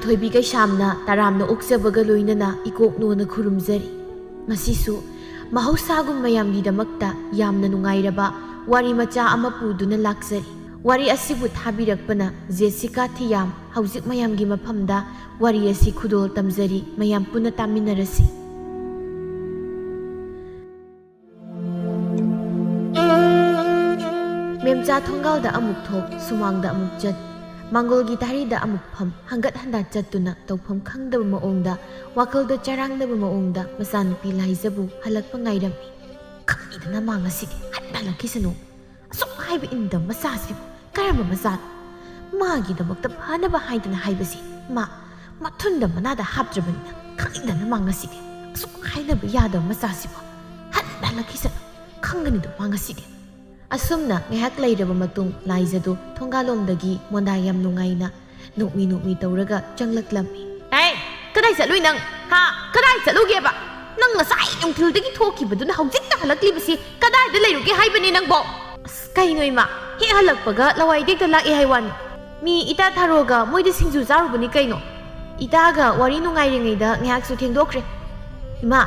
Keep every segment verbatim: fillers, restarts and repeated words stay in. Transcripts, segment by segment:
ꯊꯣꯏꯕꯤ ꯀꯩꯁꯥꯝꯅ ꯇꯔꯥꯝꯅ ꯑꯣꯛꯆꯕꯒ ꯂꯣꯏꯅꯅ ꯏꯀꯣꯛꯅꯣꯅ ꯈꯨꯔꯨꯝꯖꯔꯤ꯫ ꯉꯁꯤꯁꯨ ꯃꯍꯧꯁꯥꯒꯨꯝ ꯃꯌꯥꯝꯒꯤꯗꯃꯛꯇ ꯌꯥꯝꯅ ꯅꯨꯡꯉꯥꯏꯔꯕ ꯋꯥꯔꯤ ꯃꯆꯥ ꯑꯃ ꯄꯨꯗꯨꯅ ꯂꯥꯛꯆꯔꯤ꯫ ꯋꯥꯔꯤ ꯑꯁꯤꯕꯨ ꯊꯥꯕꯤꯔꯛꯄꯅ ꯖꯦꯁꯤꯀꯥ ꯊꯤꯌꯥꯝ꯫ ꯍꯧꯖꯤꯛ ꯃꯌꯥꯝꯒꯤ ꯃꯐꯝꯗ ꯋꯥꯔꯤ ꯑꯁꯤ ꯈꯨꯗꯣꯜ ꯇꯝꯖꯔꯤ, ꯃꯌꯥꯝ ꯄꯨꯟꯅ ꯇꯥꯃꯤꯟꯅꯔꯁꯤ꯫ ꯃꯦꯝꯆꯥ ꯊꯣꯡꯒꯥꯜꯗ ꯑꯃꯨꯛ ꯊꯣꯛ, ꯁꯨꯃꯥꯡꯗ ꯑꯃꯨꯛ ꯆꯠ, ꯃꯥꯡꯒꯣꯜꯒꯤ ꯇꯥꯔꯤꯗ ꯑꯃꯨꯛ ꯐꯝ, ꯍꯪꯒꯠ ꯍꯟꯗꯥ ꯆꯠꯇꯨꯅ ꯇꯧꯐꯝ ꯈꯪꯗꯕ ꯃꯑꯣꯡꯗ, ꯋꯥꯈꯜꯗꯣ ꯆꯔꯥꯡꯅꯕ ꯃꯑꯣꯡꯗ ꯃꯆꯥꯅꯨꯄꯤ ꯂꯥꯏꯖꯕꯨ ꯍꯜꯂꯛꯄ ꯉꯥꯏꯔꯝꯃꯤ꯫ ꯈꯪꯉꯤꯗꯅ ꯃꯥ ꯉꯁꯤꯗꯤ ꯍꯟꯅ ꯍꯜꯂꯛꯈꯤꯁꯅꯨ꯫ ꯑꯁꯨꯛ ꯍꯥꯏꯕ ꯏꯟꯗꯕ ꯃꯆꯥꯁꯤꯕꯨ ꯀꯔꯝꯕ ꯃꯆꯥꯅꯣ? ꯃꯥꯒꯤꯗꯃꯛꯇ ꯐꯅꯕ ꯍꯥꯏꯗꯅ ꯍꯥꯏꯕꯁꯤ ꯃꯥ ꯃꯊꯨꯟꯗ ꯃꯅꯥꯗ ꯍꯥꯞꯇ꯭ꯔꯕꯅꯤꯅ ꯈꯪꯗꯅ ꯃꯥ ꯉꯁꯤꯗꯤ ꯑꯁꯨꯛ ꯍꯥꯏꯅꯕ ꯌꯥꯗꯕ ꯃꯆꯥꯁꯤꯕꯨ ꯍꯟꯅ ꯍꯜꯂꯛꯈꯤꯁꯅꯨ꯫ ꯈꯪꯒꯅꯤꯗꯣ ꯃꯥ ꯉꯁꯤꯗꯤ꯫ ꯑꯁꯨꯝꯅ ꯉꯥꯏꯍꯥꯛ ꯂꯩꯔꯕ ꯃꯇꯨꯡ ꯂꯥꯏꯖꯗꯨ ꯊꯣꯡꯒꯥꯜꯂꯣꯝꯗꯒꯤ ꯃꯣꯟꯗꯥ ꯌꯥꯝ ꯅꯨꯡꯉꯥꯏꯅ ꯅꯣꯛꯃꯤ ꯅꯣꯛꯃꯤ ꯇꯧꯔꯒ ꯆꯪꯂꯛꯂꯝꯃꯤ꯫ "ꯑꯦ, ꯀꯗꯥꯏ ꯆꯠꯂꯨꯏ ꯅꯪ? ꯍꯥ? ꯀꯗꯥꯏ ꯆꯠꯂꯨꯒꯦꯕ? ꯅꯪ ꯉꯁꯥꯏ ꯅꯨꯡꯊꯤꯜꯗꯒꯤ ꯊꯣꯛꯈꯤꯕꯗꯨꯅ ꯍꯧꯖꯤꯛꯇ ꯍꯜꯂꯛꯂꯤꯕꯁꯤ ꯀꯗꯥꯏꯗ ꯂꯩꯔꯨꯒꯦ ꯍꯥꯏꯕꯅꯤ ꯅꯪꯕꯣ?" "ꯑꯁ, ꯀꯩꯅꯣ ꯏꯃꯥ, ꯍꯦꯛ ꯍꯜꯂꯛꯄꯒ ꯂꯋꯥꯏ ꯗꯦꯛꯇ ꯂꯥꯛꯑꯦ ꯍꯥꯏ ꯋꯥꯅꯤ꯫ ꯃꯤ ꯏꯇꯥ ꯊꯥꯔꯣꯒ ꯃꯣꯏꯗ ꯁꯤꯡꯖꯨ ꯆꯥꯔꯨꯕꯅꯤ ꯀꯩꯅꯣ꯫ ꯏꯇꯥꯒ ꯋꯥꯔꯤ ꯅꯨꯡꯉꯥꯏꯔꯤꯉꯩꯗ ꯉꯥꯏꯍꯥꯛꯁꯨ ꯊꯦꯡꯗꯣꯛꯈ꯭ꯔꯦ꯫ ꯏꯃꯥ,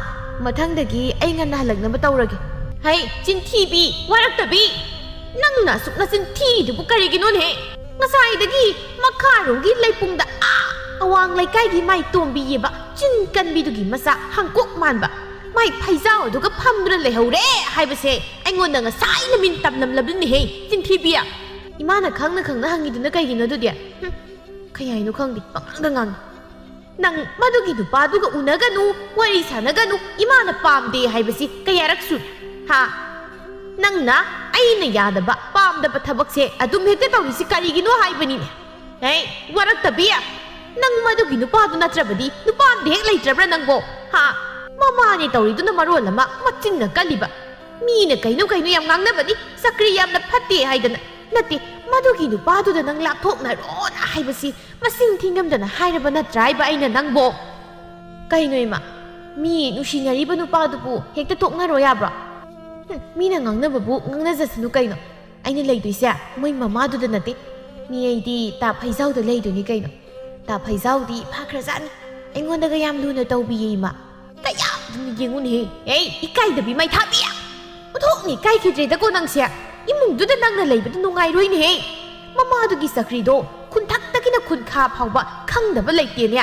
ꯃꯊꯪꯗꯒꯤ ꯑꯩ ꯉꯟꯅ ꯍꯜꯂꯛꯅꯕ ꯇꯧꯔꯒꯦ꯫" "ꯍꯩ, ꯆꯤꯟꯊꯤꯕꯤ, ꯋꯥꯔꯛꯇꯕꯤ! ꯅꯪꯅ ꯑꯁꯨꯛ ꯅꯆꯤꯟ ꯊꯤꯔꯤꯗꯨꯕꯨ ꯀꯔꯤꯒꯤꯅꯣꯅꯦꯍꯦ? ꯉꯁꯥꯏꯗꯒꯤ ꯃꯈꯥꯔꯣꯝꯒꯤ ꯂꯩꯄꯨꯡꯗ ꯑꯥ ꯑꯋꯥꯡ ꯂꯩꯀꯥꯏꯒꯤ ꯃꯥꯏ ꯇꯣꯝꯕꯤꯌꯦꯕ ꯆꯤꯟ ꯀꯟꯕꯤꯗꯨꯒꯤ ꯃꯆꯥ ꯍꯪꯀꯣꯛ ꯃꯥꯟꯕ ꯃꯥꯏ ꯐꯩꯖꯥꯎ ꯑꯗꯨꯒ ꯐꯝꯗꯨꯅ ꯂꯩꯍꯧꯔꯦ ꯍꯥꯏꯕꯁꯦ ꯑꯩꯉꯣꯟꯗ ꯉꯁꯥꯏꯅ ꯃꯤꯟ ꯇꯝꯂꯝꯂꯕꯅꯤꯅꯦꯍꯦ, ꯆꯤꯟꯊꯤꯕꯤ!" "ꯏꯃꯥꯅ ꯈꯪꯅ ꯈꯪꯅ ꯍꯪꯉꯤꯗꯨꯅ ꯀꯩꯒꯤꯅꯣ ꯑꯗꯨꯗꯤ?" "ꯍꯨꯝ, ꯀꯩ ꯍꯥꯏꯅꯣ ꯈꯪꯗꯦ, ꯄꯉꯥꯡꯗ ꯉꯥꯡꯉꯤ꯫ ꯅꯪ ꯃꯗꯨꯒꯤ ꯅꯨꯄꯥꯗꯨꯒ ꯎꯅꯒꯅꯨ, ꯋꯥꯔꯤ ꯁꯥꯟꯅꯒꯅꯨ, ꯏꯃꯥꯅ ꯄꯥꯝꯗꯦ ꯍꯥꯏꯕꯁꯤ ꯀꯌꯥꯔꯛ ꯁꯨꯔꯦ? ꯍꯥ? ꯅꯪꯅ ꯑꯩꯅ ꯌꯥꯗꯕ, ꯄꯥꯝꯗꯕ ꯊꯕꯛꯁꯦ ꯑꯗꯨꯝ ꯍꯦꯛꯇ ꯇꯧꯔꯤꯁꯤ ꯀꯔꯤꯒꯤꯅꯣ ꯍꯥꯏꯕꯅꯤꯅꯦ? ꯍꯦ, ꯋꯥꯔꯛꯇꯕꯤ! ꯅꯪ ꯃꯗꯨꯒꯤ ꯅꯨꯄꯥꯗꯨ ꯅꯠꯇ꯭ꯔꯕꯗꯤ ꯅꯨꯄꯥ ꯑꯝꯗ ꯍꯦꯛ ꯂꯩꯇ꯭ꯔꯕ꯭ꯔꯥ ꯅꯪꯕꯣ? ꯍꯥ? ꯃꯃꯥꯅꯦ ꯇꯧꯔꯤꯗꯨꯅ ꯃꯔꯣꯜ ꯑꯃ ꯃꯆꯤꯟꯅ ꯀꯜꯂꯤꯕ꯫ ꯃꯤꯅ ꯀꯩꯅꯣ ꯀꯩꯅꯣ ꯌꯥꯝ ꯉꯥꯡꯅꯕꯅꯤ, ꯆꯀ꯭ꯔꯤ ꯌꯥꯝꯅ ꯐꯠꯇꯦ ꯍꯥꯏꯗꯅ꯫ ꯅꯠꯇꯦ, ꯃꯗꯨꯒꯤ ꯅꯨꯄꯥꯗꯨꯗ ꯅꯪ ꯂꯥꯞꯊꯣꯛꯅꯔꯣꯅ ꯍꯥꯏꯕꯁꯤ ꯃꯁꯤꯡ ꯊꯤꯉꯝꯗꯅ ꯍꯥꯏꯔꯕ ꯅꯠꯇ꯭ꯔꯥ ꯍꯥꯏꯕ ꯑꯩꯅ ꯅꯪꯕꯣ?" "ꯀꯩꯅꯣ ꯏꯃꯥ, ꯃꯤ ꯅꯨꯡꯁꯤꯅꯔꯤꯕ ꯅꯨꯄꯥꯗꯨꯕꯨ ꯍꯦꯛꯇ ꯇꯣꯛꯅꯔꯣ ꯌꯥꯕ꯭ꯔꯣ?" "ꯍꯨꯝ, ꯃꯤꯅ ꯉꯥꯡꯅꯕꯕꯨ ꯉꯥꯡꯅꯖꯁꯅꯨ ꯀꯩꯅꯣ꯫ ꯑꯩꯅ ꯂꯩꯗꯣꯏꯁꯦ ꯃꯣꯏ ꯃꯃꯥꯗꯨꯗ ꯅꯠꯇꯦ꯫ ꯃꯤ ꯑꯩꯗꯤ ꯇꯥ ꯐꯩꯖꯥꯎꯗ ꯂꯩꯗꯣꯏꯅꯤ ꯀꯩꯅꯣ꯫ ꯇꯥ ꯐꯩꯖꯥꯎꯗꯤ ꯐꯈ꯭ꯔꯖꯥꯠꯅꯤ꯫ ꯑꯩꯉꯣꯟꯗꯒ ꯌꯥꯝ ꯂꯨꯅ ꯇꯧꯕꯤꯌꯦ ꯏꯃꯥ꯫ ꯀꯌꯥ ꯑꯗꯨꯝ ꯌꯦꯡꯉꯨꯅꯦꯍꯦ꯫ ꯑꯦ, ꯏꯀꯥꯏꯗꯕꯤ ꯃꯩꯊꯥꯕꯤ! ꯑꯣꯟꯊꯣꯛꯅ ꯏꯀꯥꯏꯈꯤꯗ꯭ꯔꯦꯗꯀꯣ ꯅꯪꯁꯦ꯫ ꯏꯃꯨꯡꯗꯨꯗ ꯅꯪꯅ ꯂꯩꯕꯗꯨ ꯅꯨꯡꯉꯥꯏꯔꯣꯏꯅꯦꯍꯦ꯫ ꯃꯃꯥꯗꯨꯒꯤ ꯆꯀ꯭ꯔꯤꯗꯣ ꯈꯨꯟꯊꯛꯇꯒꯤꯅ ꯈꯨꯟꯈꯥ ꯐꯥꯎꯕ ꯈꯪꯗꯕ ꯂꯩꯇꯦꯅꯦ꯫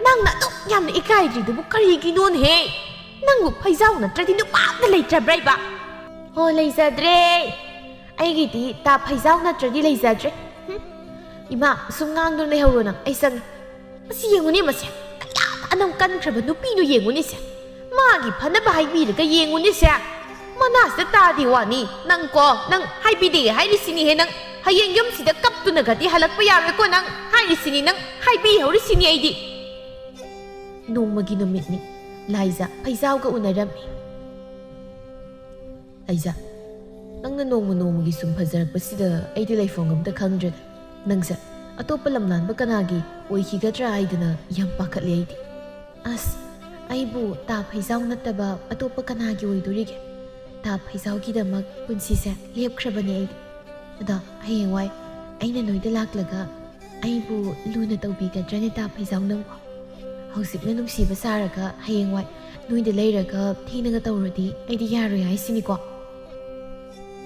ꯅꯪꯅ ꯑꯗꯨꯛ ꯌꯥꯝꯅ ꯏꯀꯥꯏꯗ꯭ꯔꯤꯗꯨꯕꯨ ꯀꯔꯤꯒꯤꯅꯣꯅꯦꯍꯦ? ꯅꯪꯕꯨ ꯐꯩꯖꯥꯎ ꯅꯠꯇ꯭ꯔꯗꯤ ꯅꯨꯄꯥ ꯑꯝꯇ ꯂꯩꯇ꯭ꯔꯕ꯭ꯔꯥ ꯏꯕ? ꯍꯣ, ꯂꯩꯖꯗ꯭ꯔꯦ꯫ ꯑꯩꯒꯤꯗꯤ ꯇꯥ ꯐꯩꯖꯥꯎ ꯅꯠꯇ꯭ꯔꯗꯤ ꯂꯩꯖꯗ꯭ꯔꯦ꯫ ꯍꯨꯝ꯫ ꯏꯃꯥ, ꯁꯨꯝ ꯉꯥꯡꯗꯨꯅ ꯂꯩꯍꯧꯔꯣ ꯅꯪ, ꯑꯩ ꯆꯪꯉꯦ꯫ ꯃꯁꯤ ꯌꯦꯡꯉꯨꯅꯦ, ꯃꯁꯦ ꯀꯌꯥ ꯑꯅꯝ ꯀꯟꯈ꯭ꯔꯕ ꯅꯨꯄꯤꯅꯣ ꯌꯦꯡꯉꯨꯅꯦꯁꯦ꯫ ꯃꯥꯒꯤ ꯐꯅꯕ ꯍꯥꯏꯕꯤꯔꯒ ꯌꯦꯡꯉꯨꯅꯦꯁꯦ꯫ ꯃꯅꯥꯁꯤꯗ ꯇꯥꯗꯦ ꯋꯥꯅꯤ꯫ ꯅꯪ ꯀꯣ, ꯅꯪ ꯍꯥꯏꯕꯤꯗꯦ ꯍꯥꯏꯔꯤꯁꯤꯅꯤꯍꯦ ꯅꯪ꯫ ꯍꯌꯦꯡ ꯌꯨꯝꯁꯤꯗ ꯀꯞꯇꯨꯅꯒꯗꯤ ꯍꯜꯂꯛꯄ ꯌꯥꯔꯣꯏꯀꯣ ꯅꯪ ꯍꯥꯏꯔꯤꯁꯤꯅꯤ, ꯅꯪ ꯍꯥꯏꯕꯤꯍꯧꯔꯤꯁꯤꯅꯤ ꯑꯩꯗꯤ꯫ ꯅꯣꯡꯃꯒꯤ ꯅꯨꯃꯤꯠꯅꯤ꯫ ꯂꯥꯏꯖ ꯐꯩꯖꯥꯎꯒ ꯎꯅꯔꯝꯃꯤ꯫ ꯂꯥꯏꯖ, ꯅꯪꯅ ꯅꯣꯡꯃ ꯅꯣꯡꯃꯒꯤ ꯁꯨꯝ ꯐꯖꯔꯛꯄꯁꯤꯗ ꯑꯩꯗꯤ ꯂꯩꯐꯝ ꯑꯝꯇ ꯈꯪꯗ꯭ꯔꯦꯗ꯫ ꯅꯪꯁꯦ ꯑꯇꯣꯞꯄ ꯂꯝꯂꯥꯟꯕ ꯀꯅꯥꯒꯤ ꯑꯣꯏꯈꯤꯒꯗ꯭ꯔꯥ ꯍꯥꯏꯗꯅ ꯌꯥꯝ ꯄꯥꯈꯠꯂꯦ ꯑꯩꯗꯤ꯫ ꯑꯁ, ꯑꯩꯕꯨ ꯇꯥ ꯐꯩꯖꯥꯎ ꯅꯠꯇꯕ ꯑꯇꯣꯞꯄ ꯀꯅꯥꯒꯤ ꯑꯣꯏꯗꯣꯔꯤꯒꯦ? ꯇꯥ ꯐꯩꯖꯥꯎꯒꯤꯗꯃꯛ ꯄꯨꯟꯁꯤꯁꯦ ꯂꯦꯞꯈ꯭ꯔꯕꯅꯦ ꯑꯩꯗꯤ꯫ ꯑꯗꯣ ꯍꯌꯦꯡꯋꯥꯏ ꯑꯩꯅ ꯅꯣꯏꯗ ꯂꯥꯛꯂꯒ ꯑꯩꯕꯨ ꯂꯨꯅ ꯇꯧꯕꯤꯒꯗ꯭ꯔꯅꯦ ꯇꯥ ꯐꯩꯖꯥꯎ ꯅꯪꯕꯨ? ꯍꯧꯖꯤꯛꯅ ꯅꯨꯡꯁꯤꯕ ꯁꯥꯔꯒ ꯍꯌꯦꯡꯋꯥꯏ ꯅꯣꯏꯗ ꯂꯩꯔꯒ ꯊꯦꯡꯅꯒ ꯇꯧꯔꯗꯤ ꯑꯩꯗꯤ ꯌꯥꯔꯣꯏ ꯍꯥꯏꯁꯤꯅꯤꯀꯣ?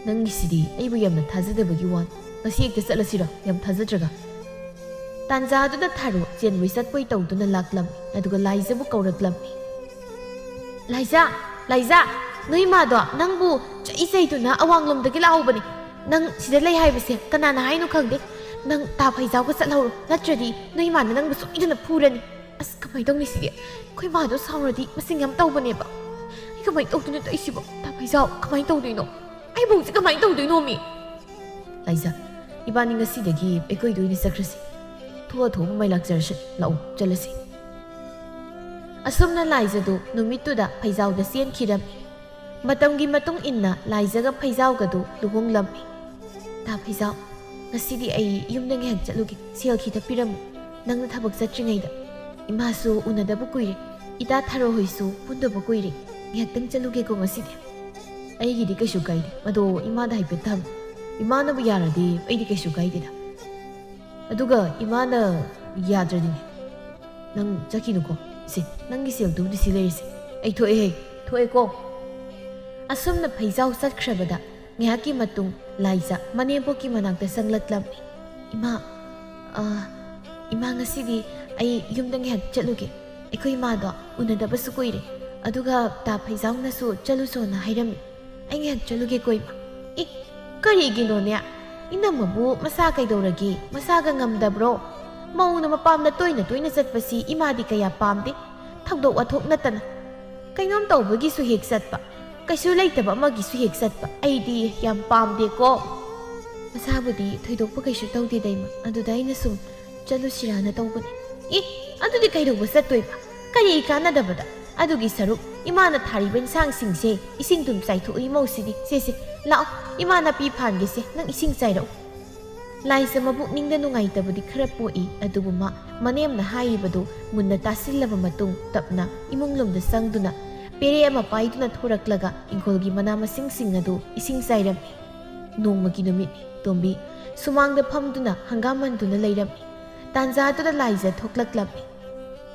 ꯅꯪꯒꯤꯁꯤꯗꯤ ꯑꯩꯕꯨ ꯌꯥꯝꯅ ꯊꯥꯖꯗꯕꯒꯤ ꯋꯥꯅꯤ꯫ ꯉꯁꯤ ꯍꯦꯛꯇ ꯆꯠꯂꯁꯤꯔꯣ, ꯌꯥꯝ ꯊꯥꯖꯗ꯭ꯔꯒ? ꯇꯥꯟꯖꯥꯗꯨꯗ ꯊꯥꯔꯣ ꯆꯦꯟꯕꯣꯏ ꯆꯠꯄꯣꯏ ꯇꯧꯗꯨꯅ ꯂꯥꯛꯂꯝꯃꯤ, ꯑꯗꯨꯒ ꯂꯥꯏꯖꯕꯨ ꯀꯧꯔꯛꯂꯝꯃꯤ꯫ ꯂꯥꯏꯖ, ꯂꯥꯏꯖ, ꯅꯣꯏ ꯃꯥꯗꯣ ꯅꯪꯕꯨ ꯆꯩ ꯆꯩꯗꯨꯅ ꯑꯋꯥꯡꯂꯣꯝꯗꯒꯤ ꯂꯥꯛꯍꯧꯕꯅꯤ꯫ ꯅꯪ ꯁꯤꯗ ꯂꯩ ꯍꯥꯏꯕꯁꯦ ꯀꯅꯥꯅ ꯍꯥꯏꯅꯣ ꯈꯪꯗꯦ꯫ ꯅꯪ ꯇꯥ ꯐꯩꯖꯥꯎꯒ ꯆꯠꯍꯧꯔꯣ, ꯅꯠꯇ꯭ꯔꯗꯤ ꯅꯣꯏ ꯃꯥꯅ ꯅꯪꯕꯨ ꯁꯣꯏꯗꯅ ꯐꯨꯔꯅꯤ꯫ ꯑꯁ, ꯀꯃꯥꯏꯅ ꯇꯧꯅꯤ ꯁꯤꯗꯤ? ꯑꯩꯈꯣꯏ ꯃꯥꯗꯣ ꯁꯥꯎꯔꯗꯤ ꯃꯁꯤꯡ ꯌꯥꯝ ꯇꯧꯕꯅꯦꯕ꯫ ꯑꯩ ꯀꯃꯥꯏꯅ ꯇꯧꯗꯣꯏꯅꯣ ꯇꯧꯏꯁꯤꯕꯣ? ꯇꯥ ꯐꯩꯖꯥꯎ, ꯀꯃꯥꯏꯅ ꯇꯧꯗꯣꯏꯅꯣ? ꯑꯩꯕꯨ ꯍꯧꯖꯤꯛ ꯀꯃꯥꯏꯅ ꯇꯧꯗꯣꯏꯅꯣ ꯃꯤ? ꯂꯥꯏꯖ, ꯏꯕꯥꯅꯤ ꯉꯁꯤꯗꯒꯤ ꯑꯩꯈꯣꯏꯗ ꯑꯣꯏꯅ ꯆꯠꯈ꯭ꯔꯁꯤ꯫ ꯊꯣꯛꯑ ꯊꯣꯛꯑꯕ ꯃꯥꯏ ꯂꯥꯛꯆꯔꯁꯅꯤ꯫ ꯂꯥꯛꯑꯣ, ꯆꯠꯂꯁꯤ꯫ ꯑꯁꯨꯝꯅ ꯂꯥꯏꯖꯗꯨ ꯅꯨꯃꯤꯠꯇꯨꯗ ꯐꯩꯖꯥꯎꯗ ꯆꯦꯟꯈꯤꯔꯝꯃꯤ꯫ ꯃꯇꯝꯒꯤ ꯃꯇꯨꯡ ꯏꯟꯅ ꯂꯥꯏꯖꯒ ꯐꯩꯖꯥꯎꯒꯗꯨ ꯂꯨꯍꯣꯡꯂꯝꯃꯤ꯫ ꯇꯥ ꯐꯩꯖꯥꯎ, ꯉꯁꯤꯗꯤ ꯑꯩ ꯌꯨꯝꯗ ꯉꯥꯏꯍꯥꯛ ꯆꯠꯂꯨꯒꯦ, ꯁꯦꯜ ꯈꯤꯇ ꯄꯤꯔꯝꯃꯨ, ꯅꯪꯅ ꯊꯕꯛ ꯆꯠꯇ꯭ꯔꯤꯉꯩꯗ꯫ ꯏꯃꯥꯁꯨ ꯎꯅꯗꯕ ꯀꯨꯏꯔꯦ, ꯏꯇꯥ ꯊꯥꯔꯣ ꯍꯣꯏꯁꯨ ꯄꯨꯟꯗꯕ ꯀꯨꯏꯔꯦ, ꯉꯥꯏꯍꯥꯛꯇꯪ ꯆꯠꯂꯨꯒꯦꯀꯣ ꯉꯁꯤꯗꯤ꯫ ꯑꯩꯒꯤꯗꯤ ꯀꯩꯁꯨ ꯀꯥꯏꯗꯦ, ꯑꯗꯣ ꯏꯃꯥꯗ ꯍꯥꯏꯐꯦꯠ ꯍꯪꯉꯨ꯫ ꯏꯃꯥꯅꯕꯨ ꯌꯥꯔꯗꯤ ꯑꯩꯗꯤ ꯀꯩꯁꯨ ꯀꯥꯏꯗꯦꯗ꯫ ꯑꯗꯨꯒ ꯏꯃꯥꯅ ꯌꯥꯗ꯭ꯔꯗꯤꯅꯦ꯫ ꯅꯪ ꯆꯠꯈꯤꯅꯨꯀꯣ꯫ ꯁꯦ, ꯅꯪꯒꯤ ꯁꯦꯜꯗꯨꯕꯨꯗꯤ ꯁꯤ ꯂꯩꯔꯤꯁꯦ꯫ ꯑꯩ ꯊꯣꯛꯑꯦꯍꯦ꯫ ꯊꯣꯛꯑꯦꯀꯣ꯫ ꯑꯁꯨꯝꯅ ꯐꯩꯖꯥꯎ ꯆꯠꯈ꯭ꯔꯕꯗ ꯉꯥꯏꯍꯥꯛꯀꯤ ꯃꯇꯨꯡ ꯂꯥꯏꯖ ꯃꯅꯦꯝꯄꯣꯛꯀꯤ ꯃꯅꯥꯛꯇ ꯆꯪꯂꯛꯂꯝꯃꯤ꯫ "ꯏꯃꯥ, ꯑ, ꯏꯃꯥ, ꯉꯁꯤꯗꯤ ꯑꯩ ꯌꯨꯝꯗ ꯉꯥꯏꯍꯥꯛ ꯆꯠꯂꯨꯒꯦ꯫ ꯑꯩꯈꯣꯏ ꯏꯃꯥꯗꯣ ꯎꯅꯗꯕꯁꯨ ꯀꯨꯏꯔꯦ꯫ ꯑꯗꯨꯒ ꯇꯥ ꯐꯩꯖꯥꯎꯅꯁꯨ ꯆꯠꯂꯨꯁꯣꯅ ꯍꯥꯏꯔꯝꯃꯤ꯫ ꯑꯩ ꯉꯥꯏꯍꯥꯛ ꯆꯠꯂꯨꯒꯦꯀꯣ, ꯏꯃꯥ꯫" "ꯑꯦ, ꯀꯔꯤꯒꯤꯅꯣꯅꯦ? ꯏꯅꯝꯃꯕꯨ ꯃꯁꯥ ꯀꯩꯗꯧꯔꯒꯦ? ꯃꯁꯥꯒ ꯉꯝꯗꯕ꯭ꯔꯣ? ꯃꯧꯅ ꯃꯄꯥꯝꯗ ꯇꯣꯏꯅ ꯇꯣꯏꯅ ꯆꯠꯄꯁꯤ ꯏꯃꯥꯗꯤ ꯀꯌꯥ ꯄꯥꯝꯗꯦ꯫ ꯊꯧꯗꯣꯛ ꯋꯥꯊꯣꯛ ꯅꯠꯇꯅ꯫ ꯀꯩꯅꯣꯝ ꯇꯧꯕꯒꯤꯁꯨ ꯍꯦꯛ ꯆꯠꯄ, ꯀꯩꯁꯨ ꯂꯩꯇꯕ ꯑꯃꯒꯤꯁꯨ ꯍꯦꯛ ꯆꯠꯄ꯫ ꯑꯩꯗꯤ ꯌꯥꯝ ꯄꯥꯝꯗꯦꯀꯣ꯫" "ꯃꯁꯥꯕꯨꯗꯤ ꯊꯣꯏꯗꯣꯛꯄ ꯀꯩꯁꯨ ꯇꯧꯗꯦꯗ, ꯏꯃꯥ꯫ ꯑꯗꯨꯗ ꯑꯩꯅ ꯁꯨꯝ ꯆꯠꯂꯨꯁꯤꯔꯥꯅ ꯇꯧꯕꯅꯦ꯫" "ꯑꯦ, ꯑꯗꯨꯗꯤ ꯀꯩꯗꯧꯕ ꯆꯠꯇꯣꯏꯕ? ꯀꯔꯤ ꯀꯥꯟꯅꯗꯕꯗ? ꯑꯗꯨꯒꯤ ꯁꯔꯨꯛ ꯏꯃꯥꯅ ꯊꯥꯔꯤꯕ ꯏꯟꯁꯥꯡꯁꯤꯡꯁꯦ ꯏꯁꯤꯡ ꯗꯨꯝ ꯆꯥꯏꯊꯣꯛꯏ ꯃꯧꯁꯤꯗꯤ꯫ ꯁꯦ, ꯁꯦ, ꯂꯥꯛꯑꯣ, ꯏꯃꯥ ꯅꯥꯄꯤ ꯐꯥꯟꯒꯦꯁꯦ, ꯅꯪ ꯏꯁꯤꯡ ꯆꯥꯏꯔꯛꯎ꯫" ꯂꯥꯏꯖ ꯃꯄꯨꯛꯅꯤꯡꯗ ꯅꯨꯡꯉꯥꯏꯇꯕꯗꯤ ꯈꯔ ꯄꯣꯛꯏ, ꯑꯗꯨꯕꯨ ꯃꯥ ꯃꯅꯦꯝꯅ ꯍꯥꯏꯔꯤꯕꯗꯨ ꯃꯨꯟꯅ ꯇꯥꯁꯤꯜꯂꯕ ꯃꯇꯨꯡ ꯇꯞꯅ ꯏꯃꯨꯡꯂꯣꯝꯗ ꯆꯪꯗꯨꯅ ꯄꯦꯔꯦ ꯑꯃ ꯄꯥꯏꯗꯨꯅ ꯊꯣꯔꯛꯂꯒ ꯏꯪꯈꯣꯜꯒꯤ ꯃꯅꯥ ꯃꯁꯤꯡꯁꯤꯡ ꯑꯗꯨ ꯏꯁꯤꯡ ꯆꯥꯏꯔꯝꯃꯤ꯫ ꯅꯣꯡꯃꯒꯤ ꯅꯨꯃꯤꯠꯅꯤ꯫ ꯇꯣꯝꯕꯤ ꯁꯨꯃꯥꯡꯗ ꯐꯝꯗꯨꯅ ꯍꯪꯒꯥꯝ ꯃꯟꯗꯨꯅ ꯂꯩꯔꯝꯃꯤ꯫ ꯇꯥꯟꯖꯥꯗꯨꯗ ꯂꯥꯏꯖ ꯊꯣꯛꯂꯛꯂꯝꯃꯤ꯫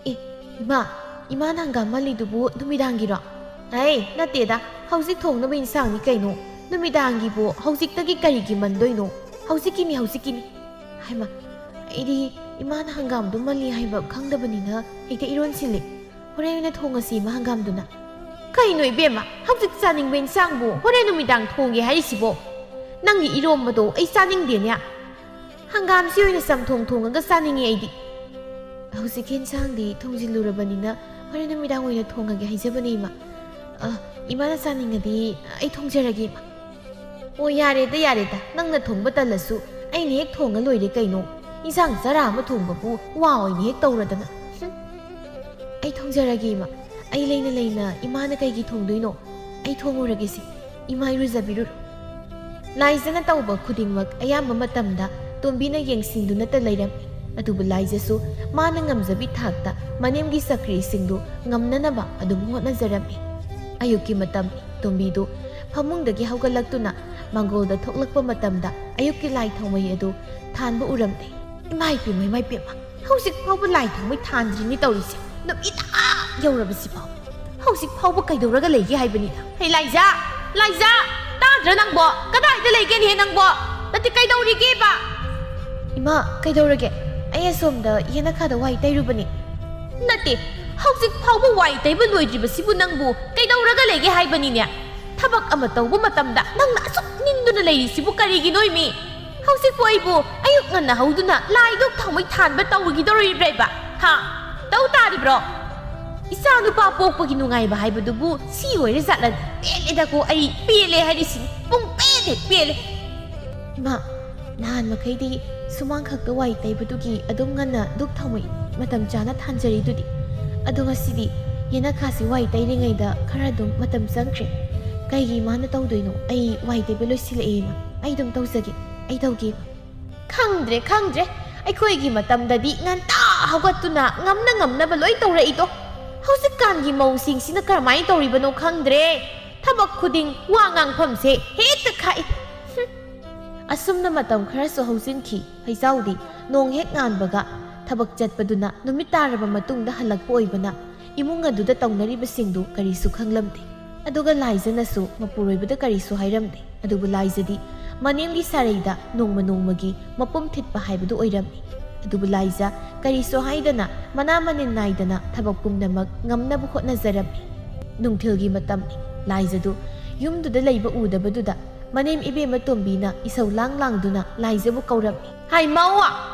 "ꯑꯦ, ꯏꯃꯥ, ꯏꯃꯥꯅ ꯍꯪꯒꯥꯝ ꯃꯜꯂꯤꯗꯨꯕꯨ ꯅꯨꯃꯤꯗꯥꯡꯒꯤꯔꯣ?" "ꯑꯦ, ꯅꯠꯇꯦꯗ, ꯍꯧꯖꯤꯛ ꯊꯣꯡꯅꯕ ꯏꯟꯁꯥꯡꯅꯤ ꯀꯩꯅꯣ꯫ ꯅꯨꯃꯤꯗꯥꯡꯒꯤꯕꯨ ꯍꯧꯖꯤꯛꯇꯒꯤ ꯀꯔꯤꯒꯤ ꯃꯟꯗꯣꯏꯅꯣ? ꯍꯧꯖꯤꯛꯀꯤꯅꯤ, ꯍꯧꯖꯤꯛꯀꯤꯅꯤ꯫" "ꯍꯥꯏꯃ, ꯑꯩꯗꯤ ꯏꯃꯥꯅ ꯍꯪꯒꯥꯝꯗꯨ ꯃꯜꯂꯤ ꯍꯥꯏꯕ ꯈꯪꯗꯕꯅꯤꯅ ꯍꯦꯛꯇ ꯏꯔꯣꯟꯁꯤꯜꯂꯦ꯫ ꯍꯣꯔꯦꯟ ꯑꯣꯏꯅ ꯊꯣꯡꯉꯁꯤ, ꯏꯃꯥ, ꯍꯪꯒꯥꯝꯗꯨꯅ꯫" "ꯀꯩꯅꯣ ꯏꯕꯦꯝꯃ, ꯍꯧꯖꯤꯛ ꯆꯥꯅꯤꯡꯕ ꯏꯟꯁꯥꯡꯕꯨ ꯍꯣꯔꯦꯟ ꯅꯨꯃꯤꯗꯥꯡ ꯊꯣꯡꯒꯦ ꯍꯥꯏꯔꯤꯁꯤꯕꯣ? ꯅꯪꯒꯤ ꯏꯔꯣꯝꯕꯗꯣ ꯑꯩ ꯆꯥꯅꯤꯡꯗꯦꯅꯦ꯫ ꯍꯪꯒꯥꯝꯁꯤ ꯑꯣꯏꯅ ꯆꯝꯊꯣꯡ ꯊꯣꯡꯉꯒ ꯆꯥꯅꯤꯡꯉꯦ ꯑꯩꯗꯤ꯫" "ꯍꯧꯖꯤꯛꯀꯤ ꯏꯟꯁꯥꯡꯗꯤ ꯊꯣꯡꯖꯤꯜꯂꯨꯔꯕꯅꯤꯅ ꯍꯣꯔꯦꯟ ꯅꯨꯃꯤꯗꯥꯡ ꯑꯣꯏꯅ ꯊꯣꯡꯉꯒꯦ ꯍꯥꯏꯖꯕꯅꯦ, ꯏꯃꯥ꯫ ꯑ, ꯏꯃꯥꯅ ꯆꯥꯅꯤꯡꯉꯗꯤ ꯑꯩ ꯊꯣꯡꯖꯔꯒꯦ, ꯏꯃꯥ꯫" "ꯑꯣ, ꯌꯥꯔꯦꯗ, ꯌꯥꯔꯦꯗ, ꯅꯪꯅ ꯊꯣꯡꯕ ꯇꯜꯂꯁꯨ ꯑꯩꯅ ꯍꯦꯛ ꯊꯣꯡꯉ ꯂꯣꯏꯔꯦ ꯀꯩꯅꯣ꯫ ꯏꯟꯁꯥꯡ ꯆꯔꯥ ꯑꯃ ꯊꯣꯡꯕꯕꯨ ꯋꯥ ꯑꯣꯏꯅ ꯍꯦꯛ ꯇꯧꯔꯗꯅ꯫" "ꯍꯨꯝ꯫ ꯑꯩ ꯊꯣꯡꯖꯔꯒꯦ, ꯏꯃꯥ꯫ ꯑꯩ ꯂꯩꯅ ꯂꯩꯅ ꯏꯃꯥꯅ ꯀꯩꯒꯤ ꯊꯣꯡꯗꯣꯏꯅꯣ? ꯑꯩ ꯊꯣꯡꯉꯨꯔꯒꯦꯁꯦ꯫ ꯏꯃꯥ ꯏꯔꯨꯖꯕꯤꯔꯨꯔꯣ꯫" ꯂꯥꯏꯖꯅ ꯇꯧꯕ ꯈꯨꯗꯤꯡꯃꯛ ꯑꯌꯥꯝꯕ ꯃꯇꯝꯗ ꯇꯣꯝꯕꯤꯅ ꯌꯦꯡꯁꯤꯟꯗꯨꯅꯇ ꯂꯩꯔꯝꯃꯤ꯫ ꯑꯗꯨꯕꯨ ꯂꯥꯏꯖꯁꯨ ꯃꯥꯅ ꯉꯝꯖꯕꯤ ꯊꯥꯛꯇ ꯃꯅꯦꯝꯒꯤ ꯆꯀ꯭ꯔꯤꯁꯤꯡꯗꯨ ꯉꯝꯅꯅꯕ ꯑꯗꯨꯝ ꯍꯣꯠꯅꯖꯔꯝꯃꯤ꯫ ꯑꯌꯨꯛꯀꯤ ꯃꯇꯝ꯫ ꯇꯣꯝꯕꯤꯗꯨ ꯐꯃꯨꯡꯗꯒꯤ ꯍꯧꯒꯠꯂꯛꯇꯨꯅ ꯃꯥꯡꯒꯣꯜꯗ ꯊꯣꯛꯂꯛꯄ ꯃꯇꯝꯗ ꯑꯌꯨꯛꯀꯤ ꯂꯥꯏ ꯊꯥꯎꯃꯩ ꯑꯗꯨ ꯊꯥꯟꯕ ꯎꯔꯝꯗꯦ꯫ "ꯏꯃꯥ ꯏꯄꯦꯝꯃ, ꯏꯃꯥ ꯏꯄꯦꯝꯃ, ꯍꯧꯖꯤꯛ ꯐꯥꯎꯕ ꯂꯥꯏ ꯊꯥꯎꯃꯩ ꯊꯥꯟꯗ꯭ꯔꯤꯅꯤ ꯇꯧꯔꯤꯁꯦ꯫ ꯅꯨꯃꯤꯠ ꯑꯥ ꯌꯧꯔꯕꯁꯤꯐꯥꯎ꯫ ꯍꯧꯖꯤꯛ ꯐꯥꯎꯕ ꯀꯩꯗꯧꯔꯒ ꯂꯩꯒꯦ ꯍꯥꯏꯕꯅꯤꯗ? ꯍꯩ ꯂꯥꯏꯖꯥ! ꯂꯥꯏꯖꯥ! ꯇꯥꯗ꯭ꯔꯥ ꯅꯪꯕꯣ? ꯀꯗꯥꯏꯗ ꯂꯩꯒꯦꯅꯦꯍꯦ ꯅꯪꯕꯣ? ꯅꯠꯇꯦ, ꯀꯩꯗꯧꯔꯤꯒꯦꯕ? ꯏꯃꯥ, ꯀꯩꯗꯧꯔꯒꯦ? ꯑꯩ ꯑꯁꯣꯝꯗ ꯌꯦꯅꯈꯥꯗ ꯋꯥꯏ ꯇꯩꯔꯨꯕꯅꯤ꯫ ꯅꯠꯇꯦ, ꯍꯧꯖꯤꯛ ꯐꯥꯎꯕ ꯋꯥꯏ ꯇꯩꯕ ꯂꯣꯏꯗ꯭ꯔꯤꯕꯁꯤꯕꯨ ꯅꯪꯕꯨ ꯀꯩꯗꯧꯔꯒ ꯂꯩꯒꯦ ꯍꯥꯏꯕꯅꯤꯅꯦ? ꯊꯕꯛ ꯑꯃ ꯇꯧꯕ ꯃꯇꯝꯗ ꯅꯪꯅ ꯑꯁꯨꯛ ꯅꯤꯟꯗꯨꯅ ꯂꯩꯔꯤꯁꯤꯕꯨ ꯀꯔꯤꯒꯤꯅꯣ ꯏꯃꯤ? ꯍꯧꯖꯤꯛꯄꯨ ꯑꯩꯕꯨ ꯑꯌꯨꯛ ꯉꯟꯅ ꯍꯧꯗꯨꯅ ꯂꯥꯏ ꯙꯨꯞ ꯊꯥꯎꯃꯩ ꯊꯥꯟꯕ ꯇꯧꯔꯨꯈꯤꯗꯧꯔꯤꯕ꯭ꯔꯥ? ꯍꯥ? ꯇꯧ ꯇꯥꯔꯤꯕ꯭ꯔꯣ? ꯏꯆꯥ ꯅꯨꯄꯥ ꯄꯣꯛꯄꯒꯤ ꯅꯨꯡꯉꯥꯏꯕ ꯍꯥꯏꯕꯗꯨꯕꯨ ꯁꯤ ꯑꯣꯏꯔꯖꯥꯠꯂꯅꯦ? ꯄꯦꯜꯂꯦꯗꯀꯣ, ꯑꯩ ꯄꯦꯜꯂꯦ ꯍꯥꯏꯔꯤꯁꯤꯅꯤ꯫ ꯄꯨꯡ ꯄꯦꯜꯂꯦ ꯄꯦꯜꯂꯦ꯫ ꯏꯃꯥ, ꯅꯍꯥꯟ ꯃꯈꯩꯗꯤ ꯁꯨꯃꯥꯡ ꯈꯛꯇ ꯋꯥꯏ ꯇꯩꯕꯗꯨꯒꯤ ꯑꯗꯨꯝ ꯉꯟꯅ ꯙꯨꯞ ꯊꯥꯎꯃꯩ ꯃꯇꯝ ꯆꯥꯅ ꯊꯥꯟꯖꯔꯤꯗꯨꯗꯤ꯫ ꯑꯗꯣ ꯉꯁꯤꯗꯤ ꯌꯦꯅꯈꯥꯁꯤ ꯋꯥꯏ ꯇꯩꯔꯤꯉꯩꯗ ꯈꯔ ꯑꯗꯨꯝ ꯃꯇꯝ ꯆꯪꯈ꯭ꯔꯦ꯫ ꯀꯩꯒꯤ ꯏꯃꯥꯅ ꯇꯧꯗꯣꯏꯅꯣ? ꯑꯩ ꯋꯥꯏ ꯇꯩꯕ ꯂꯣꯏꯁꯤꯜꯂꯛꯑꯦ ꯏꯃꯥ꯫ ꯑꯩ ꯑꯗꯨꯝ ꯇꯧꯖꯒꯦ꯫ ꯑꯩ ꯇꯧꯒꯦ ꯏꯃꯥ꯫ ꯈꯪꯗ꯭ꯔꯦ, ꯈꯪꯗ꯭ꯔꯦ꯫ ꯑꯩꯈꯣꯏꯒꯤ ꯃꯇꯝꯗꯗꯤ ꯉꯟꯇꯥ ꯍꯧꯒꯠꯇꯨꯅ ꯉꯝꯅ ꯉꯝꯅꯕ ꯂꯣꯏ ꯇꯧꯔꯛꯏꯗꯣ꯫ ꯍꯧꯖꯤꯛꯀꯥꯟꯒꯤ ꯃꯧꯁꯤꯡꯁꯤꯅ ꯀꯔꯝꯍꯥꯏꯅ ꯇꯧꯔꯤꯕꯅꯣ ꯈꯪꯗ꯭ꯔꯦ꯫ ꯊꯕꯛ ꯈꯨꯗꯤꯡ ꯋꯥ ꯉꯥꯡꯐꯝꯁꯦ ꯍꯦꯛꯇ ꯈꯥꯛꯏ꯫ ꯍꯨꯝ꯫ ꯑꯁꯨꯝꯅ ꯃꯇꯝ ꯈꯔꯁꯨ ꯍꯧꯖꯤꯟꯈꯤ꯫ ꯐꯩꯖꯥꯎꯗꯤ ꯅꯣꯡ ꯍꯦꯛ ꯉꯥꯟꯕꯒ ꯊꯕꯛ ꯆꯠꯄꯗꯨꯅ ꯅꯨꯃꯤꯠ ꯇꯥꯔꯕ ꯃꯇꯨꯡꯗ ꯍꯜꯂꯛꯄ ꯑꯣꯏꯕꯅ ꯏꯃꯨꯡ ꯑꯗꯨꯗ ꯇꯧꯅꯔꯤꯕꯁꯤꯡꯗꯨ ꯀꯔꯤꯁꯨ ꯈꯪꯂꯝꯗꯦ꯫ ꯑꯗꯨꯒ ꯂꯥꯏꯖꯅꯁꯨ ꯃꯄꯨꯔꯣꯏꯕꯗ ꯀꯔꯤꯁꯨ ꯍꯥꯏꯔꯝꯗꯦ꯫ ꯑꯗꯨꯕꯨ ꯂꯥꯏꯖꯗꯤ ꯃꯅꯦꯝꯒꯤ ꯁꯥꯔꯩꯗ ꯅꯣꯡꯃ ꯅꯣꯡꯃꯒꯤ ꯃꯄꯨꯝ ꯊꯤꯠꯄ ꯍꯥꯏꯕꯗꯨ ꯑꯣꯏꯔꯝꯃꯤ꯫ ꯑꯗꯨꯕꯨ ꯂꯥꯏꯖ ꯀꯔꯤꯁꯨ ꯍꯥꯏꯗꯅ ꯃꯅꯥ ꯃꯅꯤꯟ ꯅꯥꯏꯗꯅ ꯊꯕꯛ ꯄꯨꯝꯅꯃꯛ ꯉꯝꯅꯕ ꯍꯣꯠꯅꯖꯔꯝꯃꯤ꯫ ꯅꯨꯡꯊꯤꯜꯒꯤ ꯃꯇꯝꯅꯤ꯫ ꯂꯥꯏꯖꯗꯨ ꯌꯨꯝꯗꯨꯗ ꯂꯩꯕ ꯎꯗꯕꯗꯨꯗ ꯃꯅꯦꯝ ꯏꯕꯦꯝꯃ ꯇꯣꯝꯕꯤꯅ ꯏꯁꯧ ꯂꯥꯡ ꯂꯥꯡꯗꯨꯅ ꯂꯥꯏꯖꯕꯨ ꯀꯧꯔꯝꯃꯤ꯫ "ꯍꯥꯏ ꯃꯧ!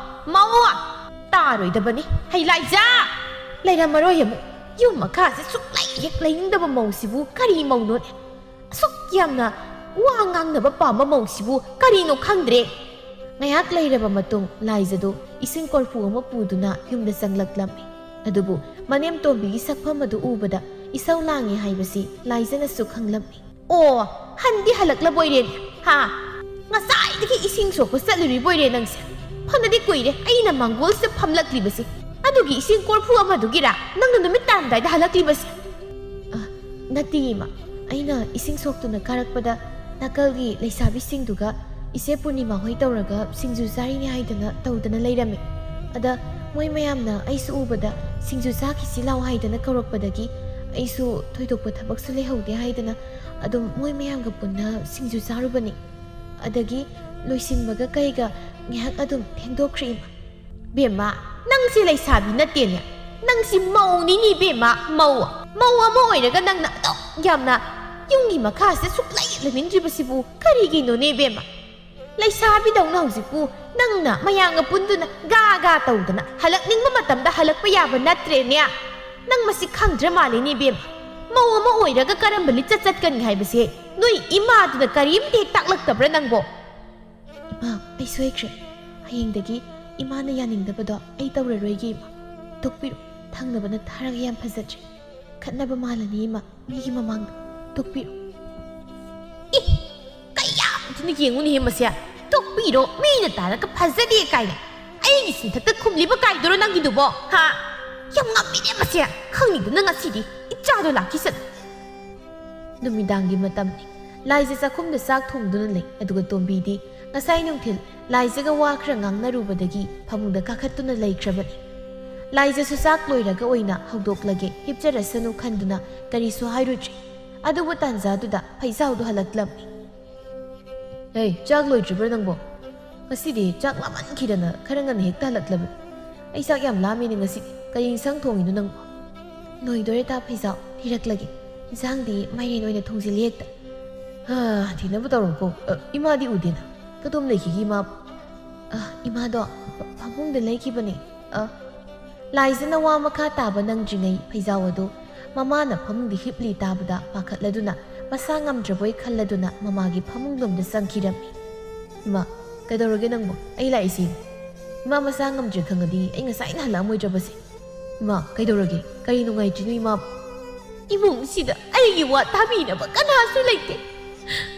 ꯃꯧ!" ꯇꯥꯔꯣꯏꯗꯕꯅꯤ꯫ "ꯍꯩ ꯂꯥꯏꯖ! ꯂꯩꯔꯝꯃꯔꯣꯏ ꯑꯃꯨꯛ꯫ ꯌꯨꯝ ꯃꯈꯥꯁꯦ ꯁꯨꯛꯂꯩ ꯍꯦꯛ ꯂꯩꯅꯤꯡꯗꯕ ꯃꯧꯁꯤꯕꯨ ꯀꯔꯤ ꯃꯧꯅꯣꯅꯦ? ꯑꯁꯨꯛ ꯌꯥꯝꯅ ꯋꯥ ꯉꯥꯡꯅꯕ ꯄꯥꯝꯕ ꯃꯧꯁꯤꯕꯨ ꯀꯔꯤꯅꯣ ꯈꯪꯗ꯭ꯔꯦ꯫" ꯉꯥꯏꯍꯥꯛ ꯂꯩꯔꯕ ꯃꯇꯨꯡ ꯂꯥꯏꯖꯗꯨ ꯏꯁꯤꯡ ꯀꯣꯔꯐꯨ ꯑꯃ ꯄꯨꯗꯨꯅ ꯌꯨꯝꯗ ꯆꯪꯂꯛꯂꯝꯃꯤ꯫ ꯑꯗꯨꯕꯨ ꯃꯅꯦꯝ ꯇꯣꯝꯕꯤꯒꯤ ꯁꯛꯐꯝ ꯑꯗꯨ ꯎꯕꯗ ꯏꯁꯧ ꯂꯥꯡꯉꯤ ꯍꯥꯏꯕꯁꯤ ꯂꯥꯏꯖꯅꯁꯨ ꯈꯪꯂꯝꯃꯤ꯫ "ꯑꯣ, ꯍꯟꯗꯤ ꯍꯜꯂꯛꯂꯕꯣꯏꯔꯦꯅꯦ, ꯍꯥ? ꯉꯁꯥꯏꯗꯒꯤ ꯏꯁꯤꯡ ꯁꯣꯛꯄ ꯆꯠꯂꯨꯔꯤꯕꯣꯏꯔꯦ ꯅꯪꯁꯦ꯫ ꯐꯅꯗꯤ ꯀꯨꯏꯔꯦ ꯑꯩꯅ ꯃꯥꯡꯒꯣꯜꯁꯤꯗ ꯐꯝꯂꯛꯂꯤꯕꯁꯦ꯫ ꯑꯗꯨꯒꯤ ꯏꯁꯤꯡ ꯀꯣꯔꯐꯨ ꯑꯃꯗꯨꯒꯤꯔꯥ ꯅꯪꯅ ꯅꯨꯃꯤꯠ ꯇꯥꯔꯝꯗꯥꯏꯗ ꯍꯜꯂꯛꯂꯤꯕꯁꯦ?" "ꯑ, ꯅꯠꯇꯦ ꯏꯃꯥ, ꯑꯩꯅ ꯏꯁꯤꯡ ꯁꯣꯛꯇꯨꯅ ꯀꯥꯔꯛꯄꯗ ꯅꯥꯀꯜꯒꯤ ꯂꯩꯁꯥꯕꯤꯁꯤꯡꯗꯨꯒ ꯏꯆꯦ ꯄꯨꯔꯅꯤꯃꯥ ꯍꯣꯏ ꯇꯧꯔꯒ ꯁꯤꯡꯖꯨ ꯆꯥꯔꯤꯅꯦ ꯍꯥꯏꯗꯅ ꯇꯧꯗꯅ ꯂꯩꯔꯝꯃꯤ꯫ ꯑꯗ ꯃꯣꯏ ꯃꯌꯥꯝꯅ ꯑꯩꯁꯨ ꯎꯕꯗ "ꯁꯤꯡꯖꯨ ꯆꯥꯈꯤꯁꯤ ꯂꯥꯎ" ꯍꯥꯏꯗꯅ ꯀꯧꯔꯛꯄꯗꯒꯤ ꯑꯩꯁꯨ ꯊꯣꯏꯗꯣꯛꯄ ꯊꯕꯛꯁꯨ ꯂꯩꯍꯧꯗꯦ ꯍꯥꯏꯗꯅ ꯑꯗꯨꯝ ꯃꯣꯏ ꯃꯌꯥꯝꯒ ꯄꯨꯟꯅ ꯁꯤꯡꯖꯨ ꯆꯥꯔꯨꯕꯅꯤ꯫ ꯑꯗꯒꯤ ꯂꯣꯏꯁꯤꯟꯕꯒ ꯀꯩꯒ ꯉꯥꯏꯍꯥꯛ ꯑꯗꯨꯝ ꯊꯦꯡꯗꯣꯛꯈ꯭ꯔꯦ, ꯏꯃꯥ꯫ ꯕꯦꯝꯃ, ꯅꯪꯁꯤ ꯂꯩꯁꯥꯕꯤ ꯅꯠꯇꯦꯅꯦ꯫ ꯅꯪꯁꯤ ꯃꯧꯅꯤꯅꯦ ꯕꯦꯝꯃ, ꯃꯧ꯫ ꯃꯧ ꯑꯃ ꯑꯣꯏꯔꯒ ꯅꯪꯅ ꯑꯗꯨꯛ ꯌꯥꯝꯅ ꯌꯨꯝꯒꯤ ꯃꯈꯥꯁꯤꯗ ꯁꯨꯛꯂꯩ ꯂꯩꯅꯤꯡꯗ꯭ꯔꯤꯕꯁꯤꯕꯨ ꯀꯔꯤꯒꯤꯅꯣꯅꯦ ꯕꯦꯝꯃ? ꯂꯩꯁꯥꯕꯤꯗꯧꯅ ꯍꯧꯖꯤꯛꯄꯨ ꯅꯪꯅ ꯃꯌꯥꯝꯒ ꯄꯨꯟꯗꯨꯅ ꯒꯥ ꯒꯥ ꯇꯧꯗꯅ ꯍꯜꯂꯛꯅꯤꯡꯕ ꯃꯇꯝꯗ ꯍꯜꯂꯛꯄ ꯌꯥꯕ ꯅꯠꯇ꯭ꯔꯦꯅꯦ꯫ ꯅꯪ ꯃꯁꯤ ꯈꯪꯗ꯭ꯔ ꯃꯥꯜꯂꯦꯅꯦ ꯏꯕꯦꯝ꯫ ꯃꯧ ꯑꯃ ꯑꯣꯏꯔꯒ ꯀꯔꯝꯕ ꯂꯤꯆꯠ ꯆꯠꯀꯅꯤ ꯍꯥꯏꯕꯁꯦ ꯅꯣꯏ ꯏꯃꯥꯗꯨꯅ ꯀꯔꯤꯝꯇ ꯍꯦꯛ ꯇꯥꯛꯂꯛꯇꯕ꯭ꯔꯥ ꯅꯪꯕꯣ? ꯏꯃꯥ, ꯑꯩ ꯁꯣꯏꯈ꯭ꯔꯦ꯫ ꯍꯌꯦꯡꯗꯒꯤ ꯏꯃꯥꯅ ꯌꯥꯅꯤꯡꯗꯕꯗꯣ ꯑꯩ ꯇꯧꯔꯔꯣꯏꯒꯦ, ꯏꯃꯥ꯫ ꯇꯣꯛꯄꯤꯔꯣ꯫ ꯊꯪꯅꯕꯅ ꯊꯥꯔꯒ ꯌꯥꯝ ꯐꯖꯗ꯭ꯔꯦ꯫ ꯈꯠꯅꯕ ꯃꯥꯜꯂꯅꯤ, ꯏꯃꯥ꯫ ꯃꯤꯒꯤ ꯃꯃꯥꯡꯗ ꯇꯣꯛꯄꯤꯔꯣ꯫ ꯑꯦ, ꯀꯌꯥꯝ ꯊꯤꯅ ꯌꯦꯡꯉꯨꯅꯦꯍꯦ ꯃꯁꯦ꯫ ꯇꯣꯛꯄꯤꯔꯣ, ꯃꯤꯅ ꯇꯥꯔꯒ ꯐꯖꯗꯦ ꯀꯥꯏꯅ꯫ ꯑꯩꯒꯤ ꯁꯤꯟꯊꯛꯇ ꯈꯨꯝꯂꯤꯕ ꯀꯥꯏꯗꯨꯔꯣ ꯅꯪꯒꯤꯗꯨꯕꯣ? ꯍꯥ? ꯌꯥꯝ ꯉꯝꯃꯤꯅꯦ ꯃꯁꯦ꯫ ꯈꯪꯅꯤꯡꯗꯅ ꯉꯁꯤꯗꯤ ꯏꯆꯥꯗꯣ ꯂꯥꯛꯈꯤꯁꯅꯨ꯫ ꯅꯨꯃꯤꯗꯥꯡꯒꯤ ꯃꯇꯝꯅꯤ꯫ ꯂꯥꯏꯖ ꯆꯥꯛꯈꯨꯝꯗ ꯆꯥꯛ ꯊꯣꯡꯗꯨꯅ ꯂꯩ, ꯑꯗꯨꯒ ꯇꯣꯝꯕꯤꯗꯤ ꯉꯁꯥꯏ ꯅꯨꯡꯊꯤꯜ ꯂꯥꯏꯖꯒ ꯋꯥ ꯈꯔ ꯉꯥꯡꯅꯔꯨꯕꯗꯒꯤ ꯐꯃꯨꯡꯗ ꯀꯥꯈꯠꯇꯨꯅ ꯂꯩꯈ꯭ꯔꯕꯅꯤ꯫ ꯂꯥꯏꯖꯁꯨ ꯆꯥꯛ ꯂꯣꯏꯔꯒ ꯑꯣꯏꯅ ꯍꯧꯗꯣꯛꯂꯒꯦ, ꯍꯤꯞꯆꯔꯁꯅꯨ ꯈꯟꯗꯨꯅ ꯀꯔꯤꯁꯨ ꯍꯥꯏꯔꯨꯗ꯭ꯔꯦ꯫ ꯑꯗꯨꯕꯨ ꯇꯥꯟꯖꯥꯗꯨꯗ ꯐꯩꯖꯥꯎꯗꯨ ꯍꯜꯂꯛꯂꯝꯃꯤ꯫ "ꯍꯦ, ꯆꯥꯛ ꯂꯣꯏꯗ꯭ꯔꯤꯕ꯭ꯔꯥ ꯅꯪꯕꯣ? ꯉꯁꯤꯗꯤ ꯆꯥꯛ ꯂꯥꯝꯃꯟꯈꯤꯗꯅ ꯈꯔ ꯉꯟꯅ ꯍꯦꯛꯇ ꯍꯜꯂꯛꯂꯕꯅꯤ꯫ ꯑꯩ ꯆꯥꯛ ꯌꯥꯝ ꯂꯥꯝꯃꯤꯅꯦ ꯉꯁꯤꯗꯤ꯫ ꯀꯔꯤ ꯏꯟꯁꯥꯡ ꯊꯣꯡꯉꯤꯅꯣ ꯅꯪꯕꯣ?" "ꯂꯣꯏꯗꯣꯔꯦ ꯇꯥ ꯐꯩꯖꯥꯎ, ꯊꯤꯔꯛꯂꯒꯦ꯫ ꯏꯟꯁꯥꯡꯗꯤ ꯃꯥꯏꯔꯦꯟ ꯑꯣꯏꯅ ꯊꯣꯡꯖꯤꯜꯂꯤ ꯍꯦꯛꯇ꯫ ꯍꯥ, ꯊꯤꯅꯕ ꯇꯧꯔꯣꯀꯣ꯫ ꯑ, ꯏꯃꯥꯗꯤ ꯎꯗꯦꯅ꯫ ꯀꯗꯣꯝ ꯂꯩꯈꯤꯒꯦ ꯏꯃꯥꯕꯨ?" "ꯑ, ꯏꯃꯥꯗꯣ ꯐ-, ꯐꯃꯨꯡꯗ ꯂꯩꯈꯤꯕꯅꯦ꯫ ꯑ꯫" ꯂꯥꯏꯖꯅ ꯋꯥ ꯃꯈꯥ ꯇꯥꯕ ꯅꯪꯗ꯭ꯔꯤꯉꯩ ꯐꯩꯖꯥꯎ ꯑꯗꯨ ꯃꯃꯥꯅ ꯐꯃꯨꯡꯗ ꯍꯤꯞꯂꯤ ꯇꯥꯕꯗ ꯄꯥꯈꯠꯂꯗꯨꯅ ꯃꯁꯥ ꯉꯝꯗ꯭ꯔꯕꯣꯏ ꯈꯜꯂꯗꯨꯅ ꯃꯃꯥꯒꯤ ꯐꯃꯨꯡꯂꯣꯝꯗ ꯆꯪꯈꯤꯔꯝꯃꯤ꯫ "ꯏꯃꯥ, ꯀꯩꯗꯧꯔꯒꯦ ꯅꯪꯕꯨ? ꯑꯩ ꯂꯥꯛꯏꯁꯤ꯫ ꯏꯃꯥ ꯃꯁꯥ ꯉꯝꯗ꯭ꯔꯦ ꯈꯪꯉꯗꯤ ꯑꯩ ꯉꯁꯥꯏꯅ ꯍꯜꯂꯛꯑꯝꯃꯣꯏꯗ꯭ꯔꯕꯁꯦ꯫ ꯏꯃꯥ, ꯀꯩꯗꯧꯔꯒꯦ? ꯀꯔꯤ ꯅꯨꯡꯉꯥꯏꯇ꯭ꯔꯤꯅꯣ ꯏꯃꯥꯕꯨ?" "ꯏꯃꯨꯡꯁꯤꯗ ꯑꯩꯒꯤ ꯋꯥ ꯇꯥꯕꯤꯅꯕ ꯀꯅꯥꯁꯨ ꯂꯩꯇꯦ꯫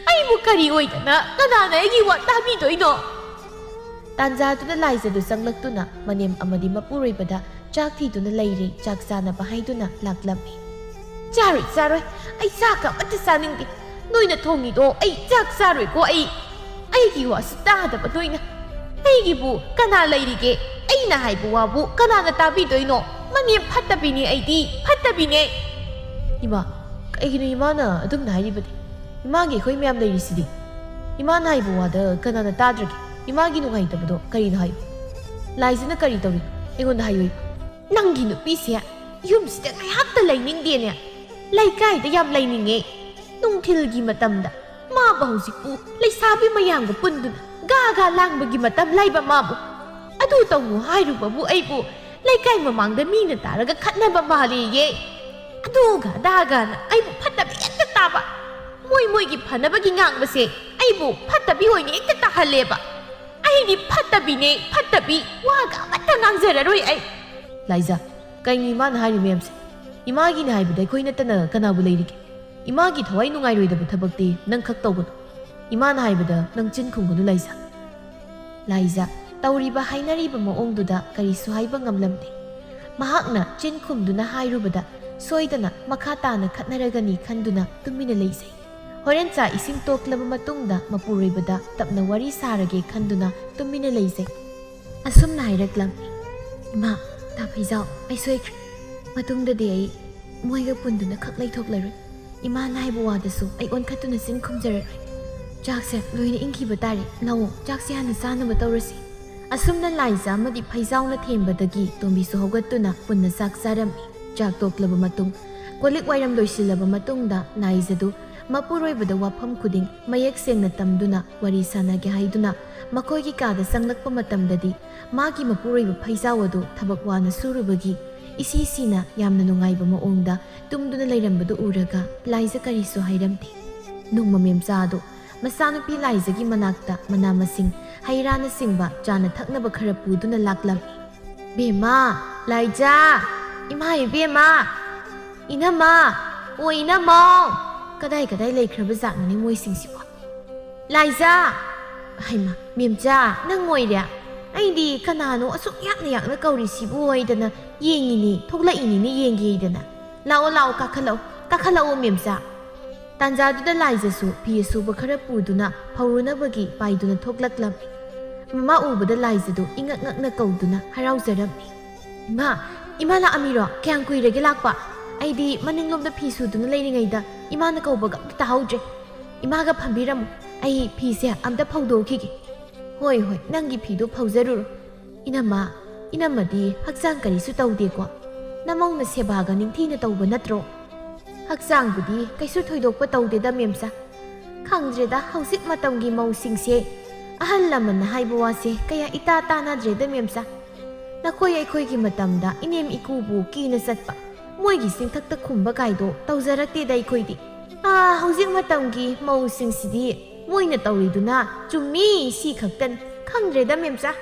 ꯑꯩꯕꯨ ꯀꯔꯤ ꯑꯣꯏꯗꯅ ꯀꯅꯥꯅ ꯑꯩꯒꯤ ꯋꯥ ꯇꯥꯕꯤꯗꯣꯏꯅꯣ?" ꯇꯥꯟꯖꯥꯗꯨꯗ ꯂꯥꯏꯖꯗꯨ ꯆꯪꯂꯛꯇꯨꯅ ꯃꯅꯦꯝ ꯑꯃꯗꯤ ꯃꯄꯨꯔꯣꯏꯕꯗ ꯆꯥꯛ ꯊꯤꯗꯨꯅ ꯂꯩꯔꯤ, ꯆꯥꯛ ꯆꯥꯅꯕ ꯍꯥꯏꯗꯨꯅ ꯂꯥꯛꯂꯝꯃꯤ꯫ "ꯆꯥꯔꯣꯏ, ꯆꯥꯔꯣꯏ꯫ ꯑꯩ ꯆꯥꯛꯀ ꯑꯃꯠꯇ ꯆꯥꯅꯤꯡꯗꯦ꯫ ꯅꯣꯏꯅ ꯊꯣꯡꯉꯤꯗꯣ ꯑꯩ ꯆꯥꯛ ꯆꯥꯔꯣꯏꯀꯣ꯫ ꯑꯩ, ꯑꯩꯒꯤ ꯋꯥꯁꯨ ꯇꯥꯗꯕ ꯅꯣꯏꯅ꯫ ꯑꯩꯒꯤꯕꯨ ꯀꯅꯥ ꯂꯩꯔꯤꯒꯦ? ꯑꯩ ꯑꯩꯅ ꯍꯥꯏꯕ ꯋꯥꯕꯨ ꯀꯅꯥꯅ ꯇꯥꯕꯤꯗꯣꯏꯅꯣ? ꯃꯅꯦꯝ ꯐꯠꯇꯕꯤꯅꯦ ꯑꯩꯗꯤ, ꯐꯠꯇꯕꯤꯅꯦ꯫ ꯏꯃꯥ, ꯀꯩꯒꯤꯅꯣ ꯏꯃꯥꯅ ꯑꯗꯨꯝꯅ ꯍꯥꯏꯔꯤꯕꯗꯤ? ꯏꯃꯥꯒꯤ ꯑꯩꯈꯣꯏ ꯃꯌꯥꯝ ꯂꯩꯔꯤꯁꯤꯗꯤ꯫ ꯏꯃꯥꯅ ꯍꯥꯏꯕ ꯋꯥꯗ ꯀꯅꯥꯅ ꯇꯥꯗ꯭ꯔꯒꯦ? ꯏꯃꯥꯒꯤ ꯅꯨꯡꯉꯥꯏꯇꯕꯗꯣ ꯀꯔꯤꯅꯣ ꯍꯥꯏꯌꯨ꯫ ꯂꯥꯏꯖꯅ ꯀꯔꯤ ꯇꯧꯔꯤ? ꯑꯩꯉꯣꯟꯗ ꯍꯥꯏꯌꯨ꯫ ꯅꯪꯒꯤ ꯅꯨꯄꯤꯁꯦ ꯌꯨꯝꯁꯤꯗ ꯉꯥꯏꯍꯥꯛꯇ ꯂꯩꯅꯤꯡꯗꯦꯅꯦ꯫ ꯂꯩꯀꯥꯏꯗ ꯌꯥꯝ ꯂꯩꯅꯤꯡꯉꯦ꯫ ꯅꯨꯡꯊꯤꯜꯒꯤ ꯃꯇꯝꯗ ꯃꯥꯕꯨ ꯍꯧꯖꯤꯛꯄꯨ ꯂꯩꯁꯥꯕꯤ ꯃꯌꯥꯝꯒ ꯄꯨꯟꯗꯨꯅ ꯒꯥ ꯒꯥ ꯂꯥꯡꯕꯒꯤ ꯃꯇꯝ ꯂꯩꯕ ꯃꯥꯕꯨ꯫ ꯑꯗꯨ ꯇꯧꯅꯨ ꯍꯥꯏꯔꯨꯕꯕꯨ ꯑꯩꯕꯨ ꯂꯩꯀꯥꯏ ꯃꯃꯥꯡꯗ ꯃꯤꯅ ꯇꯥꯔꯒ ꯈꯠꯅꯕ ꯃꯥꯜꯂꯦꯌꯦ꯫ ꯑꯗꯨꯒ ꯑꯗꯥꯒꯅ ꯑꯩꯕꯨ ꯐꯠꯇꯕ ꯍꯦꯛꯇ ꯇꯥꯕ꯫ ꯃꯣꯏ ꯃꯣꯏꯒꯤ ꯐꯅꯕꯒꯤ ꯉꯥꯡꯕꯁꯦ ꯑꯩꯕꯨ ꯐꯠꯇꯕꯤ ꯑꯣꯏꯅ ꯍꯦꯛꯇ ꯇꯥꯍꯜꯂꯦꯕ꯫ ꯑꯩꯗꯤ ꯐꯠꯇꯕꯤꯅꯦ, ꯐꯠꯇꯕꯤ꯫ ꯋꯥꯒ ꯑꯃꯠꯇ ꯉꯥꯡꯖꯔꯔꯣꯏ ꯑꯩ꯫ ꯂꯥꯏꯖꯥ, ꯀꯩꯅꯣ ꯏꯃꯥꯅ ꯍꯥꯏꯔꯤ ꯃꯌꯥꯝꯁꯦ? ꯏꯃꯥꯒꯤꯅꯦ ꯍꯥꯏꯕꯗ ꯑꯩꯈꯣꯏ ꯅꯠꯇꯅ ꯀꯅꯥꯕꯨ ꯂꯩꯔꯤꯒꯦ? ꯏꯃꯥꯒꯤ ꯊꯋꯥꯏ ꯅꯨꯡꯉꯥꯏꯔꯣꯏꯗꯕ ꯊꯕꯛꯇꯤ ꯅꯪ ꯈꯛ ꯇꯧꯒꯅꯨ꯫ ꯏꯃꯥꯅ ꯍꯥꯏꯕꯗ ꯅꯪ ꯆꯤꯟ ꯈꯨꯝꯒꯅꯨ, ꯂꯥꯏꯖꯥ꯫ ꯂꯥꯏꯖꯥ, ꯇꯧꯔꯤꯕ ꯍꯥꯏꯅꯔꯤꯕ ꯃꯑꯣꯡꯗꯨꯗ ꯀꯔꯤꯁꯨ ꯍꯥꯏꯕ ꯉꯝꯂꯝꯗꯦ꯫ ꯃꯍꯥꯛꯅ ꯆꯤꯟ ꯈꯨꯝꯗꯨꯅ ꯍꯥꯏꯔꯨꯕꯗ ꯁꯣꯏꯗꯅ ꯃꯈꯥ ꯇꯥꯅ ꯈꯠꯅꯔꯒꯅꯤ ꯈꯟꯗꯨꯅ ꯇꯨꯃꯤꯟꯅ ꯂꯩꯖꯩ꯫ ꯍꯣꯔꯦꯟ ꯆꯥꯛ ꯏꯁꯤꯡ ꯇꯣꯛꯂꯕ ꯃꯇꯨꯡꯗ ꯃꯄꯨꯔꯣꯏꯕꯗ ꯇꯞꯅ ꯋꯥꯔꯤ ꯁꯥꯔꯒꯦ ꯈꯟꯗꯨꯅ ꯇꯨꯃꯤꯟꯅ ꯂꯩꯖꯩ꯫ ꯑꯁꯨꯝꯅ ꯍꯥꯏꯔꯛꯂꯝꯃꯤ, "ꯏꯃꯥ, ꯇꯥ ꯐꯩꯖꯥꯎ, ꯑꯩ ꯁꯣꯏꯈ꯭ꯔꯦ꯫ ꯃꯇꯨꯡꯗꯗꯤ ꯑꯩ ꯃꯣꯏꯒ ꯄꯨꯟꯗꯨꯅ ꯈꯛ ꯂꯩꯊꯣꯛꯂꯔꯣꯏ꯫ ꯏꯃꯥꯅ ꯍꯥꯏꯕ ꯋꯥꯗꯁꯨ ꯑꯩ ꯑꯣꯟꯈꯠꯇꯨꯅ ꯆꯤꯟ ꯈꯨꯝꯖꯔꯔꯣꯏ꯫ ꯆꯥꯛꯁꯦ ꯂꯣꯏꯅ ꯏꯪꯈꯤꯕ ꯇꯥꯔꯦ꯫ ꯂꯥꯛꯑꯣ, ꯆꯥꯛꯁꯦ ꯍꯥꯟꯅ ꯆꯥꯅꯕ ꯇꯧꯔꯁꯤ꯫" ꯑꯁꯨꯝꯅ ꯂꯥꯏꯖꯥ ꯑꯃꯗꯤ ꯐꯩꯖꯥꯎꯅ ꯊꯦꯝꯕꯗꯒꯤ ꯇꯣꯝꯕꯤꯁꯨ ꯍꯧꯒꯠꯇꯨꯅ ꯄꯨꯟꯅ ꯆꯥꯛ ꯆꯥꯔꯝꯃꯤ꯫ ꯆꯥꯛ ꯇꯣꯛꯂꯕ ꯃꯇꯨꯡ, ꯀꯣꯜꯂꯤꯛ ꯋꯥꯏꯔꯝ ꯂꯣꯏꯁꯤꯜꯂꯕ ꯃꯇꯨꯡꯗ ꯂꯥꯏꯖꯗꯨ ꯃꯄꯨꯔꯣꯏꯕꯗ ꯋꯥꯐꯝ ꯈꯨꯗꯤꯡ ꯃꯌꯦꯛ ꯁꯦꯡꯅ ꯇꯝꯗꯨꯅ ꯋꯥꯔꯤ ꯁꯥꯟꯅꯒꯦ ꯍꯥꯏꯗꯨꯅ ꯃꯈꯣꯏꯒꯤ ꯀꯥꯗ ꯆꯪꯂꯛꯄ ꯃꯇꯝꯗꯗꯤ ꯃꯥꯒꯤ ꯃꯄꯨꯔꯣꯏꯕ ꯐꯩꯖꯥꯎ ꯑꯗꯨ ꯊꯕꯛ ꯋꯥꯅ ꯁꯨꯔꯨꯕꯒꯤ ꯏꯁꯤ ꯁꯤꯅ ꯌꯥꯝꯅ ꯅꯨꯡꯉꯥꯏꯕ ꯃꯑꯣꯡꯗ ꯇꯨꯝꯗꯨꯅ ꯂꯩꯔꯝꯕꯗꯨ ꯎꯔꯒ ꯂꯥꯏꯖ ꯀꯔꯤꯁꯨ ꯍꯥꯏꯔꯝꯗꯦ꯫ ꯅꯣꯡꯃ ꯃꯦꯝꯆꯥ ꯑꯗꯨ ꯃꯆꯥꯅꯨꯄꯤ ꯂꯥꯏꯖꯒꯤ ꯃꯅꯥꯛꯇ ꯃꯅꯥ ꯃꯁꯤꯡ, ꯍꯩ ꯔꯥꯅꯆꯤꯡꯕ ꯆꯥꯅ ꯊꯛꯅꯕ ꯈꯔ ꯄꯨꯗꯨꯅ ꯂꯥꯛꯂꯝꯃꯤ꯫ "ꯕꯦꯝꯃ, ꯂꯥꯏꯖꯥ, ꯏꯃꯥ ꯏꯕꯦꯝꯃ, ꯏꯅꯝꯃ, ꯑꯣ ꯏꯅꯝꯃꯧ, ꯀꯗꯥꯏ ꯀꯗꯥꯏ ꯂꯩꯈ꯭ꯔꯕ ꯖꯥꯠꯅꯣꯅꯦ ꯃꯣꯏꯁꯤꯡꯁꯤꯕꯣ? ꯂꯥꯏꯖꯥ!" "ꯍꯩꯃꯥ, ꯃꯦꯝꯆꯥ, ꯅꯪ ꯑꯣꯏꯔꯦ? ꯑꯩꯗꯤ ꯀꯅꯥꯅꯣ ꯑꯁꯨꯛ ꯌꯥꯛꯅ ꯌꯥꯛꯅ ꯀꯧꯔꯤꯁꯤꯕꯨ ꯍꯥꯏꯗꯅ ꯌꯦꯡꯉꯤꯅꯤ, ꯊꯣꯛꯂꯛꯏꯅꯤꯅꯦ ꯌꯦꯡꯒꯦ ꯍꯥꯏꯗꯅ꯫ ꯂꯥꯛꯑꯣ, ꯂꯥꯛꯑꯣ, ꯀꯥꯈꯠꯂꯛꯑꯣ, ꯀꯥꯈꯠꯂꯛꯑꯣ ꯃꯦꯝꯆꯥ꯫" ꯇꯥꯟꯖꯥꯗꯨꯗ ꯂꯥꯏꯖꯁꯨ ꯐꯤ ꯑꯁꯨꯕ ꯈꯔ ꯄꯨꯗꯨꯅ ꯐꯧꯔꯨꯅꯕꯒꯤ ꯄꯥꯏꯗꯨꯅ ꯊꯣꯛꯂꯛꯂꯝꯃꯤ꯫ ꯃꯃꯥ ꯎꯕꯗ ꯂꯥꯏꯖꯗꯨ ꯏꯉꯛ ꯉꯛꯅ ꯀꯧꯗꯨꯅ ꯍꯔꯥꯎꯖꯔꯝꯃꯤ꯫ "ꯏꯃꯥ, ꯏꯃꯥ ꯂꯥꯛꯑꯝꯃꯤꯔꯣ? ꯀꯌꯥꯝ ꯀꯨꯏꯔꯒꯦ ꯂꯥꯛꯄ? ꯑꯩꯗꯤ ꯃꯅꯤꯡꯂꯣꯝꯗ ꯐꯤ ꯁꯨꯗꯨꯅ ꯂꯩꯔꯤꯉꯩꯗ ꯏꯃꯥꯅ ꯀꯧꯕꯒ ꯑꯝꯇ ꯇꯥꯍꯧꯗ꯭ꯔꯦ꯫ ꯏꯃꯥꯒ ꯐꯝꯕꯤꯔꯝꯃꯨ, ꯑꯩ ꯐꯤꯁꯦ ꯑꯝꯇ ꯐꯧꯗꯣꯛꯈꯤꯒꯦ꯫" "ꯍꯣꯏ, ꯍꯣꯏ, ꯅꯪꯒꯤ ꯐꯤꯗꯣ ꯐꯧꯖꯔꯨꯔꯣ꯫" "ꯏꯅꯝꯃ, ꯏꯅꯝꯃꯗꯤ ꯍꯛꯆꯥꯡ ꯀꯔꯤꯁꯨ ꯇꯧꯗꯦꯀꯣ? ꯅꯃꯧꯅ ꯁꯦꯕꯥꯒ ꯅꯤꯡꯊꯤꯅ ꯇꯧꯕ ꯅꯠꯇ꯭ꯔꯣ?" "ꯍꯛꯆꯥꯡꯕꯨꯗꯤ ꯀꯩꯁꯨ ꯊꯣꯏꯗꯣꯛꯄ ꯇꯧꯗꯦꯗ, ꯃꯦꯝꯆꯥ꯫ ꯈꯪꯗ꯭ꯔꯦꯗ, ꯍꯧꯖꯤꯛ ꯃꯇꯝꯒꯤ ꯃꯧꯁꯤꯡꯁꯦ ꯑꯍꯜ ꯂꯃꯟꯅ ꯍꯥꯏꯕ ꯋꯥꯁꯦ ꯀꯌꯥ ꯏꯇꯥ ꯇꯥꯅꯗ꯭ꯔꯦꯗ, ꯃꯦꯝꯆꯥ꯫ ꯅꯈꯣꯏ ꯑꯩꯈꯣꯏꯒꯤ ꯃꯇꯝꯗ ꯏꯅꯦꯝ ꯏꯀꯨꯕꯨ ꯀꯤꯅ ꯆꯠꯄ, ꯃꯣꯏꯒꯤ ꯆꯤꯡꯊꯛꯇ ꯈꯨꯝꯕ ꯀꯥꯏꯗꯣ ꯇꯧꯖꯔꯛꯇꯦꯗ ꯑꯩꯈꯣꯏꯗꯤ꯫ ꯑꯥ, ꯍꯧꯖꯤꯛ ꯃꯇꯝꯒꯤ ꯃꯧꯁꯤꯡꯁꯤꯗꯤ ꯃꯣꯏꯅ ꯇꯧꯔꯤꯗꯨꯅ ꯆꯨꯝꯃꯤ ꯁꯤ ꯈꯛꯇꯅꯤ꯫ ꯈꯪꯗ꯭ꯔꯦꯗ, ꯃꯦꯝꯆꯥ꯫"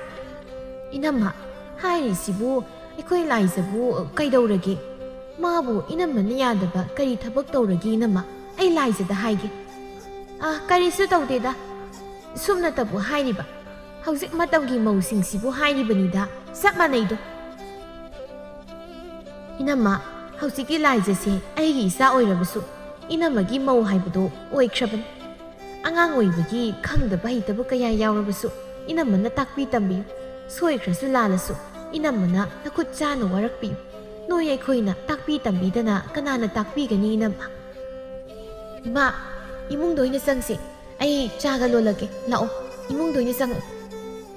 "ꯏꯅꯝꯃ, ꯍꯥꯏꯔꯤꯁꯤꯕꯨ ꯑꯩꯈꯣꯏ ꯂꯥꯏꯖꯕꯨ ꯀꯩꯗꯧꯔꯒꯦ? ꯃꯥꯕꯨ ꯏꯅꯝꯃꯅ ꯌꯥꯗꯕ ꯀꯔꯤ ꯊꯕꯛ ꯇꯧꯔꯒꯦ, ꯏꯅꯝꯃ? ꯑꯩ ꯂꯥꯏꯖꯗ ꯍꯥꯏꯒꯦ꯫" "ꯑ, ꯀꯔꯤꯁꯨ ꯇꯧꯗꯦꯗ꯫ ꯁꯨꯞꯅꯇꯕꯨ ꯍꯥꯏꯔꯤꯕ꯫ ꯍꯧꯖꯤꯛ ꯃꯇꯝꯒꯤ ꯃꯧꯁꯤꯡꯁꯤꯕꯨ ꯍꯥꯏꯔꯤꯕꯅꯤꯗ, ꯆꯞ ꯃꯥꯟꯅꯩꯗꯣ꯫" "ꯏꯅꯝꯃ, ꯍꯧꯖꯤꯛꯀꯤ ꯂꯥꯏꯖꯁꯦ ꯑꯩꯒꯤ ꯏꯆꯥ ꯑꯣꯏꯔꯕꯁꯨ ꯏꯅꯝꯃꯒꯤ ꯃꯧ ꯍꯥꯏꯕꯗꯣ ꯑꯣꯏꯈ꯭ꯔꯕꯅꯤ꯫ ꯑꯉꯥꯡ ꯑꯣꯏꯕꯒꯤ ꯈꯪꯗꯕ ꯍꯩꯇꯕ ꯀꯌꯥ ꯌꯥꯎꯔꯕꯁꯨ ꯏꯅꯝꯃꯅ ꯇꯥꯛꯄꯤ ꯇꯝꯕꯤꯌꯨ꯫ ꯁꯣꯏꯈ꯭ꯔꯁꯨ ꯂꯥꯜꯂꯁꯨ ꯏꯅꯝꯃꯅ ꯅꯈꯨꯠ ꯆꯥꯅ ꯋꯥꯔꯛꯄꯤꯌꯨ꯫ ꯅꯣꯏ ꯑꯩꯈꯣꯏꯅ ꯇꯥꯛꯄꯤ ꯇꯝꯕꯤꯗꯅ ꯀꯅꯥꯅ ꯇꯥꯛꯄꯤꯒꯅꯤ, ꯏꯅꯝꯃ?" "ꯏꯃꯥ, ꯏꯃꯨꯡꯗ ꯑꯣꯏꯅ ꯆꯪꯁꯦ꯫ ꯑꯩ ꯆꯥꯒ ꯂꯣꯜꯂꯛꯀꯦ꯫ ꯂꯥꯛꯑꯣ, ꯏꯃꯨꯡꯗ ꯑꯣꯏꯅ ꯆꯪꯉꯛꯑꯣ꯫"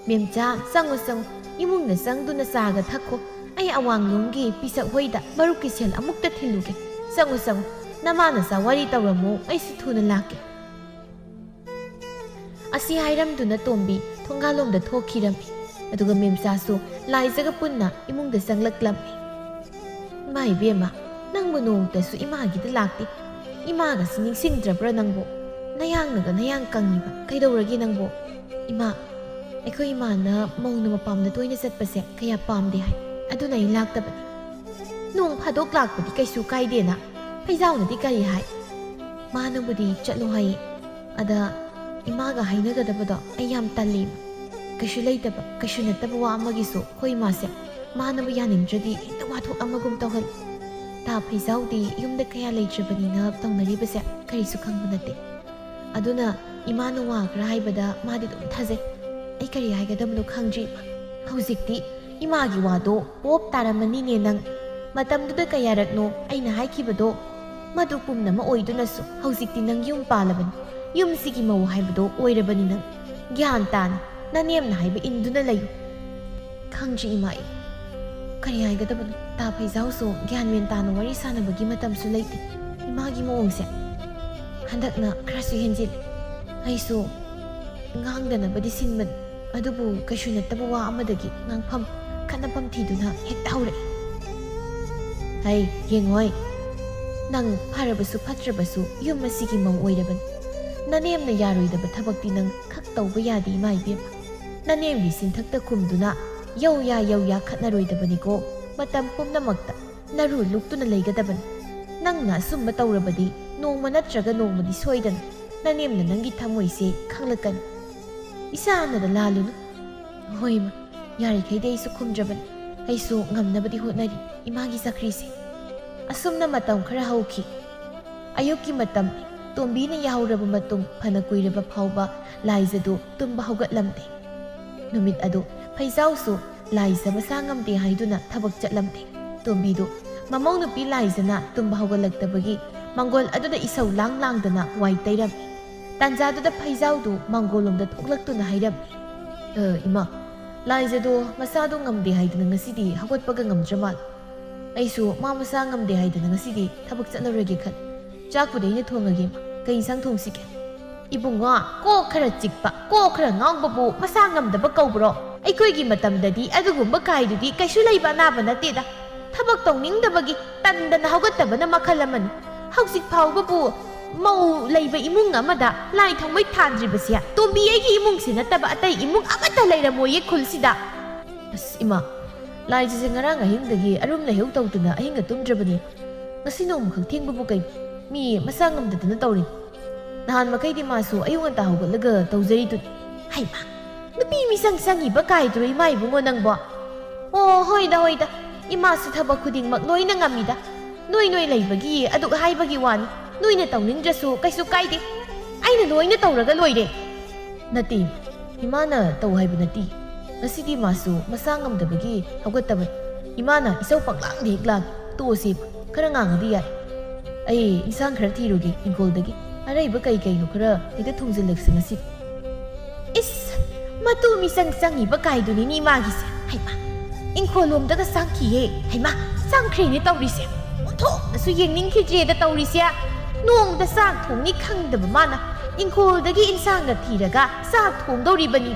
"ꯃꯦꯝꯆꯥ, ꯆꯪꯉꯣ, ꯆꯪꯉꯣ꯫ ꯏꯃꯨꯡꯗ ꯆꯪꯗꯨꯅ ꯆꯥꯒ ꯊꯛꯈꯣ꯫ ꯑꯩ ꯑꯋꯥꯡꯂꯣꯝꯒꯤ ꯄꯤꯁꯛ ꯍꯣꯏꯗ ꯃꯔꯨꯞꯀꯤ ꯁꯦꯜ ꯑꯃꯨꯛꯇ ꯊꯤꯜꯂꯨꯒꯦ꯫ ꯆꯪꯉꯣ, ꯆꯪꯉꯣ꯫ ꯅꯃꯥ ꯅꯆꯥ ꯋꯥꯔꯤ ꯇꯧꯔꯝꯃꯣ, ꯑꯩꯁꯨ ꯊꯨꯅ ꯂꯥꯛꯀꯦ꯫" ꯑꯁꯤ ꯍꯥꯏꯔꯝꯗꯨꯅ ꯇꯣꯝꯕꯤ ꯊꯣꯡꯒꯥꯜꯂꯣꯝꯗ ꯊꯣꯛꯈꯤꯔꯝꯃꯤ꯫ ꯑꯗꯨꯒ ꯃꯦꯝꯆꯥꯁꯨ ꯂꯥꯏꯖꯒ ꯄꯨꯟꯅ ꯏꯃꯨꯡꯗ ꯆꯪꯂꯛꯂꯝꯃꯤ꯫ "ꯏꯃꯥ ꯏꯕꯦꯝꯃ, ꯅꯪꯕꯨ ꯅꯣꯡꯃꯇꯁꯨ ꯏꯃꯥꯒꯤꯗ ꯂꯥꯛꯇꯦ꯫ ꯏꯃꯥꯒꯁꯤ ꯅꯤꯡꯁꯤꯡꯗ꯭ꯔꯕ꯭ꯔꯥ ꯅꯪꯕꯨ? ꯅꯌꯥꯡꯅꯒ ꯅꯌꯥꯡ ꯀꯪꯉꯤꯕ꯫ ꯀꯩꯗꯧꯔꯒꯦ ꯅꯪꯕꯨ?" "ꯏꯃꯥ, ꯑꯩꯈꯣꯏ ꯏꯃꯥꯅ ꯃꯧꯅ ꯃꯄꯥꯝꯗ ꯇꯣꯏꯅ ꯆꯠꯄꯁꯦ ꯀꯌꯥ ꯄꯥꯝꯗꯦ ꯍꯥꯏ꯫ ꯑꯗꯨꯅ ꯑꯩ ꯂꯥꯛꯇꯕꯅꯤ꯫" "ꯅꯣꯡ ꯐꯥꯗꯣꯛ ꯂꯥꯛꯄꯗꯤ ꯀꯩꯁꯨ ꯀꯥꯏꯗꯦꯅ꯫ ꯐꯩꯖꯥꯎꯅꯗꯤ ꯀꯔꯤ ꯍꯥꯏ?" "ꯃꯥꯅꯕꯨꯗꯤ ꯆꯠꯂꯣ ꯍꯥꯏꯌꯦ꯫ ꯑꯗ ꯏꯃꯥꯒ ꯍꯥꯏꯅꯒꯗꯕꯗꯣ ꯑꯩ ꯌꯥꯝ ꯇꯜꯂꯤ꯫ ꯀꯩꯁꯨ ꯂꯩꯇꯕ, ꯀꯩꯁꯨ ꯅꯠꯇꯕ ꯋꯥ ꯑꯃꯒꯤꯁꯨ ꯑꯩꯈꯣꯏ ꯏꯃꯥꯁꯦ ꯃꯥꯅꯕꯨ ꯌꯥꯅꯤꯡꯗ꯭ꯔꯗꯤ ꯍꯦꯛꯇ ꯋꯥꯊꯣꯛ ꯑꯃꯒꯨꯝ ꯇꯧꯍꯜꯂꯤ꯫ ꯇꯥ ꯐꯩꯖꯥꯎꯗꯤ ꯌꯨꯝꯗ ꯀꯌꯥ ꯂꯩꯇ꯭ꯔꯕꯅꯤꯅ ꯇꯧꯅꯔꯤꯕꯁꯦ ꯀꯔꯤꯁꯨ ꯈꯪꯕ ꯅꯠꯇꯦ꯫ ꯑꯗꯨꯅ ꯏꯃꯥꯅ ꯋꯥ ꯈꯔ ꯍꯥꯏꯕꯗ ꯃꯥꯗꯤ ꯑꯗꯨꯝ ꯊꯥꯖꯩ꯫ ꯑꯩ ꯀꯔꯤ ꯍꯥꯏꯒꯗꯕꯅꯣ ꯈꯪꯗ꯭ꯔꯦ ꯏꯃꯥ꯫ ꯍꯧꯖꯤꯛꯇꯤ ꯏꯃꯥꯒꯤ ꯋꯥꯗꯣ ꯄꯣꯞ ꯇꯥꯔꯝꯃꯅꯤꯅꯦ ꯅꯪ꯫ ꯃꯇꯝꯗꯨꯗ ꯀꯌꯥꯔꯛꯅꯣ ꯑꯩꯅ ꯍꯥꯏꯈꯤꯕꯗꯣ? ꯃꯗꯨ ꯄꯨꯝꯅꯃꯛ ꯑꯣꯏꯗꯨꯅꯁꯨ ꯍꯧꯖꯤꯛꯇꯤ ꯅꯪ ꯌꯨꯝ ꯄꯥꯜꯂꯕꯅꯤ꯫ ꯌꯨꯝꯁꯤꯒꯤ ꯃꯧ ꯍꯥꯏꯕꯗꯣ ꯑꯣꯏꯔꯕꯅꯤ ꯅꯪ꯫ ꯒ꯭ꯌꯥꯟ ꯇꯥꯅ ꯅꯅꯦꯝꯅ ꯍꯥꯏꯕ ꯏꯟꯗꯨꯅ ꯂꯩꯌꯨ꯫ ꯈꯪꯗ꯭ꯔꯦ ꯏꯃꯥ ꯑꯩ꯫ ꯀꯔꯤ ꯍꯥꯏꯒꯗꯕꯅꯣ? ꯇꯥ ꯐꯩꯖꯥꯎꯁꯨ ꯒ꯭ꯌꯥꯟ ꯃꯦꯟ ꯇꯥꯅ ꯋꯥꯔꯤ ꯁꯥꯟꯅꯕꯒꯤ ꯃꯇꯝꯁꯨ ꯂꯩꯇꯦ꯫ ꯏꯃꯥꯒꯤ ꯃꯑꯣꯡꯁꯦ ꯍꯟꯗꯛꯅ ꯈꯔꯁꯨ ꯍꯦꯟꯖꯤꯜꯂꯤ꯫ ꯑꯩꯁꯨ ꯉꯥꯡꯗꯅꯕꯗꯤ ꯁꯤꯟꯕꯅꯤ, ꯑꯗꯨꯕꯨ ꯀꯩꯁꯨ ꯅꯠꯇꯕ ꯋꯥ ꯑꯃꯗꯒꯤ ꯉꯥꯡꯐꯝ ꯈꯠꯅꯐꯝ ꯊꯤꯗꯨꯅ ꯍꯦꯛꯇ ꯍꯧꯔꯛꯏ꯫ ꯍꯩ, ꯌꯦꯡꯉꯣꯏ, ꯅꯪ ꯐꯔꯕꯁꯨ ꯐꯠꯇ꯭ꯔꯕꯁꯨ ꯌꯨꯝ ꯑꯁꯤꯒꯤ ꯃꯧ ꯑꯣꯏꯔꯕꯅꯤ꯫ ꯅꯅꯦꯝꯅ ꯌꯥꯔꯣꯏꯗꯕ ꯊꯕꯛꯇꯤ ꯅꯪ ꯈꯛ ꯇꯧꯕ ꯌꯥꯗꯦ ꯏꯃꯥ ꯏꯕꯦꯝꯃ꯫ ꯅꯅꯦꯝꯒꯤ ꯁꯤꯟꯊꯛꯇ ꯈꯨꯝꯗꯨꯅ ꯌꯧ ꯌꯥ ꯌꯧ ꯌꯥ ꯈꯠꯅꯔꯣꯏꯗꯕꯅꯤꯀꯣ꯫ ꯃꯇꯝ ꯄꯨꯝꯅꯃꯛꯇ ꯅꯔꯨ ꯂꯨꯛꯇꯨꯅ ꯂꯩꯒꯗꯕꯅꯤ꯫ ꯅꯪꯅ ꯑꯁꯨꯝꯕ ꯇꯧꯔꯕꯗꯤ ꯅꯣꯡꯃ ꯅꯠꯇ꯭ꯔꯒ ꯅꯣꯡꯃꯗꯤ ꯁꯣꯏꯗꯅ ꯅꯅꯦꯝꯅ ꯅꯪꯒꯤ ꯊꯃꯣꯏꯁꯦ ꯈꯪꯂꯛꯀꯅꯤ꯫ ꯏꯁꯥꯅꯗ ꯂꯥꯜꯂꯨꯅꯨ꯫ ꯍꯣꯏ ꯏꯃꯥ, ꯌꯥꯔꯤꯈꯩꯗꯤ ꯑꯩꯁꯨ ꯈꯨꯝꯗ꯭ꯔꯕꯅꯤ꯫ ꯑꯩꯁꯨ ꯉꯝꯅꯕꯗꯤ ꯍꯣꯠꯅꯔꯤ ꯏꯃꯥꯒꯤ ꯆꯀ꯭ꯔꯤꯁꯦ꯫ ꯑꯁꯨꯝꯅ ꯃꯇꯝ ꯈꯔ ꯍꯧꯈꯤ꯫ ꯑꯌꯨꯛꯀꯤ ꯃꯇꯝ, ꯇꯣꯝꯕꯤꯅ ꯌꯥꯍꯧꯔꯕ ꯃꯇꯨꯡ ꯐꯅ ꯀꯨꯏꯔꯕ ꯐꯥꯎꯕ ꯂꯥꯏꯖꯗꯨ ꯇꯨꯝꯕ ꯍꯧꯒꯠꯂꯝꯗꯦ꯫ ꯅꯨꯃꯤꯠ ꯑꯗꯨ ꯐꯩꯖꯥꯎꯁꯨ ꯂꯥꯏꯖ ꯃꯁꯥ ꯉꯝꯗꯦ ꯍꯥꯏꯗꯨꯅ ꯊꯕꯛ ꯆꯠꯂꯝꯗꯦ꯫ ꯇꯣꯝꯕꯤꯗꯨ ꯃꯃꯧ ꯅꯨꯄꯤ ꯂꯥꯏꯖꯅ ꯇꯨꯝꯕ ꯍꯧꯒꯠꯂꯛꯇꯕꯒꯤ ꯃꯪꯒꯣꯜ ꯑꯗꯨꯗ ꯏꯁꯧ ꯂꯥꯡ ꯂꯥꯡꯗꯅ ꯋꯥꯏ ꯇꯩꯔꯝꯃꯤ꯫ ꯇꯥꯟꯖꯥꯗꯨꯗ ꯐꯩꯖꯥꯎꯗꯨ ꯃꯪꯒꯣꯜꯂꯣꯝꯗ ꯊꯣꯛꯂꯛꯇꯨꯅ ꯍꯥꯏꯔꯝꯃꯤ꯫ "ꯑ, ꯏꯃꯥ, ꯂꯥꯏꯖꯗꯣ ꯃꯁꯥꯗꯣ ꯉꯝꯗꯦ ꯍꯥꯏꯗꯅ ꯉꯁꯤꯗꯤ ꯍꯧꯒꯠꯄꯒ ꯉꯝꯗ꯭ꯔ ꯃꯥꯜꯂꯦ꯫ ꯑꯩꯁꯨ ꯃꯥ ꯃꯁꯥ ꯉꯝꯗꯦ ꯍꯥꯏꯗꯅ ꯉꯁꯤꯗꯤ ꯊꯕꯛ ꯆꯠꯂꯔꯣꯏꯒꯦ ꯈꯜꯂꯦ꯫ ꯆꯥꯛꯄꯨꯗꯤ ꯑꯩꯅ ꯊꯣꯡꯉꯒꯦ, ꯏꯃꯥ꯫ ꯀꯩ ꯏꯟꯁꯥꯡ ꯊꯣꯡꯁꯤꯒꯦ?" "ꯏꯕꯨꯡꯉꯣ, ꯀꯣꯛ ꯈꯔ ꯆꯤꯛꯄ, ꯀꯣꯛ ꯈꯔ ꯉꯥꯎꯕꯕꯨ ꯃꯁꯥ ꯉꯝꯗꯕ ꯀꯧꯕ꯭ꯔꯣ? ꯑꯩꯈꯣꯏꯒꯤ ꯃꯇꯝꯗꯗꯤ ꯑꯗꯨꯒꯨꯝꯕ ꯀꯥꯏꯗꯨꯗꯤ ꯀꯩꯁꯨ ꯂꯩꯕ ꯑꯅꯥꯕ ꯅꯠꯇꯦꯗ꯫ ꯊꯕꯛ ꯇꯧꯅꯤꯡꯗꯕꯒꯤ ꯇꯟꯗꯅ ꯍꯧꯒꯠꯇꯕꯅ ꯃꯈꯜ ꯑꯃꯅꯤ꯫ ꯍꯧꯖꯤꯛ ꯐꯥꯎꯕꯕꯨ ꯃꯧ ꯂꯩꯕ ꯏꯃꯨꯡ ꯑꯃꯗ ꯂꯥꯏ ꯊꯥꯎꯃꯩ ꯊꯥꯟꯗ꯭ꯔꯤꯕꯁꯦ ꯇꯣꯝꯕꯤ ꯑꯩꯒꯤ ꯏꯃꯨꯡꯁꯤ ꯅꯠꯇꯕ ꯑꯇꯩ ꯏꯃꯨꯡ ꯑꯃꯠꯇ ꯂꯩꯔꯝꯃꯣꯏꯌꯦ ꯈꯨꯜꯁꯤꯗ꯫" "ꯑꯁ ꯏꯃꯥ, ꯂꯥꯏꯖꯁꯦ ꯉꯔꯥꯡ ꯑꯍꯤꯡꯗꯒꯤ ꯑꯔꯨꯝ ꯂꯩꯍꯧ ꯇꯧꯗꯅ ꯑꯍꯤꯡꯒ ꯇꯨꯝꯗ꯭ꯔꯕꯅꯤ꯫ ꯉꯁꯤ ꯅꯣꯡꯃꯈꯛ ꯊꯦꯡꯕꯕꯨ ꯀꯩ? ꯃꯤ ꯃꯁꯥ ꯉꯝꯗꯗꯅ ꯇꯧꯔꯤꯅꯤ꯫ ꯅꯍꯥꯟ ꯃꯈꯩꯗꯤ ꯃꯥꯁꯨ ꯑꯌꯨꯛ ꯉꯟꯇꯥ ꯍꯧꯒꯠꯂꯒ ꯇꯧꯖꯔꯤꯗꯨꯅꯤ꯫" "ꯍꯩꯃꯥ, ꯅꯨꯄꯤ ꯃꯤꯆꯪ ꯆꯪꯉꯤꯕ ꯀꯥꯏꯗꯨꯔꯣ ꯏꯃꯥ ꯏꯕꯨꯡꯉꯣ ꯅꯪꯕꯣ?" "ꯑꯣ, ꯍꯣꯏꯗ, ꯍꯣꯏꯗ, ꯏꯃꯥꯁꯨ ꯊꯕꯛ ꯈꯨꯗꯤꯡꯃꯛ ꯂꯣꯏꯅ ꯉꯝꯃꯤꯗ꯫ ꯅꯣꯏ ꯅꯣꯏ ꯂꯩꯕꯒꯤ ꯑꯗꯨꯛ ꯍꯥꯏꯕꯒꯤ ꯋꯥꯅꯤ꯫ ꯅꯣꯏꯅ ꯇꯧꯅꯤꯡꯗ꯭ꯔꯁꯨ ꯀꯩꯁꯨ ꯀꯥꯏꯗꯦ꯫ ꯑꯩꯅ ꯂꯣꯏꯅ ꯇꯧꯔꯒ ꯂꯣꯏꯔꯦ꯫" "ꯅꯠꯇꯦ, ꯏꯃꯥꯅ ꯇꯧ ꯍꯥꯏꯕ ꯅꯠꯇꯦ꯫ ꯉꯁꯤꯗꯤ ꯃꯥꯁꯨ ꯃꯁꯥ ꯉꯝꯗꯕꯒꯤ ꯍꯧꯒꯠꯇꯕꯅꯤ꯫ ꯏꯃꯥꯅ ꯏꯁꯧ ꯄꯪꯂꯥꯡꯗ ꯍꯦꯛ ꯂꯥꯡꯏ꯫ ꯇꯣꯛꯑꯁꯤ, ꯈꯔ ꯉꯥꯡꯉꯗꯤ ꯌꯥꯏ꯫ ꯑꯩ ꯏꯟꯁꯥꯡ ꯈꯔ ꯊꯤꯔꯨꯒꯦ ꯏꯪꯈꯣꯜꯗꯒꯤ꯫ ꯑꯔꯩꯕ ꯀꯩ ꯀꯩꯅꯣ ꯈꯔ ꯍꯦꯛꯇ ꯊꯣꯡꯖꯤꯜꯂꯁꯤ ꯉꯁꯤꯗꯤ꯫ ꯏꯁ! ꯃꯇꯨ ꯃꯤꯆꯪ ꯆꯪꯉꯤꯕ ꯀꯥꯏꯗꯨꯅꯤꯅꯦ ꯃꯥꯒꯤꯁꯦ꯫ ꯍꯩꯃꯥ! ꯏꯪꯈꯣꯜꯂꯣꯝꯗꯒ ꯆꯪꯈꯤꯌꯦ꯫ ꯍꯩꯃꯥ! ꯆꯪꯈ꯭ꯔꯦꯅꯦ ꯇꯧꯔꯤꯁꯦ꯫ ꯑꯣꯟꯊꯣꯛꯅꯁꯨ ꯌꯦꯡꯅꯤꯡꯈꯤꯗ꯭ꯔꯦꯗ ꯇꯧꯔꯤꯁꯦ꯫ ꯅꯣꯡꯃꯗ ꯆꯥꯛ ꯊꯣꯡꯅꯤ ꯈꯪꯗꯕ ꯃꯥꯅ ꯏꯪꯈꯣꯜꯗꯒꯤ ꯏꯟꯁꯥꯡꯒ ꯊꯤꯔꯒ ꯆꯥꯛ ꯊꯣꯡꯗꯧꯔꯤꯕꯅꯤ꯫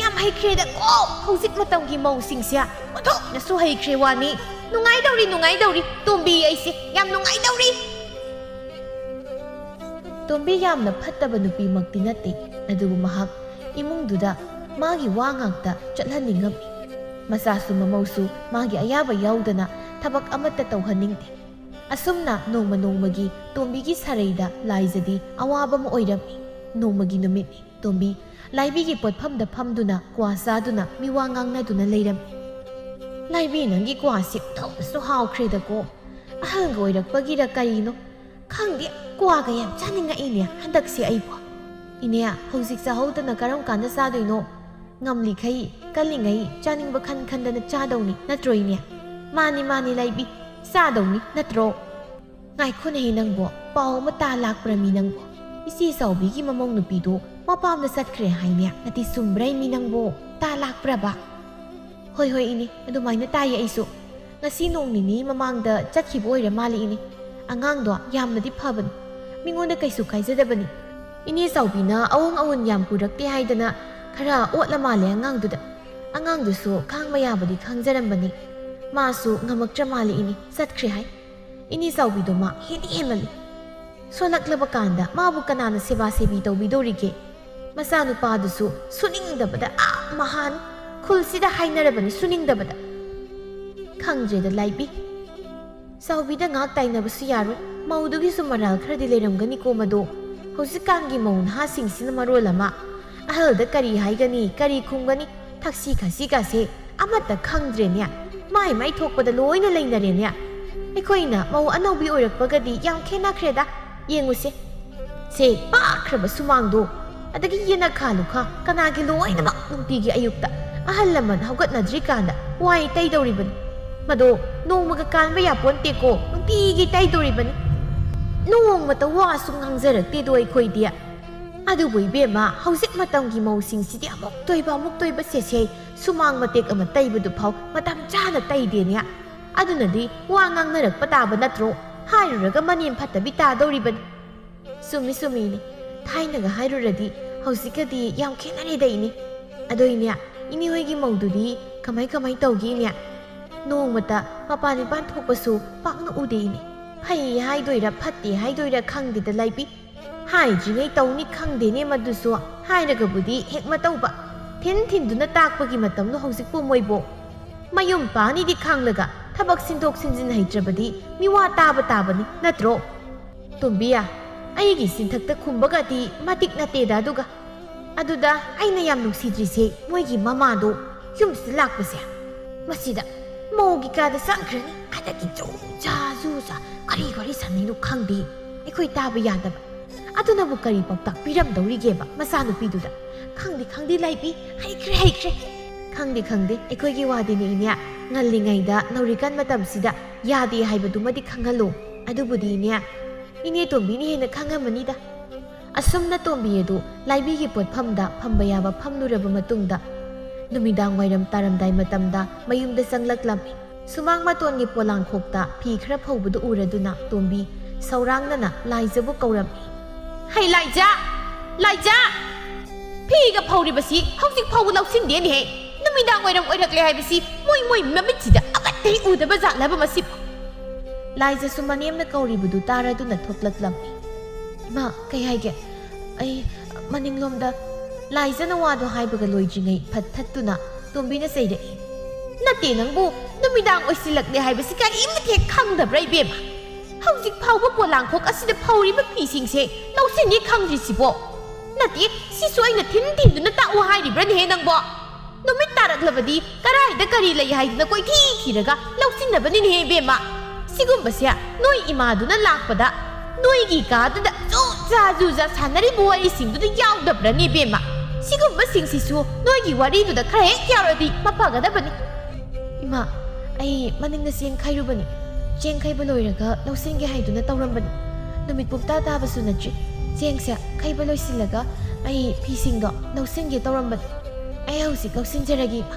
ꯌꯥꯝ ꯍꯩꯈ꯭ꯔꯦꯗ ꯀꯣ ꯍꯧꯖꯤꯛ ꯃꯇꯝꯒꯤ ꯃꯧꯁꯤꯡꯁꯦ꯫ ꯑꯣꯟꯊꯣꯛꯅꯁꯨ ꯍꯩꯈ꯭ꯔꯦ ꯋꯥꯅꯤ꯫ ꯅꯨꯡꯉꯥꯏꯗꯧꯔꯤ, ꯅꯨꯡꯉꯥꯏꯗꯧꯔꯤ꯫ ꯇꯣꯝꯕꯤ ꯑꯩꯁꯦ ꯌꯥꯝ ꯅꯨꯡꯉꯥꯏꯗꯧꯔꯤ꯫ ꯇꯣꯝꯕꯤ ꯌꯥꯝꯅ ꯐꯠꯇꯕ ꯅꯨꯄꯤꯃꯛꯇꯤ ꯅꯠꯇꯦ, ꯑꯗꯨꯕꯨ ꯃꯍꯥꯛ ꯏꯃꯨꯡꯗꯨꯗ ꯃꯥꯒꯤ ꯋꯥ ꯉꯥꯛꯇ ꯆꯠꯍꯟꯅꯤꯡꯉꯝꯃꯤ꯫ ꯃꯆꯥꯁꯨ ꯃꯃꯧꯁꯨ ꯃꯥꯒꯤ ꯑꯌꯥꯕ ꯌꯥꯎꯗꯅ ꯊꯕꯛ ꯑꯃꯠꯇ ꯇꯧꯍꯟꯅꯤꯡꯗꯦ꯫ ꯑꯁꯨꯝꯅ ꯅꯣꯡꯃ ꯅꯣꯡꯃꯒꯤ ꯇꯣꯝꯕꯤꯒꯤ ꯁꯥꯔꯩꯗ ꯂꯥꯏꯖꯗꯤ ꯑꯋꯥꯕ ꯑꯃ ꯑꯣꯏꯔꯝꯃꯤ꯫ ꯅꯣꯡꯃꯒꯤ ꯅꯨꯃꯤꯠꯅꯤ꯫ ꯇꯣꯝꯕꯤ ꯂꯥꯏꯕꯤꯒꯤ ꯄꯣꯠꯐꯝꯗ ꯐꯝꯗꯨꯅ ꯀ꯭ꯋꯥ ꯆꯥꯗꯨꯅ ꯃꯤꯋꯥ ꯉꯥꯡꯅꯗꯨꯅ ꯂꯩꯔꯝꯃꯤ꯫ "ꯂꯥꯏꯕꯤ, ꯅꯪꯒꯤ ꯀ꯭ꯋꯥꯁꯤ ꯑꯣꯟꯊꯣꯛꯅꯁꯨ ꯍꯥꯎꯈ꯭ꯔꯦꯗꯀꯣ꯫ ꯑꯍꯜꯒ ꯑꯣꯏꯔꯛꯄꯒꯤꯔ ꯀꯔꯤꯅꯣ? ꯈꯪꯗꯦ, ꯀ꯭ꯋꯥꯒ ꯌꯥꯝ ꯆꯥꯅꯤꯡꯉꯛꯏꯅꯦ ꯍꯟꯗꯛꯁꯦ ꯑꯩꯕꯨ꯫" "ꯏꯅꯦ, ꯍꯧꯖꯤꯛ ꯆꯥꯍꯧꯗꯅ ꯀꯔꯝ ꯀꯥꯟꯗ ꯆꯥꯗꯣꯏꯅꯣ? ꯉꯝꯂꯤꯈꯩ, ꯀꯜꯂꯤꯉꯩ ꯆꯥꯅꯤꯡꯕ ꯈꯟ ꯈꯟꯗꯅ ꯆꯥꯗꯧꯅꯤ, ꯅꯠꯇ꯭ꯔꯣ ꯏꯅꯦ?" "ꯃꯥꯅꯤ, ꯃꯥꯅꯤ ꯂꯥꯏꯕꯤ, ꯆꯥꯗꯧꯅꯤ, ꯅꯠꯇ꯭ꯔꯣ?" "ꯉꯥꯏꯈꯣꯅꯦꯍꯦ ꯅꯪꯕꯣ, ꯄꯥꯎ ꯑꯃ ꯇꯥ ꯂꯥꯛꯄ꯭ꯔꯃꯤ ꯅꯪꯕꯣ? ꯏꯆꯦ ꯆꯥꯎꯕꯤꯒꯤ ꯃꯃꯧ ꯅꯨꯄꯤꯗꯣ ꯃꯄꯥꯝꯗ ꯆꯠꯈ꯭ꯔꯦ ꯍꯥꯏꯅꯦ, ꯅꯠꯇꯦ ꯆꯨꯝꯕ꯭ꯔꯩꯃꯤ ꯅꯪꯕꯣ? ꯇꯥ ꯂꯥꯛꯄ꯭ꯔꯕ?" "ꯍꯣꯏ, ꯍꯣꯏ ꯏꯅꯦ, ꯑꯗꯨꯃꯥꯏꯅ ꯇꯥꯏꯌꯦ ꯑꯩꯁꯨ꯫ ꯉꯁꯤ ꯅꯣꯡ ꯅꯤꯅꯤ ꯃꯃꯥꯡꯗ ꯆꯠꯈꯤꯕ ꯑꯣꯏꯔ ꯃꯥꯜꯂꯦ ꯏꯅꯦ꯫ ꯑꯉꯥꯡꯗꯣ ꯌꯥꯝꯅꯗꯤ ꯐꯕꯅꯤ, ꯃꯤꯉꯣꯟꯗ ꯀꯩꯁꯨ ꯀꯥꯏꯖꯗꯕꯅꯤ꯫ ꯏꯅꯦ ꯆꯥꯎꯕꯤꯅ ꯑꯋꯣꯡ ꯑꯋꯨꯟ ꯌꯥꯝ ꯄꯨꯔꯛꯇꯦ ꯍꯥꯏꯗꯅ ꯈꯔ ꯑꯣꯠꯂ ꯃꯥꯜꯂꯦ ꯑꯉꯥꯡꯗꯨꯗ꯫ ꯑꯉꯥꯡꯗꯨꯁꯨ ꯈꯥꯡꯕ ꯌꯥꯕꯗꯤ ꯈꯥꯡꯖꯔꯝꯕꯅꯤ꯫ ꯃꯥꯁꯨ ꯉꯝꯃꯛꯇ꯭ꯔ ꯃꯥꯜꯂꯦ ꯏꯅꯦ, ꯆꯠꯈ꯭ꯔꯦ ꯍꯥꯏ꯫ ꯏꯅꯦ ꯆꯥꯎꯕꯤꯗꯣ ꯃꯥ ꯍꯦꯟꯗꯤ ꯍꯦꯟꯃꯜꯂꯤ꯫ ꯁꯣꯜꯂꯛꯂꯕ ꯀꯥꯟꯗ ꯃꯥꯕꯨ ꯀꯅꯥꯅ ꯁꯦꯕꯥ ꯁꯦꯕꯤ ꯇꯧꯕꯤꯗꯧꯔꯤꯒꯦ? ꯃꯆꯥꯅꯨꯄꯥꯗꯨꯁꯨ ꯁꯨꯅꯤꯡꯗꯕꯗ ꯑꯥ ꯃꯍꯥꯟ ꯈꯨꯜꯁꯤꯗ ꯍꯥꯏꯅꯔꯕꯅꯤ ꯁꯨꯅꯤꯡꯗꯕꯗ꯫" "ꯈꯪꯗ꯭ꯔꯦꯗ ꯂꯥꯏꯕꯤ꯫ ꯆꯥꯎꯕꯤꯗ ꯉꯥꯛ ꯇꯥꯏꯅꯕꯁꯨ ꯌꯥꯔꯣꯏ꯫ ꯃꯧꯗꯨꯒꯤꯁꯨ ꯃꯔꯥꯜ ꯈꯔꯗꯤ ꯂꯩꯔꯝꯒꯅꯤꯀꯣ ꯃꯗꯣ꯫ ꯍꯧꯖꯤꯛꯀꯥꯟꯒꯤ ꯃꯧ ꯅꯍꯥꯁꯤꯡꯁꯤꯅ ꯃꯔꯣꯜ ꯑꯃ ꯑꯍꯜꯗ ꯀꯔꯤ ꯍꯥꯏꯒꯅꯤ, ꯀꯔꯤ ꯈꯨꯝꯒꯅꯤ, ꯊꯛꯁꯤ ꯈꯥꯁꯤꯒꯁꯦ ꯑꯃꯠꯇ ꯈꯪꯗ꯭ꯔꯦꯅꯦ꯫ ꯃꯥꯏ ꯃꯥꯏ ꯊꯣꯛꯄꯗ ꯂꯣꯏꯅ ꯂꯩꯅꯔꯦꯅꯦ꯫ ꯑꯩꯈꯣꯏꯅ ꯃꯧ ꯑꯅꯧꯕꯤ ꯑꯣꯏꯔꯛꯄꯒꯗꯤ ꯌꯥꯝ ꯈꯦꯠꯅꯈ꯭ꯔꯦꯗ꯫ ꯌꯦꯡꯉꯨꯁꯦ꯫ ꯁꯦ, ꯄꯥꯛꯈ꯭ꯔꯕ ꯁꯨꯃꯥꯡꯗꯣ꯫ ꯑꯗꯒꯤ ꯌꯦꯅꯈꯥ ꯂꯨꯈꯥ ꯀꯅꯥꯒꯤ ꯂꯣꯏꯅꯃꯛ ꯅꯨꯡꯇꯤꯒꯤ ꯑꯌꯨꯛꯇ ꯑꯍꯜ ꯂꯃꯟ ꯍꯧꯒꯠꯅꯗ꯭ꯔꯤꯀꯥꯟꯗ ꯋꯥꯏ ꯇꯩꯗꯧꯔꯤꯕꯅꯤ꯫ ꯃꯗꯣ ꯅꯣꯡꯃꯒ ꯀꯥꯟꯕ ꯌꯥꯄꯣꯟꯇꯦꯀꯣ, ꯅꯨꯡꯇꯤꯒꯤ ꯇꯩꯗꯧꯔꯤꯕꯅꯤ꯫ ꯅꯣꯡꯃꯇ ꯋꯥꯁꯨ ꯉꯥꯡꯖꯔꯛꯇꯦꯗꯣ ꯑꯩꯈꯣꯏꯗꯤ꯫ ꯑꯗꯨꯕꯨ ꯏꯕꯦꯝꯃ, ꯍꯧꯖꯤꯛ ꯃꯇꯝꯒꯤ ꯃꯧꯁꯤꯡꯁꯤꯗꯤ ꯑꯃꯨꯛ ꯇꯣꯏꯕ, ꯑꯃꯨꯛ ꯇꯣꯏꯕ ꯁꯦꯁꯦ, ꯁꯨꯃꯥꯡ ꯃꯇꯦꯛ ꯑꯃ ꯇꯩꯕꯗꯨ ꯐꯥꯎ ꯃꯇꯝ ꯆꯥꯅ ꯇꯩꯗꯦꯅꯦ꯫ ꯑꯗꯨꯅꯗꯤ ꯋꯥ ꯉꯥꯡꯅꯔꯛꯄ ꯇꯥꯕ ꯅꯠꯇ꯭ꯔꯣ? ꯍꯥꯏꯔꯨꯔꯒ ꯃꯅꯦꯝ ꯐꯠꯇꯕꯤ ꯇꯥꯗꯧꯔꯤꯕꯅꯤ꯫ ꯆꯨꯝꯃꯤ ꯆꯨꯝꯃꯤꯅꯦ, ꯊꯥꯏꯅꯒ ꯍꯥꯏꯔꯨꯔꯗꯤ ꯍꯧꯖꯤꯛꯀꯗꯤ ꯌꯥꯝ ꯈꯦꯠꯅꯔꯦꯗ ꯏꯅꯦ꯫ ꯑꯗꯣ ꯏꯅꯦ, ꯏꯅꯦ ꯍꯣꯏꯒꯤ ꯃꯧꯗꯨꯗꯤ ꯀꯃꯥꯏ ꯀꯃꯥꯏ ꯇꯧꯒꯦ ꯏꯅꯦ? ꯅꯣꯡꯃꯇ ꯃꯄꯥꯟ ꯏꯄꯥꯟ ꯊꯣꯛꯄꯁꯨ ꯄꯥꯛꯅ ꯎꯗꯦ ꯏꯅꯦ꯫ ꯐꯩ ꯍꯥꯏꯗꯣꯏꯔꯥ ꯐꯠꯇꯦ ꯍꯥꯏꯗꯣꯏꯔꯥ ꯈꯪꯗꯦꯗ ꯂꯥꯏꯕꯤ꯫ ꯍꯥꯏꯗ꯭ꯔꯤꯉꯩ ꯇꯧꯅꯤ ꯈꯪꯗꯦꯅꯦ ꯃꯗꯨꯁꯨ꯫ ꯍꯥꯏꯔꯒꯕꯨꯗꯤ ꯍꯦꯛ ꯃꯇꯧꯕ꯫ ꯊꯤꯟ ꯊꯤꯟꯗꯨꯅ ꯇꯥꯛꯄꯒꯤ ꯃꯇꯝꯂꯣ ꯍꯧꯖꯤꯛꯄꯨ ꯃꯣꯏꯕꯣ? ꯃꯌꯨꯝ ꯄꯥꯅꯤꯗꯤ ꯈꯪꯂꯒ ꯊꯕꯛ ꯁꯤꯟꯗꯣꯛ ꯁꯤꯟꯖꯤꯟ ꯍꯩꯇ꯭ꯔꯕꯗꯤ ꯃꯤꯋꯥ ꯇꯥꯕ ꯇꯥꯕꯅꯤ ꯅꯠꯇ꯭ꯔꯣ? ꯇꯣꯝꯕꯤꯌꯥ, ꯑꯩꯒꯤ ꯆꯤꯟꯊꯛꯇ ꯈꯨꯝꯕꯒꯗꯤ ꯃꯇꯤꯛ ꯅꯠꯇꯦꯗ꯫ ꯑꯗꯨꯒ ꯑꯗꯨꯗ ꯑꯩꯅ ꯌꯥꯝ ꯅꯨꯡꯁꯤꯗ꯭ꯔꯤꯁꯦ ꯃꯣꯏꯒꯤ ꯃꯃꯥꯗꯣ ꯌꯨꯝꯁꯤꯗ ꯂꯥꯛꯄꯁꯦ꯫ ꯃꯁꯤꯗ ꯃꯧꯒꯤ ꯀꯥꯗ ꯆꯪꯈ꯭ꯔꯅꯤ, ꯑꯗꯒꯤ ꯖꯨ ꯖꯥ ꯖꯨ ꯖꯥ ꯀꯔꯤ ꯋꯥꯔꯤ ꯁꯥꯟꯅꯩꯅꯣ ꯈꯪꯗꯦ, ꯑꯩꯈꯣꯏ ꯇꯥꯕ ꯌꯥꯗꯕ꯫ ꯑꯗꯨꯅꯕꯨ ꯀꯔꯤ ꯄꯥꯎꯇꯥꯛ ꯄꯤꯔꯝꯗꯧꯔꯤꯒꯦꯕ ꯃꯆꯥꯅꯨꯄꯤꯗꯨꯗ? ꯈꯪꯗꯦ ꯈꯪꯗꯦ ꯂꯥꯏꯕꯤ, ꯍꯩꯈ꯭ꯔꯦ ꯍꯩꯈ꯭ꯔꯦ꯫ ꯈꯪꯗꯦ ꯈꯪꯗꯦ, ꯑꯩꯈꯣꯏꯒꯤ ꯋꯥꯗꯤꯅꯦ ꯏꯅꯦ, ꯉꯜꯂꯤꯉꯩꯗ ꯅꯧꯔꯤꯀꯥꯟ ꯃꯇꯝꯁꯤꯗ ꯌꯥꯗꯦ ꯍꯥꯏꯕꯗꯨꯃꯗꯤ ꯈꯪꯍꯜꯂꯨ꯫ ꯑꯗꯨꯕꯨꯗꯤ ꯏꯅꯦ, ꯏꯅꯦ ꯇꯣꯝꯕꯤꯅ ꯍꯦꯟꯅ ꯈꯪꯉꯝꯃꯅꯤꯗ꯫ ꯑꯁꯨꯝꯅ ꯇꯣꯝꯕꯤ ꯑꯗꯨ ꯂꯥꯏꯕꯤꯒꯤ ꯄꯣꯠꯐꯝꯗ ꯐꯝꯕ ꯌꯥꯕ ꯐꯝꯂꯨꯔꯕ ꯃꯇꯨꯡꯗ, ꯅꯨꯃꯤꯗꯥꯡ ꯋꯥꯏꯔꯝ ꯇꯥꯔꯝꯗꯥꯏ ꯃꯇꯝꯗ ꯃꯌꯨꯝꯗ ꯆꯪꯂꯛꯂꯝꯃꯤ꯫ ꯁꯨꯃꯥꯡ ꯃꯇꯣꯟꯒꯤ ꯄꯣꯂꯥꯡꯈꯣꯛꯇ ꯐꯤ ꯈꯔ ꯐꯧꯕꯗꯨ ꯎꯔꯗꯨꯅ ꯇꯣꯝꯕꯤ ꯁꯧꯔꯥꯡꯅꯅ ꯂꯥꯏꯖꯕꯨ ꯀꯧꯔꯝꯃꯤ꯫ "ꯍꯩ ꯂꯥꯏꯖ! ꯂꯥꯏꯖ! ꯐꯤꯒ ꯐꯧꯔꯤꯕꯁꯤ ꯍꯧꯖꯤꯛ ꯐꯥꯎꯕ ꯂꯧꯁꯤꯟꯗꯦꯅꯦꯍꯦ! ꯅꯨꯃꯤꯗꯥꯡ ꯋꯥꯏꯔꯝ ꯑꯣꯏꯔꯛꯂꯦ ꯍꯥꯏꯕꯁꯤ ꯃꯣꯏ ꯃꯣꯏ ꯃꯃꯤꯠꯁꯤꯗ ꯑꯃꯠꯇ ꯍꯦꯛ ꯎꯗꯕ ꯖꯥꯠꯂꯕ ꯃꯁꯤꯕꯨ?" ꯂꯥꯏꯖꯁꯨ ꯃꯅꯦꯝꯅ ꯀꯧꯔꯤꯕꯗꯨ ꯇꯥꯔꯗꯨꯅ ꯊꯣꯛꯂꯛꯂꯝꯃꯤ꯫ "ꯏꯃꯥ, ꯀꯩ ꯍꯥꯏꯒꯦ? ꯑꯩ ꯃꯅꯤꯡꯂꯣꯝꯗ"꯫ ꯂꯥꯏꯖꯅ ꯋꯥꯗꯣ ꯍꯥꯏꯕꯒ ꯂꯣꯏꯗ꯭ꯔꯤꯉꯩ ꯐꯠ ꯊꯠꯇꯨꯅ ꯇꯣꯝꯕꯤꯅ ꯆꯩꯔꯛꯏ꯫ "ꯅꯠꯇꯦ ꯅꯪꯕꯨ, ꯅꯨꯃꯤꯗꯥꯡ ꯑꯣꯏꯁꯤꯜꯂꯛꯂꯦ ꯍꯥꯏꯕꯁꯤ ꯀꯔꯤꯃꯠꯇ ꯍꯦꯛ ꯈꯪꯗꯕ꯭ꯔꯥ ꯏꯕꯦꯝꯃ? ꯍꯧꯖꯤꯛ ꯐꯥꯎꯕ ꯄꯣꯂꯥꯡꯈꯣꯛ ꯑꯁꯤꯗ ꯐꯧꯔꯤꯕ ꯐꯤꯁꯤꯡꯁꯦ ꯂꯧꯁꯤꯟꯒꯦ ꯈꯪꯗ꯭ꯔꯤꯁꯤꯕꯣ? ꯅꯠꯇꯦ, ꯁꯤꯁꯨ ꯑꯩꯅ ꯊꯤꯟ ꯊꯤꯟꯗꯨꯅ ꯇꯥꯛꯎ ꯍꯥꯏꯔꯤꯕ꯭ꯔꯥꯅꯦꯍꯦ ꯅꯪꯕꯣ? ꯅꯨꯃꯤꯠ ꯇꯥꯔꯛꯂꯕꯗꯤ ꯀꯔꯥꯏꯗ ꯀꯔꯤ ꯂꯩ ꯍꯥꯏꯗꯅ ꯀꯣꯏꯊꯤ ꯊꯤꯔꯒ ꯂꯧꯁꯤꯟꯅꯕꯅꯤꯅꯦꯍꯦ ꯏꯕꯦꯝꯃ꯫ ꯁꯤꯒꯨꯝꯕꯁꯦ ꯅꯣꯏ ꯏꯃꯥꯗꯨꯅ ꯂꯥꯛꯄꯗ ꯅꯣꯏꯒꯤ ꯀꯥꯗꯨꯗ ꯖꯨ ꯖꯥ ꯖꯨ ꯖꯥ ꯁꯥꯟꯅꯔꯤꯕ ꯋꯥꯔꯤꯁꯤꯡꯗꯨꯗ ꯌꯥꯎꯗꯕ꯭ꯔꯅꯦ, ꯏꯕꯦꯝꯃ? ꯁꯤꯒꯨꯝꯕꯁꯤꯡꯁꯤꯁꯨ ꯅꯣꯏꯒꯤ ꯋꯥꯔꯤꯗꯨꯗ ꯈꯔ ꯍꯦꯛ ꯌꯥꯎꯔꯗꯤ ꯃꯐꯒꯗꯕꯅꯤ꯫ ꯏꯃꯥ, ꯑꯩ ꯃꯅꯤꯡꯗ ꯆꯦꯡ ꯈꯩꯔꯨꯕꯅꯤ꯫ ꯆꯦꯡ ꯈꯩꯕ ꯂꯣꯏꯔꯒ ꯂꯧꯁꯤꯟꯒꯦ ꯍꯥꯏꯗꯨꯅ ꯇꯧꯔꯝꯕꯅꯤ꯫ ꯅꯨꯃꯤꯠ ꯄꯨꯝꯇꯥ ꯇꯥꯕꯁꯨ ꯅꯠꯇ꯭ꯔꯤ꯫ ꯆꯦꯡꯁꯦ ꯈꯩꯕ ꯂꯣꯏꯁꯤꯜꯂꯒ ꯑꯩ ꯐꯤꯁꯤꯡꯗꯣ ꯂꯧꯁꯤꯟꯒꯦ ꯇꯧꯔꯝꯕꯅꯤ꯫ ꯑꯩ ꯍꯧꯖꯤꯛ ꯂꯧꯁꯤꯟꯖꯔꯒꯦ, ꯏꯃꯥ꯫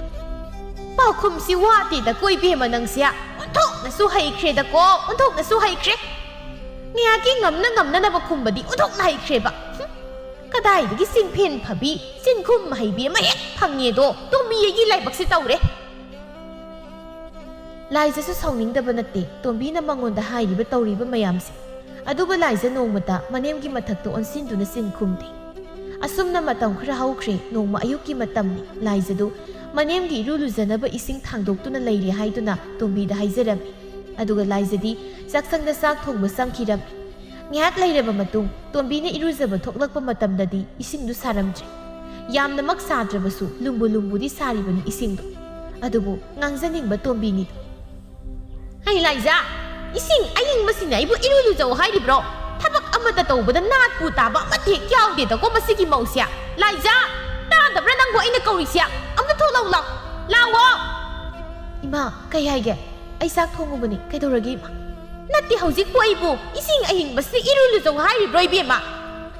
ꯄꯥꯎꯈꯨꯝꯁꯤ ꯋꯥꯠꯇꯦꯗꯀꯣ, ꯏꯕꯦꯝꯃ, ꯅꯪꯁꯦ꯫ ꯑꯣꯟꯊꯣꯛꯅꯁꯨ ꯍꯩꯈ꯭ꯔꯦꯗꯀꯣ, ꯑꯣꯟꯊꯣꯛꯅꯁꯨ ꯍꯩꯈ꯭ꯔꯦ꯫ ꯉꯥꯏꯍꯥꯛꯀꯤ ꯉꯝꯅ ꯉꯝꯅꯅꯕ ꯈꯨꯝꯕꯗꯤ ꯑꯣꯟꯊꯣꯛꯅ ꯍꯩꯈ꯭ꯔꯦꯕ꯫ ꯍꯨꯝ, ꯀꯗꯥꯏꯗꯒꯤ ꯆꯤꯟꯐꯦꯟ ꯐꯕꯤ, ꯆꯤꯟꯈꯨꯝ ꯍꯩꯕꯤ ꯑꯃ ꯍꯦꯛ ꯐꯪꯉꯦꯗꯣ, ꯇꯣꯝꯕꯤ ꯑꯩꯒꯤ ꯂꯥꯏꯕꯛꯁꯦ ꯇꯧꯔꯦ꯫ ꯂꯥꯏꯖꯁꯨ ꯁꯥꯎꯅꯤꯡꯗꯕ ꯅꯠꯇꯦ, ꯇꯣꯝꯕꯤꯅ ꯃꯉꯣꯟꯗ ꯍꯥꯏꯔꯤꯕ ꯇꯧꯔꯤꯕ ꯃꯌꯥꯝꯁꯦ꯫ ꯑꯗꯨꯕꯨ ꯂꯥꯏꯖ ꯅꯣꯡꯃꯇ ꯃꯅꯦꯝꯒꯤ ꯃꯊꯛꯇ ꯑꯣꯟꯁꯤꯟꯗꯨꯅ ꯆꯤꯟ ꯈꯨꯝꯗꯦ꯫ ꯑꯁꯨꯝꯅ ꯃꯇꯝ ꯈꯔ ꯍꯧꯈ꯭ꯔꯦ꯫ ꯅꯣꯡꯃ ꯑꯌꯨꯛꯀꯤ ꯃꯇꯝꯅꯤ꯫ ꯂꯥꯏꯖꯗꯨ ꯃꯅꯦꯝꯒꯤ ꯏꯔꯨ ꯂꯨꯖꯅꯕ ꯏꯁꯤꯡ ꯊꯥꯡꯗꯣꯛꯇꯨꯅ ꯂꯩꯔꯤ ꯍꯥꯏꯗꯨꯅ ꯇꯣꯝꯕꯤꯗ ꯍꯥꯏꯖꯔꯝꯃꯤ꯫ ꯑꯗꯨꯒ ꯂꯥꯏꯖꯗꯤ ꯆꯥꯛꯁꯪꯗ ꯆꯥꯛ ꯊꯣꯡꯕ ꯆꯪꯈꯤꯔꯝꯃꯤ꯫ ꯉꯥꯏꯍꯥꯛ ꯂꯩꯔꯕ ꯃꯇꯨꯡ ꯇꯣꯝꯕꯤꯅ ꯏꯔꯨꯖꯕ ꯊꯣꯛꯂꯛꯄ ꯃꯇꯝꯗꯗꯤ ꯏꯁꯤꯡꯗꯨ ꯁꯥꯔꯝꯗ꯭ꯔꯦ꯫ ꯌꯥꯝꯅꯃꯛ ꯁꯥꯗ꯭ꯔꯕꯁꯨ ꯂꯨꯝꯕꯨ ꯂꯨꯝꯕꯨꯗꯤ ꯁꯥꯔꯤꯕꯅꯤ ꯏꯁꯤꯡꯗꯨ꯫ ꯑꯗꯨꯕꯨ ꯉꯥꯡꯖꯅꯤꯡꯕ ꯇꯣꯝꯕꯤꯅꯤꯗꯣ꯫ "ꯍꯩ ꯂꯥꯏꯖꯥ, ꯏꯁꯤꯡ ꯑꯏꯪꯕꯁꯤꯅ ꯑꯩꯕꯨ ꯏꯔꯨ ꯂꯨꯖꯧ ꯍꯥꯏꯔꯤꯕ꯭ꯔꯣ? ꯊꯕꯛ ꯑꯃꯠꯇ ꯇꯧꯕꯗ ꯅꯥꯠꯄꯨ ꯇꯥꯕ ꯑꯃꯠꯇ ꯍꯦꯛ ꯌꯥꯎꯗꯦꯗꯀꯣ ꯃꯁꯤꯒꯤ ꯃꯧꯁꯦ꯫ ꯂꯥꯏꯖꯥ, ꯇꯥꯗꯕ꯭ꯔꯥ ꯅꯪꯕꯨ ꯑꯩꯅ ꯀꯧꯔꯤꯁꯦ? ꯑꯝꯇ ꯊꯣꯛꯂꯛꯎ ꯂꯥꯎ꯫ ꯂꯥꯛꯑꯣ!" "ꯏꯃꯥ, ꯀꯩ ꯍꯥꯏꯒꯦ? ꯑꯩ ꯆꯥꯛ ꯊꯣꯡꯉꯨꯕꯅꯤ꯫ ꯀꯩꯗꯧꯔꯒꯦ, ꯏꯃꯥ?" "ꯅꯠꯇꯦ, ꯍꯧꯖꯤꯛꯄꯨ ꯑꯩꯕꯨ ꯏꯁꯤꯡ ꯑꯏꯪꯕꯁꯤꯗ ꯏꯔꯨ ꯂꯨꯖꯧ ꯍꯥꯏꯔꯤꯕ꯭ꯔꯣ, ꯏꯕꯦꯝꯃ?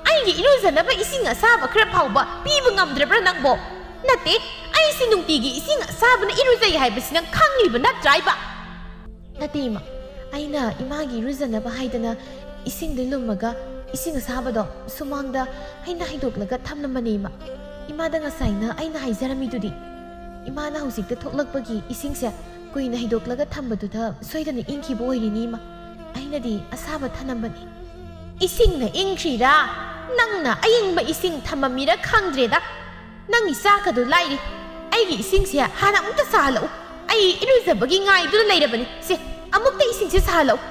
ꯑꯩꯒꯤ ꯏꯔꯨꯖꯅꯕ ꯏꯁꯤꯡ ꯑꯁꯥꯕ ꯈꯔ ꯐꯥꯎꯕ ꯄꯤꯕ ꯉꯝꯗ꯭ꯔꯕ꯭ꯔꯥ ꯅꯪꯕꯣ? ꯅꯠꯇꯦ, ꯑꯩꯁꯤ ꯅꯨꯡꯇꯤꯒꯤ ꯏꯁꯤꯡ ꯑꯁꯥꯕꯅ ꯏꯔꯨꯖꯩ ꯍꯥꯏꯕꯁꯤ ꯅꯪ ꯈꯪꯂꯤꯕ ꯅꯠꯇ꯭ꯔꯥ, ꯏꯕ?" "ꯅꯠꯇꯦ, ꯏꯃꯥ꯫ ꯑꯩꯅ ꯏꯃꯥꯒꯤ ꯏꯔꯨꯖꯅꯕ ꯍꯥꯏꯗꯅ ꯏꯁꯤꯡꯗ ꯂꯨꯝꯃꯒ ꯏꯁꯤꯡ ꯑꯁꯥꯕꯗꯣ ꯁꯨꯃꯥꯡꯗ ꯑꯩꯅ ꯍꯩꯗꯣꯛꯂꯒ ꯊꯝꯂꯝꯕꯅꯦ, ꯏꯃꯥ꯫ ꯏꯃꯥꯗ ꯉꯁꯥꯏꯅ ꯑꯩꯅ ꯍꯥꯏꯖꯔꯝꯃꯤꯗꯨꯗꯤ꯫ ꯏꯃꯥꯅ ꯍꯧꯖꯤꯛꯇ ꯊꯣꯛꯂꯛꯄꯒꯤ ꯏꯁꯤꯡꯁꯦ ꯀꯨꯏꯅ ꯍꯩꯗꯣꯛꯂꯒ ꯊꯝꯕꯗꯨꯗ ꯁꯣꯏꯗꯅ ꯏꯪꯈꯤꯕ ꯑꯣꯏꯔꯤꯅꯤ, ꯏꯃꯥ꯫ ꯑꯩꯅꯗꯤ ꯑꯁꯥꯕ ꯊꯝꯂꯝꯕꯅꯤ꯫" "ꯏꯁꯤꯡꯅ ꯏꯪꯈ꯭ꯔꯤꯔꯥ? ꯅꯪꯅ ꯑꯏꯪꯕ ꯏꯁꯤꯡ ꯊꯝꯃꯝꯃꯤꯔꯥ ꯈꯪꯗ꯭ꯔꯦꯗ꯫ ꯅꯪꯒꯤ ꯆꯥꯛꯀꯗꯣ ꯂꯥꯏꯔꯤ꯫ ꯑꯩꯒꯤ ꯏꯁꯤꯡꯁꯦ ꯍꯥꯟꯅ ꯑꯃꯨꯛꯇ ꯁꯥꯍꯜꯂꯛꯎ꯫ ꯑꯩ ꯏꯔꯨꯖꯕꯒꯤ ꯉꯥꯏꯗꯨꯅ ꯂꯩꯔꯕꯅꯤ꯫ ꯁꯦ, ꯑꯃꯨꯛꯇ ꯏꯁꯤꯡꯁꯦ ꯁꯥꯍꯜꯂꯛꯎ꯫"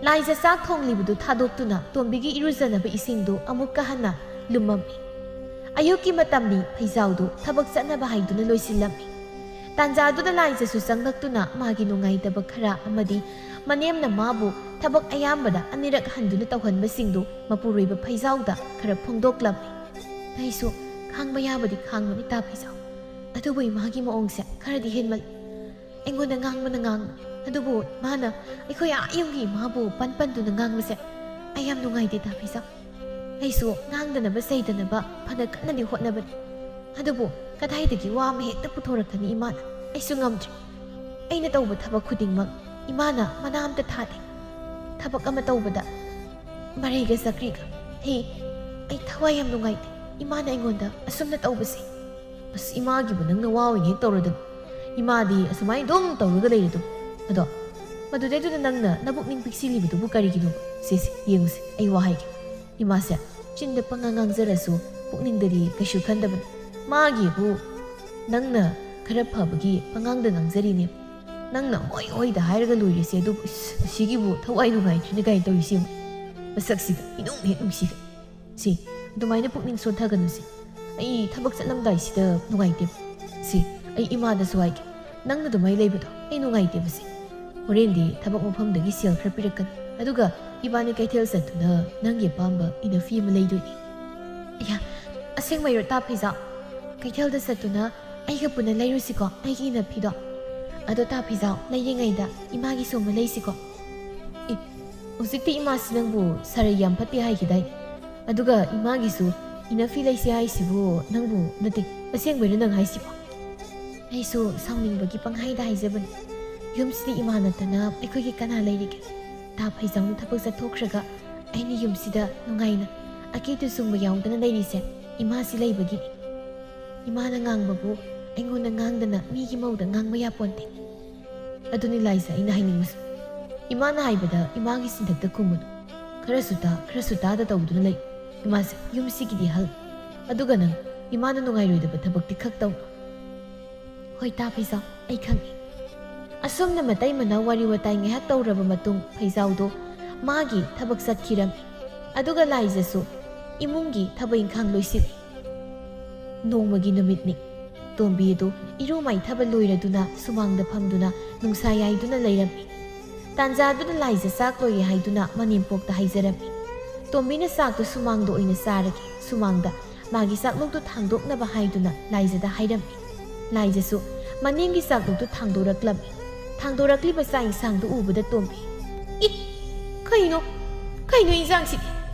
ꯂꯥꯏꯖ ꯆꯥꯛ ꯊꯣꯡꯂꯤꯕꯗꯨ ꯊꯥꯗꯣꯛꯇꯨꯅ ꯇꯣꯝꯕꯤꯒꯤ ꯏꯔꯨꯖꯅꯕ ꯏꯁꯤꯡꯗꯨ ꯑꯃꯨꯛꯀ ꯍꯟꯅ ꯂꯨꯝꯃꯝꯃꯤ꯫ ꯑꯌꯨꯛꯀꯤ ꯃꯇꯝꯅꯤ꯫ ꯐꯩꯖꯥꯎꯗꯨ ꯊꯕꯛ ꯆꯠꯅꯕ ꯍꯥꯏꯗꯨꯅ ꯂꯣꯏꯁꯤꯜꯂꯝꯃꯤ꯫ ꯇꯥꯟꯖꯥꯗꯨꯗ ꯂꯥꯏꯖꯁꯨ ꯆꯪꯂꯛꯇꯨꯅ ꯃꯥꯒꯤ ꯅꯨꯡꯉꯥꯏꯇꯕ ꯈꯔ ꯑꯃꯗꯤ ꯃꯅꯦꯝꯅ ꯃꯥꯕꯨ ꯊꯕꯛ ꯑꯌꯥꯝꯕꯗ ꯑꯅꯤꯔꯛ ꯍꯟꯗꯨꯅ ꯇꯧꯍꯟꯕꯁꯤꯡꯗꯨ ꯃꯄꯨꯔꯣꯏꯕ ꯐꯩꯖꯥꯎꯗ ꯈꯔ ꯐꯣꯡꯗꯣꯛꯂꯝꯃꯤ꯫ ꯑꯩꯁꯨ ꯈꯥꯡꯕ ꯌꯥꯕꯗꯤ ꯈꯥꯡꯕꯅꯤ ꯇꯥ ꯐꯩꯖꯥꯎ, ꯑꯗꯨꯕꯨ ꯏꯃꯥꯒꯤ ꯃꯑꯣꯡꯁꯦ ꯈꯔꯗꯤ ꯍꯦꯟꯃꯜꯂꯤ꯫ ꯑꯩꯉꯣꯟꯗ ꯉꯥꯡꯕꯅ ꯉꯥꯡꯕ, ꯑꯗꯨꯕꯨ ꯏꯃꯥꯅ ꯑꯩꯈꯣꯏ ꯑꯥ ꯌꯨꯝꯒꯤ ꯏꯃꯥꯕꯨ ꯄꯟ ꯄꯟꯗꯨꯅ ꯉꯥꯡꯕꯁꯦ ꯑꯩ ꯌꯥꯝ ꯅꯨꯡꯉꯥꯏꯇꯦ ꯇꯥ ꯐꯩꯖꯥꯎ꯫ ꯑꯩꯁꯨ ꯉꯥꯡꯗꯅꯕ ꯆꯩꯗꯅꯕ ꯐꯅ ꯀꯟꯅꯗꯤ ꯍꯣꯠꯅꯕꯅꯤ, ꯑꯗꯨꯕꯨ ꯀꯗꯥꯏꯗꯒꯤ ꯋꯥ ꯑꯃ ꯍꯦꯛꯇ ꯄꯨꯊꯣꯔꯛꯀꯅꯤ ꯏꯃꯥꯅ꯫ ꯑꯩꯁꯨ ꯉꯝꯗ꯭ꯔꯦ꯫ ꯑꯩꯅ ꯇꯧꯕ ꯊꯕꯛ ꯈꯨꯗꯤꯡꯃꯛ ꯏꯃꯥꯅ ꯃꯅꯥ ꯑꯝꯇ ꯊꯥꯗꯦ꯫ ꯊꯕꯛ ꯑꯃ ꯇꯧꯕꯗ ꯃꯔꯩꯒ ꯆꯀ꯭ꯔꯤꯒ꯫ ꯍꯤ, ꯑꯩ ꯊꯋꯥꯏ ꯌꯥꯝ ꯅꯨꯡꯉꯥꯏꯇꯦ ꯏꯃꯥꯅ ꯑꯩꯉꯣꯟꯗ ꯑꯁꯨꯝꯅ ꯇꯧꯕꯁꯦ꯫ ꯑꯁ, ꯏꯃꯥꯒꯤꯕꯨ ꯅꯪꯅ ꯋꯥ ꯑꯣꯏꯅ ꯍꯦꯛ ꯇꯧꯔꯗꯅ꯫ ꯏꯃꯥꯗꯤ ꯑꯁꯨꯃꯥꯏꯅ ꯑꯗꯨꯝ ꯇꯧꯔꯒ ꯂꯩꯔꯦ ꯑꯗꯨꯝ꯫ ꯑꯗꯣ ꯃꯗꯨꯗꯩꯗꯨꯗ ꯅꯪꯅ ꯅꯕꯨꯛꯅꯤꯡ ꯄꯤꯛꯁꯤꯜꯂꯤꯕꯗꯨꯕꯨ ꯀꯔꯤꯒꯤꯅꯣ? ꯁꯦ, ꯁꯦ, ꯌꯦꯡꯉꯨꯁꯦ, ꯑꯩ ꯋꯥ ꯍꯥꯏꯒꯦ꯫ ꯏꯃꯥꯁꯦ ꯆꯤꯟꯗ ꯄꯉꯥꯡ ꯉꯥꯡꯖꯔꯁꯨ ꯄꯨꯛꯅꯤꯡꯗꯗꯤ ꯀꯩꯁꯨ ꯈꯟꯗꯕꯅꯤ꯫ ꯃꯥꯒꯤꯕꯨ ꯅꯪꯅ ꯈꯔ ꯐꯕꯒꯤ ꯄꯉꯥꯡꯗ ꯉꯥꯡꯖꯔꯤꯅꯦ꯫ ꯅꯪꯅ ꯍꯣꯏ ꯍꯣꯏꯗ ꯍꯥꯏꯔꯒ ꯂꯣꯏꯔꯦꯁꯦ, ꯑꯗꯨꯕꯨ ꯏꯁ, ꯑꯁꯤꯒꯤꯕꯨ ꯊꯋꯥꯏ ꯅꯨꯡꯉꯥꯏꯇ꯭ꯔꯤꯅꯦ ꯀꯥꯏꯅ ꯇꯧꯔꯤꯁꯤ ꯌꯦꯡꯉꯨ꯫ ꯃꯁꯛꯁꯤꯒ ꯏꯅꯨꯡ ꯍꯦꯛ ꯅꯨꯡꯁꯤꯈꯩ꯫ ꯁꯤ, ꯑꯗꯨꯃꯥꯏꯅ ꯄꯨꯛꯅꯤꯡ ꯁꯣꯟꯊꯒꯅꯨꯁꯦ꯫ ꯑꯩ ꯊꯕꯛ ꯆꯠꯂꯝꯗꯥꯏꯁꯤꯗ ꯅꯨꯡꯉꯥꯏꯇꯦꯕ꯫ ꯁꯤ, ꯑꯩ ꯏꯃꯥꯗꯁꯨ ꯍꯥꯏꯒꯦ꯫ ꯅꯪꯅ ꯑꯗꯨꯃꯥꯏꯅ ꯂꯩꯕꯗꯣ ꯑꯩ ꯅꯨꯡꯉꯥꯏꯇꯦꯕ ꯁꯤ꯫ ꯍꯣꯔꯦꯟꯗꯤ ꯊꯕꯛ ꯃꯐꯝꯗꯒꯤ ꯁꯦꯜ ꯈꯔ ꯄꯤꯔꯛꯀꯅꯤ꯫ ꯑꯗꯨꯒ ꯏꯕꯥꯅꯤ ꯀꯩꯊꯦꯜ ꯆꯠꯇꯨꯅ ꯅꯪꯒꯤ ꯑꯄꯥꯝꯕ ꯏꯅꯐꯤ ꯑꯃ ꯂꯩꯗꯣꯏꯅꯤ꯫ ꯑꯌꯥ, ꯑꯁꯦꯡꯕꯩꯔꯣ ꯇꯥ ꯐꯩꯖꯥꯎ? ꯀꯩꯊꯦꯜꯗ ꯆꯠꯇꯨꯅ ꯑꯩꯒ ꯄꯨꯟꯅ ꯂꯩꯔꯨꯁꯤꯀꯣ, ꯑꯩꯒꯤ ꯏꯅꯐꯤꯗꯣ꯫ ꯑꯗꯣ ꯇꯥ ꯐꯩꯖꯥꯎ, ꯂꯩꯔꯤꯉꯩꯗ ꯏꯃꯥꯒꯤꯁꯨ ꯑꯃ ꯂꯩꯁꯤꯀꯣ꯫ ꯑꯦ, ꯍꯧꯖꯤꯛꯇꯤ ꯏꯃꯥꯁꯤ ꯅꯪꯕꯨ ꯁꯥꯔꯩ ꯌꯥꯝ ꯐꯠꯇꯦ ꯍꯥꯏꯈꯤꯗꯥꯏ? ꯑꯗꯨꯒ ꯏꯃꯥꯒꯤꯁꯨ ꯏꯅꯐꯤ ꯂꯩꯁꯤ ꯍꯥꯏꯁꯤꯕꯨ ꯅꯪꯕꯨ ꯅꯠꯇꯦ, ꯑꯁꯦꯡꯕꯩꯔꯣ ꯅꯪ ꯍꯥꯏꯁꯤꯕꯣ? ꯑꯩꯁꯨ ꯁꯥꯎꯅꯤꯡꯕꯒꯤ ꯄꯪꯍꯥꯏꯗ ꯍꯥꯏꯖꯕꯅꯤ꯫ ꯌꯨꯝꯁꯤꯗꯤ ꯏꯃꯥ ꯅꯠꯇꯅ ꯑꯩꯈꯣꯏꯒꯤ ꯀꯅꯥ ꯂꯩꯔꯤꯒꯦ? ꯇꯥ ꯐꯩꯖꯥꯎꯅ ꯊꯕꯛ ꯆꯠꯊꯣꯛꯈ꯭ꯔꯒ ꯑꯩꯅ ꯌꯨꯝꯁꯤꯗ ꯅꯨꯡꯉꯥꯏꯅ ꯑꯀꯦ ꯇꯨꯆꯨꯡꯕ ꯌꯥꯎꯗꯅ ꯂꯩꯔꯤꯁꯦ ꯏꯃꯥꯁꯤ ꯂꯩꯕꯒꯤꯅꯤ꯫ ꯏꯃꯥꯅ ꯉꯥꯡꯕꯕꯨ ꯑꯩꯉꯣꯟꯗ ꯉꯥꯡꯗꯅ ꯃꯤꯒꯤ ꯃꯧꯗ ꯉꯥꯡꯕ ꯌꯥꯄꯣꯟꯇꯦ꯫ ꯑꯗꯨꯅꯤ ꯂꯥꯏꯖ ꯑꯩꯅ ꯍꯥꯏꯅꯤꯡꯕꯁꯨ꯫ ꯏꯃꯥꯅ ꯍꯥꯏꯕꯗ ꯏꯃꯥꯒꯤ ꯁꯤꯟꯊꯛꯇ ꯈꯨꯝꯃꯨꯅꯨ꯫ ꯈꯔꯁꯨ ꯇꯥ, ꯈꯔꯁꯨ ꯇꯥꯗ ꯇꯧꯗꯨꯅ ꯂꯩ꯫ ꯏꯃꯥꯁꯦ ꯌꯨꯝꯁꯤꯒꯤꯗꯤ ꯍꯜ꯫ ꯑꯗꯨꯒ ꯅꯪ ꯏꯃꯥꯅ ꯅꯨꯡꯉꯥꯏꯔꯣꯏꯗꯕ ꯊꯕꯛꯇꯤ ꯈꯛ ꯇꯧꯅꯨ꯫ ꯍꯣꯏ ꯇꯥ ꯐꯩꯖꯥꯎ, ꯑꯩ ꯈꯪꯉꯤ꯫ ꯑꯁꯨꯝꯅ ꯃꯇꯩ ꯃꯅꯥꯎ ꯋꯥꯔꯤ ꯋꯥꯇꯥꯏ ꯉꯥꯏꯍꯥꯛ ꯇꯧꯔꯕ ꯃꯇꯨꯡ ꯐꯩꯖꯥꯎꯗꯣ ꯃꯥꯒꯤ ꯊꯕꯛ ꯆꯠꯈꯤꯔꯝꯃꯤ꯫ ꯑꯗꯨꯒ ꯂꯥꯏꯖꯁꯨ ꯏꯃꯨꯡꯒꯤ ꯊꯕꯛ ꯏꯪꯈꯥꯡ ꯂꯣꯏꯁꯤꯜꯂꯤ꯫ ꯅꯣꯡꯃꯒꯤ ꯅꯨꯃꯤꯠꯅꯤ꯫ ꯇꯣꯝꯕꯤ ꯑꯗꯨ ꯏꯔꯨ ꯃꯥꯏꯊꯕ ꯂꯣꯏꯔꯗꯨꯅ ꯁꯨꯃꯥꯡꯗ ꯐꯝꯗꯨꯅ ꯅꯨꯡꯁꯥ ꯌꯥꯏꯗꯨꯅ ꯂꯩꯔꯝꯃꯤ꯫ ꯇꯥꯟꯖꯥꯗꯨꯗ ꯂꯥꯏꯖ ꯆꯥꯛ ꯂꯣꯏꯔꯦ ꯍꯥꯏꯗꯨꯅ ꯃꯅꯦꯝꯄꯣꯛꯇ ꯍꯥꯏꯖꯔꯝꯃꯤ꯫ ꯇꯣꯝꯕꯤꯅ ꯆꯥꯛꯇꯨ ꯁꯨꯃꯥꯡꯗ ꯑꯣꯏꯅ ꯆꯥꯔꯒꯦ, ꯁꯨꯃꯥꯡꯗ ꯃꯥꯒꯤ ꯆꯥꯛꯂꯣꯛꯇꯨ ꯊꯥꯡꯗꯣꯛꯅꯕ ꯍꯥꯏꯗꯨꯅ ꯂꯥꯏꯖꯗ ꯍꯥꯏꯔꯝꯃꯤ꯫ ꯂꯥꯏꯖꯁꯨ ꯃꯅꯦꯝꯒꯤ ꯆꯥꯛꯂꯣꯛꯇꯨ ꯊꯥꯡꯗꯣꯔꯛꯂꯝꯃꯤ꯫ ꯊꯥꯡꯗꯣꯔꯛꯂꯤꯕ ꯆꯥꯛ ꯏꯟꯁꯥꯡꯗꯨ ꯎꯕꯗ ꯇꯣꯝꯕꯤ, "ꯏ, ꯀꯩꯅꯣ? ꯀꯩꯅꯣ ꯏꯟꯁꯥꯡꯁꯤꯗꯤ?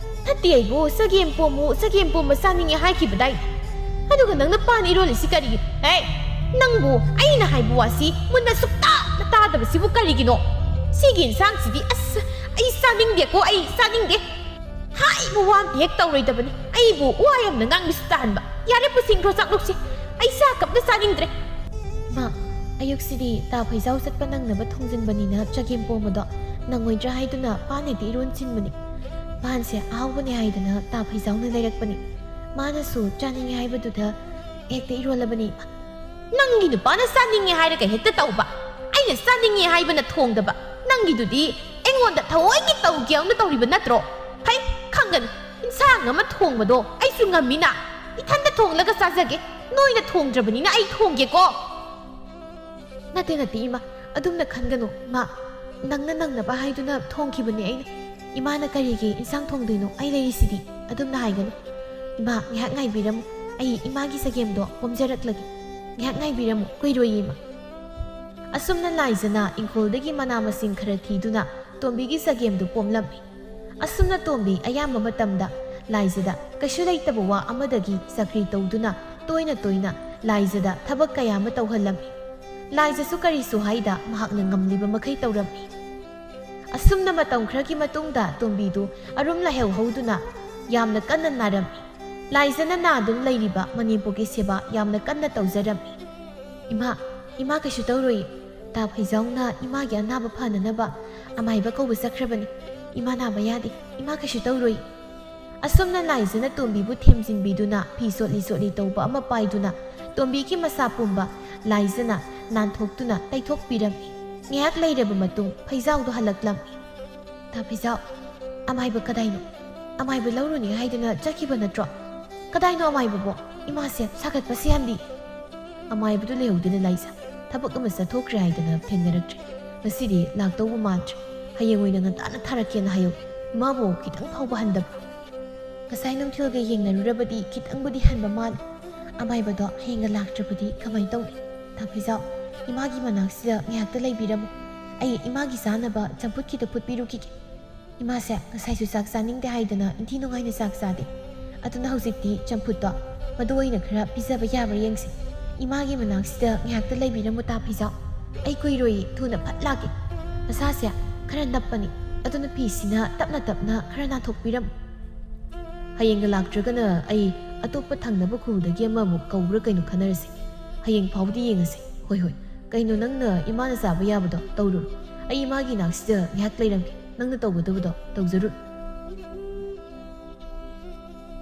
ꯅꯠꯇꯦ ꯑꯩꯕꯨ ꯆꯒꯦꯝ ꯄꯣꯝꯃꯨ, ꯆꯒꯦꯝ ꯄꯣꯝꯕ ꯆꯥꯅꯤꯡꯉꯦ ꯍꯥꯏꯈꯤꯕꯗꯥꯏꯅꯦ? ꯑꯗꯨꯒ ꯅꯪꯅ ꯄꯥꯟ ꯏꯔꯣꯜꯂꯤꯁꯤ ꯀꯔꯤꯒꯤꯅꯣ? ꯍꯦ, ꯅꯪꯕꯨ ꯑꯩꯅ ꯍꯥꯏꯕ ꯋꯥꯁꯤ ꯃꯨꯟꯅ ꯁꯨꯛꯇꯥ ꯇꯥꯗꯕꯁꯤꯕꯨ ꯀꯔꯤꯒꯤꯅꯣ? ꯁꯤꯒꯤ ꯏꯟꯁꯥꯡꯁꯤꯗꯤ, ꯑꯁ, ꯑꯩ ꯆꯥꯅꯤꯡꯗꯦꯀꯣ, ꯑꯩ ꯆꯥꯅꯤꯡꯗꯦ꯫ ꯍꯥꯏꯕ ꯋꯥ ꯑꯝꯇ ꯍꯦꯛ ꯇꯧꯔꯣꯏꯗꯕꯅꯤ꯫ ꯑꯩꯕꯨ ꯋꯥ ꯌꯥꯝꯅ ꯉꯥꯡꯕꯁꯤ ꯇꯥꯍꯟꯕ꯫ ꯌꯥꯔꯦ, ꯄꯨꯁꯤꯟꯈ꯭ꯔꯣ ꯆꯥꯛꯂꯨꯛꯁꯦ꯫ ꯑꯩ ꯆꯥꯛ ꯑꯝꯇ ꯆꯥꯅꯤꯡꯗ꯭ꯔꯦ꯫ ꯏꯃꯥ, ꯑꯌꯨꯛꯁꯤꯗꯤ ꯇꯥ ꯐꯩꯖꯥꯎ ꯆꯠꯄ ꯅꯪꯅꯕ ꯊꯣꯡꯖꯤꯟꯕꯅꯤꯅ ꯆꯒꯦꯝ ꯄꯣꯝꯕꯗꯣ ꯅꯪꯉꯣꯏꯗ꯭ꯔꯥ ꯍꯥꯏꯗꯨꯅ ꯄꯥꯟ ꯍꯦꯛꯇ ꯏꯔꯣꯟꯁꯤꯟꯕꯅꯤ꯫ ꯄꯥꯟꯁꯦ ꯑꯍꯥꯎꯕꯅꯦ ꯍꯥꯏꯗꯅ ꯇꯥ ꯐꯩꯖꯥꯎꯅ ꯂꯩꯔꯛꯄꯅꯤ꯫ ꯃꯥꯅꯁꯨ ꯆꯥꯅꯤꯡꯉꯦ ꯍꯥꯏꯕꯗꯨꯗ ꯍꯦꯛꯇ ꯏꯔꯣꯜꯂꯕꯅꯤ, ꯏꯃꯥ꯫ ꯅꯪꯒꯤ ꯅꯨꯄꯥꯅ ꯆꯥꯅꯤꯡꯉꯦ ꯍꯥꯏꯔꯒ ꯍꯦꯛꯇ ꯇꯧꯕ, ꯑꯩꯅ ꯆꯥꯅꯤꯡꯉꯦ ꯍꯥꯏꯕꯅ ꯊꯣꯡꯗꯕ, ꯅꯪꯒꯤꯗꯨꯗꯤ ꯑꯩꯉꯣꯟꯗ ꯊꯑꯣꯏꯒꯤ ꯇꯧꯒꯦ ꯍꯧꯅ ꯇꯧꯔꯤꯕ ꯅꯠꯇ꯭ꯔꯣ? ꯐꯩ, ꯈꯪꯒꯅꯤ꯫ ꯏꯟꯁꯥꯡ ꯑꯃ ꯊꯣꯡꯕꯗꯣ ꯑꯩꯁꯨ ꯉꯝꯃꯤꯅ꯫ ꯏꯊꯟꯗ ꯊꯣꯡꯂꯒ ꯆꯥꯖꯒꯦ꯫ ꯅꯣꯏꯅ ꯊꯣꯡꯗ꯭ꯔꯕꯅꯤꯅ ꯑꯩ ꯊꯣꯡꯒꯦꯀꯣ꯫ ꯅꯠꯇꯦ, ꯅꯠꯇꯦ, ꯏꯃꯥ, ꯑꯗꯨꯝꯅ ꯈꯟꯒꯅꯨ, ꯏꯃꯥ꯫ ꯅꯪꯅ ꯅꯪꯅꯕ ꯍꯥꯏꯗꯨꯅ ꯊꯣꯡꯈꯤꯕꯅꯦ ꯑꯩꯅ꯫ ꯏꯃꯥꯅ ꯀꯔꯤꯒꯤ ꯏꯟꯁꯥꯡ ꯊꯣꯡꯗꯣꯏꯅꯣ? ꯑꯩ ꯂꯩꯔꯤꯁꯤꯗꯤ꯫ ꯑꯗꯨꯝꯅ ꯍꯥꯏꯒꯅꯨ꯫ ꯏꯃꯥ, ꯉꯥꯏꯍꯥꯛ ꯉꯥꯏꯕꯤꯔꯝꯃꯨ꯫ ꯑꯩ ꯏꯃꯥꯒꯤ ꯆꯒꯦꯝꯗꯣ ꯄꯣꯝꯖꯔꯛꯂꯒꯦ꯫ ꯉꯥꯏꯍꯥꯛ ꯉꯥꯏꯕꯤꯔꯝꯃꯨ, ꯀꯨꯏꯔꯣꯏꯌꯦ, ꯏꯃꯥ꯫ ꯑꯁꯨꯝꯅ ꯂꯥꯏꯖꯅ ꯏꯪꯈꯣꯜꯗꯒꯤ ꯃꯅꯥ ꯃꯁꯤꯡ ꯈꯔ ꯊꯤꯗꯨꯅ ꯇꯣꯝꯕꯤꯒꯤ ꯆꯒꯦꯝꯗꯨ ꯄꯣꯝꯂꯝꯃꯤ꯫ ꯑꯁꯨꯝꯅ ꯇꯣꯝꯕꯤ ꯑꯌꯥꯝꯕ ꯃꯇꯝꯗ ꯂꯥꯏꯖꯗ ꯀꯩꯁꯨ ꯂꯩꯇꯕ ꯋꯥ ꯑꯃꯗꯒꯤ ꯆꯀ꯭ꯔꯤ ꯇꯧꯗꯨꯅ ꯇꯣꯏꯅ ꯇꯣꯏꯅ ꯂꯥꯏꯖꯗ ꯊꯕꯛ ꯀꯌꯥ ꯑꯃ ꯇꯧꯍꯜꯂꯝꯃꯤ꯫ ꯂꯥꯏꯖꯁꯨ ꯀꯔꯤꯁꯨ ꯍꯥꯏꯗ ꯃꯍꯥꯛꯅ ꯉꯝꯂꯤꯕ ꯃꯈꯩ ꯇꯧꯔꯝꯃꯤ꯫ ꯑꯁꯨꯝꯅ ꯃꯇꯝ ꯈꯔꯒꯤ ꯃꯇꯨꯡꯗ ꯇꯣꯝꯕꯤꯗꯨ ꯑꯔꯨꯝ ꯂꯥꯏꯍꯧ ꯍꯧꯗꯨꯅ ꯌꯥꯝꯅ ꯀꯟꯅ ꯅꯥꯔꯝꯃꯤ꯫ ꯂꯥꯏꯖꯅ ꯅꯥꯗꯨꯅ ꯂꯩꯔꯤꯕ ꯃꯅꯦꯝꯄꯣꯛꯀꯤ ꯁꯦꯕꯥ ꯌꯥꯝꯅ ꯀꯟꯅ ꯇꯧꯖꯔꯝꯃꯤ꯫ "ꯏꯃꯥ, ꯏꯃꯥ ꯀꯩꯁꯨ ꯇꯧꯔꯣꯏ꯫ ꯇꯥ ꯐꯩꯖꯥꯎꯅ ꯏꯃꯥꯒꯤ ꯑꯅꯥꯕ ꯐꯅꯅꯕ ꯑꯃꯥꯏꯕ ꯀꯧꯕ ꯆꯠꯈ꯭ꯔꯕꯅꯤ꯫ ꯏꯃꯥ ꯅꯥꯕ ꯌꯥꯗꯦ꯫ ꯏꯃꯥ ꯀꯩꯁꯨ ꯇꯧꯔꯣꯏ꯫" ꯑꯁꯨꯝꯅ ꯂꯥꯏꯖꯅ ꯇꯣꯝꯕꯤꯕꯨ ꯊꯦꯝꯖꯤꯟꯕꯤꯗꯨꯅ ꯐꯤ ꯆꯣꯠꯂꯤ ꯆꯣꯠꯂꯤ ꯇꯧꯕ ꯑꯃ ꯄꯥꯏꯗꯨꯅ ꯇꯣꯝꯕꯤꯒꯤ ꯃꯁꯥ ꯄꯨꯝꯕ ꯂꯥꯏꯖꯅ ꯅꯥꯟꯊꯣꯛꯇꯨꯅ ꯇꯩꯊꯣꯛꯄꯤꯔꯝꯃꯤ꯫ ꯉꯥꯏꯍꯥꯛ ꯂꯩꯔꯕ ꯃꯇꯨꯡ ꯐꯩꯖꯥꯎꯗꯨ ꯍꯜꯂꯛꯂꯝꯃꯤ꯫ "ꯇꯥ ꯐꯩꯖꯥꯎ, ꯑꯃꯥꯏꯕ ꯀꯗꯥꯏꯅꯣ? ꯑꯃꯥꯏꯕ ꯂꯧꯔꯨꯅꯤ ꯍꯥꯏꯗꯨꯅ ꯆꯠꯈꯤꯕ ꯅꯠꯇ꯭ꯔꯣ? ꯀꯗꯥꯏꯅꯣ ꯑꯃꯥꯏꯕꯕꯣ? ꯏꯃꯥꯁꯦ ꯁꯥꯒꯠꯄꯁꯤ ꯌꯥꯝꯗꯤ꯫" ꯑꯃꯥꯏꯕꯗꯨ ꯂꯩꯍꯧꯗꯦꯅ ꯂꯥꯏꯖ꯫ ꯊꯕꯛ ꯑꯃ ꯆꯠꯊꯣꯛꯈ꯭ꯔꯦ ꯍꯥꯏꯗꯅ ꯊꯦꯡꯅꯔꯛꯇ꯭ꯔꯦ꯫ ꯉꯁꯤꯗꯤ ꯂꯥꯛꯇꯧꯕ ꯃꯥꯟꯗ꯭ꯔꯦ꯫ ꯍꯌꯦꯡ ꯑꯣꯏꯅ ꯉꯟꯇꯥꯅ ꯊꯥꯔꯛꯀꯦꯅ ꯍꯥꯏꯌꯨ꯫ ꯏꯃꯥꯕꯨ ꯈꯤꯇꯪ ꯐꯥꯎꯕ ꯍꯟꯗꯕ꯭ꯔꯣ? ꯉꯁꯥꯏ ꯅꯨꯡꯊꯤꯜꯒ ꯌꯦꯡꯅꯔꯨꯔꯕꯗꯤ ꯈꯤꯇꯪꯕꯨꯗꯤ ꯍꯟꯕ ꯃꯥꯜꯂꯤ꯫ ꯑꯃꯥꯏꯕꯗꯣ ꯍꯌꯦꯡꯒ ꯂꯥꯛꯇ꯭ꯔꯕꯗꯤ ꯀꯃꯥꯏꯅ ꯇꯧꯅꯤ? ꯇꯥ ꯐꯩꯖꯥꯎ, ꯏꯃꯥꯒꯤ ꯃꯅꯥꯛꯁꯤꯗ ꯉꯥꯏꯍꯥꯛꯇ ꯂꯩꯕꯤꯔꯝꯃꯨ꯫ ꯑꯩ ꯏꯃꯥꯒꯤ ꯆꯥꯅꯕ ꯆꯝꯐꯨꯠ ꯈꯤꯇ ꯐꯨꯠꯄꯤꯔꯨꯈꯤꯒꯦ꯫ ꯏꯃꯥꯁꯦ ꯉꯁꯥꯏꯁꯨ ꯆꯥꯛ ꯆꯥꯅꯤꯡꯗꯦ ꯍꯥꯏꯗꯅ ꯏꯟꯊꯤ ꯅꯨꯡꯉꯥꯏꯅ ꯆꯥꯛ ꯆꯥꯗꯦ꯫ ꯑꯗꯨꯅ ꯍꯧꯖꯤꯛꯇꯤ ꯆꯝꯐꯨꯠꯇꯣ ꯃꯗꯨ ꯑꯣꯏꯅ ꯈꯔ ꯄꯤꯖꯕ ꯌꯥꯕ꯭ꯔꯥ ꯌꯦꯡꯁꯤ꯫ ꯏꯃꯥꯒꯤ ꯃꯅꯥꯛꯁꯤꯗ ꯉꯥꯏꯍꯥꯛꯇ ꯂꯩꯕꯤꯔꯝꯃꯨ ꯇꯥ ꯐꯩꯖꯥꯎ꯫ ꯑꯩ ꯀꯨꯏꯔꯣꯏꯌꯦ, ꯊꯨꯅ ꯐꯠ ꯂꯥꯛꯀꯦ꯫ ꯃꯁꯥꯁꯦ ꯈꯔ ꯅꯞꯄꯅꯤ, ꯑꯗꯨꯅ ꯐꯤꯁꯤꯅ ꯇꯞꯅ ꯇꯞꯅ ꯈꯔ ꯅꯥꯟꯊꯣꯛꯄꯤꯔꯝꯃꯨ꯫ ꯍꯌꯦꯡꯒ ꯂꯥꯛꯇ꯭ꯔꯒꯅ ꯑꯩ ꯑꯇꯣꯞꯄ ꯊꯪꯅꯕ ꯈꯨꯜꯗꯒꯤ ꯑꯃꯃꯨꯛ ꯀꯧꯕ꯭ꯔꯥ ꯀꯩꯅꯣ ꯈꯟꯅꯔꯁꯤ꯫ ꯍꯌꯦꯡ ꯐꯥꯎꯕꯗꯤ ꯌꯦꯡꯉꯁꯤ꯫ ꯍꯣꯏ, ꯍꯣꯏ꯫ ꯀꯩꯅꯣ, ꯅꯪꯅ ꯏꯃꯥꯅ ꯆꯥꯕ ꯌꯥꯕꯗꯣ ꯇꯧꯔꯨꯔꯣ꯫ ꯑꯩ ꯏꯃꯥꯒꯤ ꯅꯥꯛꯁꯤꯗ ꯉꯥꯏꯍꯥꯛ ꯂꯩꯔꯝꯒꯦ꯫ ꯅꯪꯅ ꯇꯧꯒꯗꯕꯗꯣ ꯇꯧꯖꯔꯨꯔꯣ꯫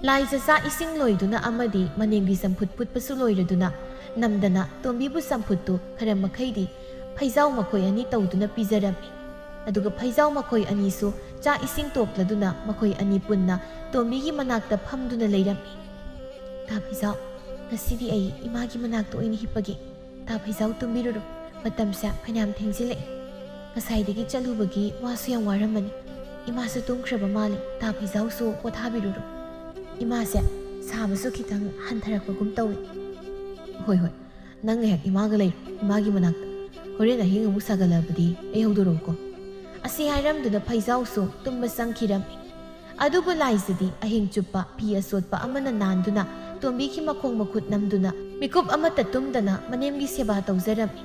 ꯂꯥꯏꯖ ꯆꯥꯛ ꯏꯁꯤꯡ ꯂꯣꯏꯗꯨꯅ ꯑꯃꯗꯤ ꯃꯅꯦꯝꯒꯤ ꯆꯝꯐꯨꯠ ꯐꯨꯠꯄꯁꯨ ꯂꯣꯏꯔꯗꯨꯅ ꯅꯝꯗꯅ ꯇꯣꯝꯕꯤꯕꯨ ꯆꯝꯐꯨꯠꯇꯨ ꯈꯔ ꯃꯈꯩꯗꯤ ꯐꯩꯖꯥꯎ ꯃꯈꯣꯏ ꯑꯅꯤ ꯇꯧꯗꯨꯅ ꯄꯤꯖꯔꯝꯃꯤ꯫ ꯑꯗꯨꯒ ꯐꯩꯖꯥꯎ ꯃꯈꯣꯏ ꯑꯅꯤꯁꯨ ꯆꯥꯛ ꯏꯁꯤꯡ ꯇꯣꯛꯂꯗꯨꯅ ꯃꯈꯣꯏ ꯑꯅꯤ ꯄꯨꯟꯅ ꯇꯣꯝꯕꯤꯒꯤ ꯃꯅꯥꯛꯇ ꯐꯝꯗꯨꯅ ꯂꯩꯔꯝꯃꯤ꯫ "ꯇꯥ ꯐꯩꯖꯥꯎ, ꯉꯁꯤꯗꯤ ꯑꯩ ꯏꯃꯥꯒꯤ ꯃꯅꯥꯛꯇ ꯑꯣꯏꯅ ꯍꯤꯞꯄꯒꯦ꯫ ꯇꯥ ꯐꯩꯖꯥꯎ, ꯇꯨꯝꯕꯤꯔꯨꯔꯣ꯫ ꯃꯇꯝꯁꯦ ꯐꯅꯌꯥꯝ ꯊꯦꯡꯖꯤꯜꯂꯛꯑꯦ꯫ ꯉꯁꯥꯏꯗꯒꯤ ꯆꯠꯂꯨꯕꯒꯤ ꯋꯥꯁꯨ ꯌꯥꯝ ꯋꯥꯔꯝꯃꯅꯤ꯫ ꯏꯃꯥꯁꯨ ꯇꯨꯝꯈ꯭ꯔꯕ ꯃꯥꯜꯂꯦ꯫ ꯇꯥ ꯐꯩꯖꯥꯎꯁꯨ ꯄꯣꯊꯥꯕꯤꯔꯨꯔꯣ꯫ ꯏꯃꯥꯁꯦ ꯁꯥꯕꯁꯨ ꯈꯤꯇꯪ ꯍꯟꯊꯔꯛꯄꯒꯨꯝ ꯇꯧꯏ꯫" "ꯍꯣꯏ, ꯍꯣꯏ꯫ ꯅꯪ ꯉꯥꯏꯍꯥꯛ ꯏꯃꯥꯒ ꯂꯩꯔꯣ, ꯏꯃꯥꯒꯤ ꯃꯅꯥꯛꯇ꯫ ꯍꯣꯔꯦꯟ ꯑꯍꯤꯡ ꯑꯃꯨꯛ ꯁꯥꯒꯠꯂꯛꯑꯕꯗꯤ ꯑꯩ ꯍꯧꯗꯣꯔꯛꯎꯀꯣ꯫" ꯑꯁꯤ ꯍꯥꯏꯔꯝꯗꯨꯅ ꯐꯩꯖꯥꯎꯁꯨ ꯇꯨꯝꯕ ꯆꯪꯈꯤꯔꯝꯃꯤ꯫ ꯑꯗꯨꯕꯨ ꯂꯥꯏꯖꯗꯤ ꯑꯍꯤꯡ ꯆꯨꯞꯄ ꯐꯤ ꯑꯆꯣꯠꯄ ꯑꯃꯅ ꯅꯥꯟꯗꯨꯅ ꯇꯣꯝꯕꯤꯒꯤ ꯃꯈꯣꯡ ꯃꯈꯨꯠ ꯅꯝꯗꯨꯅ ꯃꯤꯀꯨꯞ ꯑꯃꯠꯇ ꯇꯨꯝꯗꯅ ꯃꯅꯦꯝꯒꯤ ꯁꯦꯕꯥ ꯇꯧꯖꯔꯝꯃꯤ꯫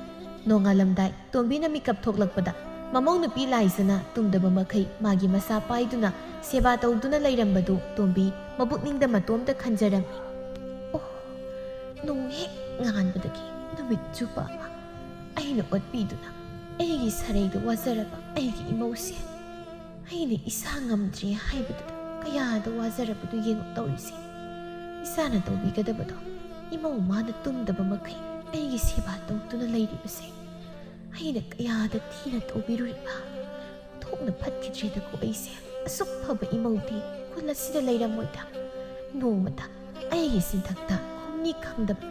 ꯅꯣꯡꯉꯥꯜꯂꯝꯗꯥꯏ ꯇꯣꯝꯕꯤꯅ ꯃꯤꯀꯞ ꯊꯣꯛꯂꯛꯄꯗ ꯃꯃꯧ ꯅꯨꯄꯤ ꯂꯥꯏꯖꯅ ꯇꯨꯝꯗꯕ ꯃꯈꯩ ꯃꯥꯒꯤ ꯃꯁꯥ ꯄꯥꯏꯗꯨꯅ ꯁꯦꯕꯥ ꯇꯧꯗꯨꯅ ꯂꯩꯔꯝꯕꯗꯨ ꯇꯣꯝꯕꯤ ꯃꯕꯨꯛꯅꯤꯡꯗ ꯃꯇꯣꯝꯇ ꯈꯟꯖꯔꯝꯃꯤ꯫ "ꯑꯣ, ꯅꯣꯡ ꯍꯦꯛ ꯉꯥꯟꯕꯗꯒꯤ ꯅꯨꯃꯤꯠ ꯆꯨꯞꯄ ꯑꯃ ꯑꯩꯅ ꯑꯣꯠꯄꯤꯗꯨꯅ ꯑꯩꯒꯤ ꯁꯔꯩꯗ ꯋꯥꯖꯔꯕ ꯑꯩꯒꯤ ꯏꯃꯧꯁꯦ ꯑꯩꯅ ꯏꯁꯥ ꯉꯝꯗ꯭ꯔꯦ ꯍꯥꯏꯕꯗꯨꯗ ꯀꯌꯥꯗ ꯋꯥꯖꯔꯕꯗꯨ ꯌꯦꯡꯉꯨ ꯇꯧꯔꯤꯁꯦ꯫ ꯏꯁꯥꯅ ꯇꯧꯕꯤꯒꯗꯕꯗꯣ ꯏꯃꯧ ꯃꯥꯅ ꯇꯨꯝꯗꯕ ꯃꯈꯩ ꯑꯩꯒꯤ ꯁꯦꯕꯥ ꯇꯧꯗꯨꯅ ꯂꯩꯔꯤꯕꯁꯦ ꯑꯩꯅ ꯀꯌꯥꯗ ꯊꯤꯅ ꯇꯧꯕꯤꯔꯨꯔꯤꯕ꯫ ꯊꯣꯛꯅ ꯐꯠꯈꯤꯗ꯭ꯔꯦꯗꯀꯣ ꯑꯩꯁꯦ꯫ ꯑꯁꯨꯛ ꯐꯕ ꯏꯃꯧꯗꯤ ꯈꯨꯜ ꯑꯁꯤꯗ ꯂꯩꯔꯝꯃꯣꯏꯗ꯫ ꯅꯣꯡꯃꯇ ꯑꯩꯒꯤ ꯆꯤꯟꯊꯛꯇ ꯈꯨꯝꯅꯤ ꯈꯪꯗꯕ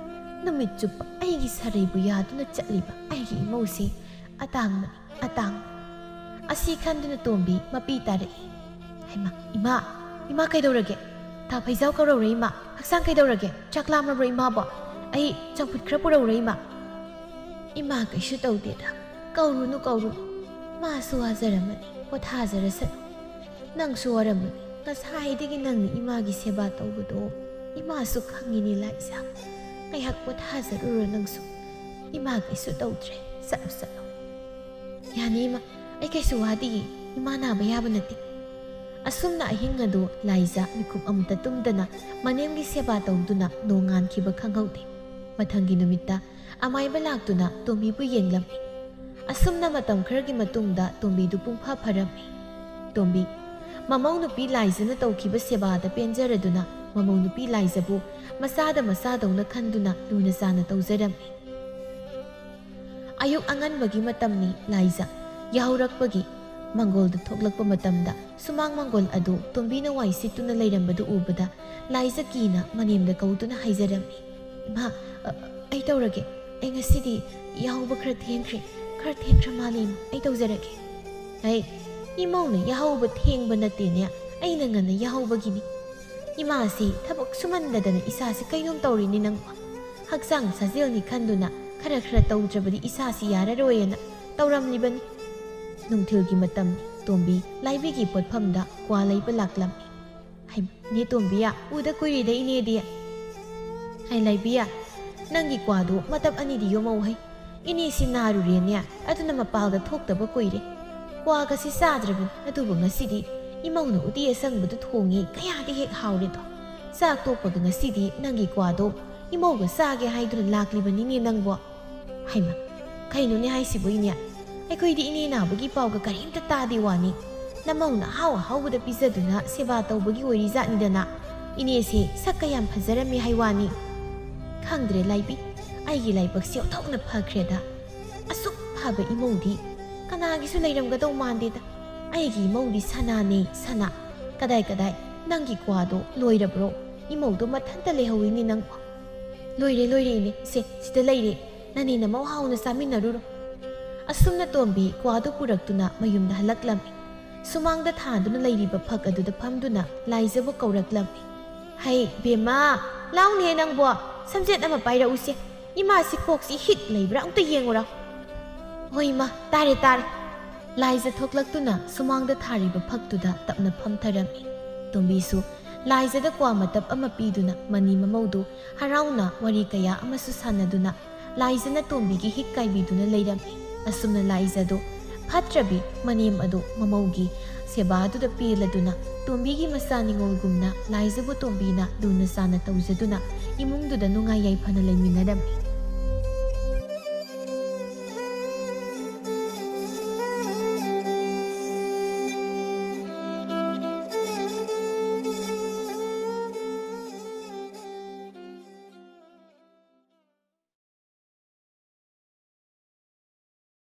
ꯅꯨꯃꯤꯠ ꯆꯨꯞꯄ ꯑꯩꯒꯤ ꯁꯥꯔꯩꯕꯨ ꯌꯥꯗꯨꯅ ꯆꯠꯂꯤꯕ ꯑꯩꯒꯤ ꯏꯃꯧꯁꯦ ꯑꯇꯥꯡꯕꯅꯤ, ꯑꯇꯥꯡꯕ꯫ ꯑꯁꯤ ꯈꯟꯗꯨꯅ ꯇꯣꯝꯕꯤ ꯃꯄꯤ ꯇꯥꯔꯛꯏ꯫ "ꯍꯩꯃꯥ, ꯏꯃꯥ, ꯏꯃꯥ ꯀꯩꯗꯧꯔꯒꯦ? ꯊꯥ ꯐꯩꯖꯥꯎ ꯀꯧꯔꯧꯔꯦ ꯏꯃꯥ꯫ ꯍꯛꯆꯥꯡ ꯀꯩꯗꯧꯔꯒꯦ? ꯆꯥꯛ ꯂꯥꯝꯃꯕ꯭ꯔꯣ ꯏꯃꯥꯕꯣ? ꯑꯩ ꯆꯝꯐꯨꯠ ꯈꯔ ꯄꯨꯔꯧꯔꯦ ꯏꯃꯥ?" "ꯏꯃꯥ ꯀꯩꯁꯨ ꯇꯧꯗꯦꯗ꯫ ꯀꯧꯔꯨꯅꯨ, ꯀꯧꯔꯨꯅꯨ꯫ ꯃꯥꯁꯨ ꯋꯥꯖꯔꯝꯃꯅꯤ, ꯄꯣꯊꯥꯖꯔꯁꯅꯨ꯫ ꯅꯪꯁꯨ ꯋꯥꯔꯝꯃꯅꯤ꯫ ꯉꯁꯥꯏꯗꯒꯤ ꯅꯪꯅ ꯏꯃꯥꯒꯤ ꯁꯦꯕꯥ ꯇꯧꯕꯗꯣ ꯏꯃꯥꯁꯨ ꯈꯪꯉꯤꯅꯤ ꯂꯥꯏꯖꯥ꯫ ꯉꯥꯏꯍꯥꯛ ꯄꯣꯊꯥꯖꯔꯨꯔꯣ ꯅꯪꯁꯨ꯫ ꯏꯃꯥ ꯀꯩꯁꯨ ꯇꯧꯗ꯭ꯔꯦ꯫ ꯆꯠꯂꯣ, ꯆꯠꯂꯣ꯫" "ꯌꯥꯅꯤ ꯏꯃꯥ, ꯑꯩ ꯀꯩꯁꯨ ꯋꯥꯗꯤꯌꯦ꯫ ꯏꯃꯥ ꯅꯥꯕ ꯌꯥꯕ ꯅꯠꯇꯦ꯫" ꯑꯁꯨꯝꯅ ꯑꯍꯤꯡ ꯑꯗꯨ ꯂꯥꯏꯖꯥ ꯃꯤꯀꯨꯞ ꯑꯃꯇ ꯇꯨꯝꯗꯅ ꯃꯅꯦꯝꯒꯤ ꯁꯦꯕꯥ ꯇꯧꯗꯨꯅ ꯅꯣꯡꯉꯥꯟꯈꯤꯕ ꯈꯪꯍꯧꯗꯦ꯫ ꯃꯊꯪꯒꯤ ꯅꯨꯃꯤꯠꯇ ꯑꯃꯥꯏꯕ ꯂꯥꯛꯇꯨꯅ ꯇꯣꯝꯕꯤꯕꯨ ꯌꯦꯡꯂꯝꯃꯤ꯫ ꯑꯁꯨꯝꯅ ꯃꯇꯝ ꯈꯔꯒꯤ ꯃꯇꯨꯡꯗ ꯇꯣꯝꯕꯤꯗꯨ ꯄꯨꯡꯐꯥ ꯐꯔꯝꯃꯤ꯫ ꯇꯣꯝꯕꯤ, ꯃꯃꯧ ꯅꯨꯄꯤ ꯂꯥꯏꯖꯅ ꯇꯧꯈꯤꯕ ꯁꯦꯕꯥꯗ ꯄꯦꯟꯖꯔꯗꯨꯅ ꯃꯃꯧ ꯅꯨꯄꯤ ꯂꯥꯏꯖꯕꯨ ꯃꯆꯥꯗ ꯃꯆꯥꯗꯧꯅ ꯈꯟꯗꯨꯅ ꯂꯨꯅ ꯆꯥꯅ ꯇꯧꯖꯔꯝꯃꯤ꯫ ꯑꯌꯨꯛ ꯑꯉꯟꯕꯒꯤ ꯃꯇꯝꯅꯤ꯫ ꯂꯥꯏꯖ ꯌꯥꯍꯧꯔꯛꯄꯒꯤ ꯃꯪꯒꯣꯜꯗ ꯊꯣꯛꯂꯛꯄ ꯃꯇꯝꯗ ꯁꯨꯃꯥꯡ ꯃꯪꯒꯣꯜ ꯑꯗꯨ ꯇꯣꯝꯕꯤꯅ ꯋꯥꯏ ꯁꯤꯠꯇꯨꯅ ꯂꯩꯔꯝꯕꯗꯨ ꯎꯕꯗ ꯂꯥꯏꯖ ꯀꯤꯅ ꯃꯅꯦꯝꯗ ꯀꯧꯗꯨꯅ ꯍꯥꯏꯖꯔꯝꯃꯤ, "ꯏꯃꯥ, ꯑ, ꯑꯩ ꯇꯧꯔꯒꯦ꯫ ꯑꯩ ꯉꯁꯤꯗꯤ ꯌꯥꯍꯧꯕ ꯈꯔ ꯊꯦꯡꯈ꯭ꯔꯦ꯫ ꯈꯔ ꯊꯦꯡꯈ꯭ꯔ ꯃꯥꯜꯂꯦ ꯏꯃꯥ꯫ ꯑꯩ ꯇꯧꯖꯔꯒꯦ꯫" "ꯍꯩ, ꯏꯃꯧꯅ ꯌꯥꯍꯧꯕ ꯊꯦꯡꯕ ꯅꯠꯇꯦꯅꯦ꯫ ꯑꯩꯅ ꯉꯟꯅ ꯌꯥꯍꯧꯕꯒꯤꯅꯤ꯫ ꯏꯃꯥꯁꯤ ꯊꯕꯛ ꯁꯨꯃꯟꯗꯗꯅ ꯏꯁꯥꯁꯤ ꯀꯩꯅꯣꯝ ꯇꯧꯔꯤꯅꯤ ꯅꯪꯕꯣ꯫ ꯍꯛꯆꯥꯡ ꯁꯥꯖꯦꯜꯅꯤ ꯈꯟꯗꯨꯅ ꯈꯔ ꯈꯔ ꯇꯧꯗ꯭ꯔꯕꯗꯤ ꯏꯁꯥꯁꯤ ꯌꯥꯔꯔꯣꯏꯅ ꯇꯧꯔꯝꯂꯤꯕꯅꯤ꯫" ꯅꯨꯡꯊꯤꯜꯒꯤ ꯃꯇꯝꯅꯤ꯫ ꯇꯣꯝꯕꯤ ꯂꯥꯏꯕꯤꯒꯤ ꯄꯣꯠꯐꯝꯗ ꯀ꯭ꯋꯥ ꯂꯩꯕ ꯂꯥꯛꯂꯝꯃꯤ꯫ "ꯍꯩꯃꯥ, ꯏꯅꯦ ꯇꯣꯝꯕꯤꯌꯥ, ꯎꯗ ꯀꯨꯏꯔꯦꯗ ꯏꯅꯦꯗꯤ꯫" "ꯍꯩ ꯂꯥꯏꯕꯤꯌꯥ, ꯅꯪꯒꯤ ꯀ꯭ꯋꯥꯗꯨ ꯃꯇꯞ ꯑꯅꯤꯗꯤ ꯌꯣꯝꯃꯧ ꯍꯩ꯫ ꯏꯅꯦꯁꯤ ꯅꯥꯔꯨꯔꯦꯅꯦ, ꯑꯗꯨꯅ ꯃꯄꯥꯜꯗ ꯊꯣꯛꯇꯕ ꯀꯨꯏꯔꯦ꯫ ꯀ꯭ꯋꯥꯒꯁꯤ ꯆꯥꯗ꯭ꯔꯕꯅꯤ, ꯑꯗꯨꯕꯨ ꯉꯁꯤꯗꯤ ꯏꯃꯧꯅ ꯎꯇꯤ ꯑꯁꯪꯕꯗꯨ ꯊꯣꯡꯉꯤ, ꯀꯌꯥꯗꯤ ꯍꯦꯛ ꯍꯥꯎꯔꯦꯗꯣ꯫ ꯆꯥꯛ ꯇꯣꯛꯄꯒ ꯉꯁꯤꯗꯤ ꯅꯪꯒꯤ ꯀ꯭ꯋꯥꯗꯣ ꯏꯃꯧꯒ ꯆꯥꯒꯦ ꯍꯥꯏꯗꯨꯅ ꯂꯥꯛꯂꯤꯕꯅꯤꯅꯦ ꯅꯪꯕꯣ꯫" "ꯍꯩꯃꯥ, ꯀꯩꯅꯣꯅꯦ ꯍꯥꯏꯁꯤꯕꯨ ꯏꯅꯦ? ꯑꯩꯈꯣꯏꯗꯤ ꯏꯅꯦ ꯅꯥꯕꯒꯤ ꯄꯥꯎꯒ ꯀꯔꯤꯝꯇ ꯇꯥꯗꯦ ꯋꯥꯅꯤ꯫ ꯅꯃꯧꯅ ꯑꯍꯥꯎ ꯑꯍꯥꯎꯕꯗ ꯄꯤꯖꯗꯨꯅ ꯁꯦꯕꯥ ꯇꯧꯕꯒꯤ ꯑꯣꯏꯔꯤꯖꯥꯠꯅꯤꯗꯅ꯫ ꯏꯅꯦꯁꯦ ꯁꯛꯀ ꯌꯥꯝ ꯐꯖꯔꯝꯃꯤ ꯍꯥꯏ ꯋꯥꯅꯤ꯫ ꯈꯪꯗ꯭ꯔꯦ ꯂꯥꯏꯕꯤ, ꯑꯩꯒꯤ ꯂꯥꯏꯕꯛꯁꯤ ꯑꯣꯟꯊꯣꯛꯅ ꯐꯈ꯭ꯔꯦꯗ꯫ ꯑꯁꯨꯛ ꯐꯕ ꯏꯃꯧꯗꯤ ꯀꯅꯥꯒꯤꯁꯨ ꯂꯩꯔꯝꯒꯗꯧ ꯃꯥꯟꯗꯦꯗ꯫ ꯑꯩꯒꯤ ꯏꯃꯧꯗꯤ ꯁꯅꯥꯅꯦ, ꯁꯅꯥ꯫ ꯀꯗꯥꯏ, ꯀꯗꯥꯏ, ꯅꯪꯒꯤ ꯀ꯭ꯋꯥꯗꯣ ꯂꯣꯏꯔꯕ꯭ꯔꯣ? ꯏꯃꯧꯗꯣ ꯃꯊꯟꯇ ꯂꯩꯍꯧꯋꯤꯅꯦ ꯅꯪꯕꯣ꯫" "ꯂꯣꯏꯔꯦ, ꯂꯣꯏꯔꯦ, ꯏꯅꯦ, ꯁꯦ, ꯁꯤꯗ ꯂꯩꯔꯦ, ꯅꯅꯦ ꯅꯃꯧ ꯍꯥꯎꯅ ꯆꯥꯃꯤꯟꯅꯔꯨꯔꯣ"꯫ ꯑꯁꯨꯝꯅ ꯇꯣꯝꯕꯤ ꯀ꯭ꯋꯥꯗꯨ ꯄꯨꯔꯛꯇꯨꯅ ꯃꯌꯨꯝꯗ ꯍꯜꯂꯛꯂꯝꯃꯤ꯫ ꯁꯨꯃꯥꯡꯗ ꯊꯥꯗꯨꯅ ꯂꯩꯔꯤꯕ ꯐꯛ ꯑꯗꯨꯗ ꯐꯝꯗꯨꯅ ꯂꯥꯏꯖꯕꯨ ꯀꯧꯔꯛꯂꯝꯃꯤ꯫ "ꯍꯩ ꯕꯦꯝꯃ, ꯂꯥꯎꯅꯦ ꯅꯪꯕꯣ, ꯁꯝꯖꯦꯠ ꯑꯃ ꯄꯥꯏꯔꯛꯎꯁꯦ, ꯏꯃꯥꯁꯤ ꯀꯣꯛꯁꯤ ꯍꯤꯠ ꯂꯩꯕ꯭ꯔꯥ ꯑꯝꯇ ꯌꯦꯡꯉꯨꯔꯣ"꯫ "ꯍꯣꯏ ꯏꯃꯥ, ꯇꯥꯔꯦ, ꯇꯥꯔꯦ"꯫ ꯂꯥꯏꯖ ꯊꯣꯛꯂꯛꯇꯨꯅ ꯁꯨꯃꯥꯡꯗ ꯊꯥꯔꯤꯕ ꯐꯛꯇꯨꯗ ꯇꯞꯅ ꯐꯝꯊꯔꯝꯃꯤ꯫ ꯇꯣꯝꯕꯤꯁꯨ ꯂꯥꯏꯖꯗ ꯀ꯭ꯋꯥ ꯃꯇꯞ ꯑꯃ ꯄꯤꯗꯨꯅ ꯃꯅꯤ ꯃꯃꯧꯗꯨ ꯍꯔꯥꯎꯅ ꯋꯥꯔꯤ ꯀꯌꯥ ꯑꯃꯁꯨ ꯁꯥꯟꯅꯗꯨꯅ ꯂꯥꯏꯖꯅ ꯇꯣꯝꯕꯤꯒꯤ ꯍꯤꯛ ꯀꯥꯏꯕꯤꯗꯨꯅ ꯂꯩꯔꯝꯃꯤ꯫ ꯑꯁꯨꯝꯅ ꯂꯥꯏꯖꯗꯨ ꯐꯠꯇ꯭ꯔꯕꯤ ꯃꯅꯦꯝ ꯑꯗꯨ ꯃꯃꯧꯒꯤ ꯁꯦꯕꯥꯗꯨꯗ ꯄꯦꯜꯂꯗꯨꯅ ꯇꯣꯝꯕꯤꯒꯤ ꯃꯆꯥ ꯅꯤꯉꯣꯜꯒꯨꯝꯅ ꯂꯥꯏꯖꯕꯨ ꯇꯣꯝꯕꯤꯅ ꯂꯨꯅ ꯆꯥꯅ ꯇꯧꯖꯗꯨꯅ ꯏꯃꯨꯡꯗꯨꯗ ꯅꯨꯡꯉꯥꯏ ꯌꯥꯏꯐꯅ ꯂꯩꯃꯤꯟꯅꯔꯝꯃꯤ꯫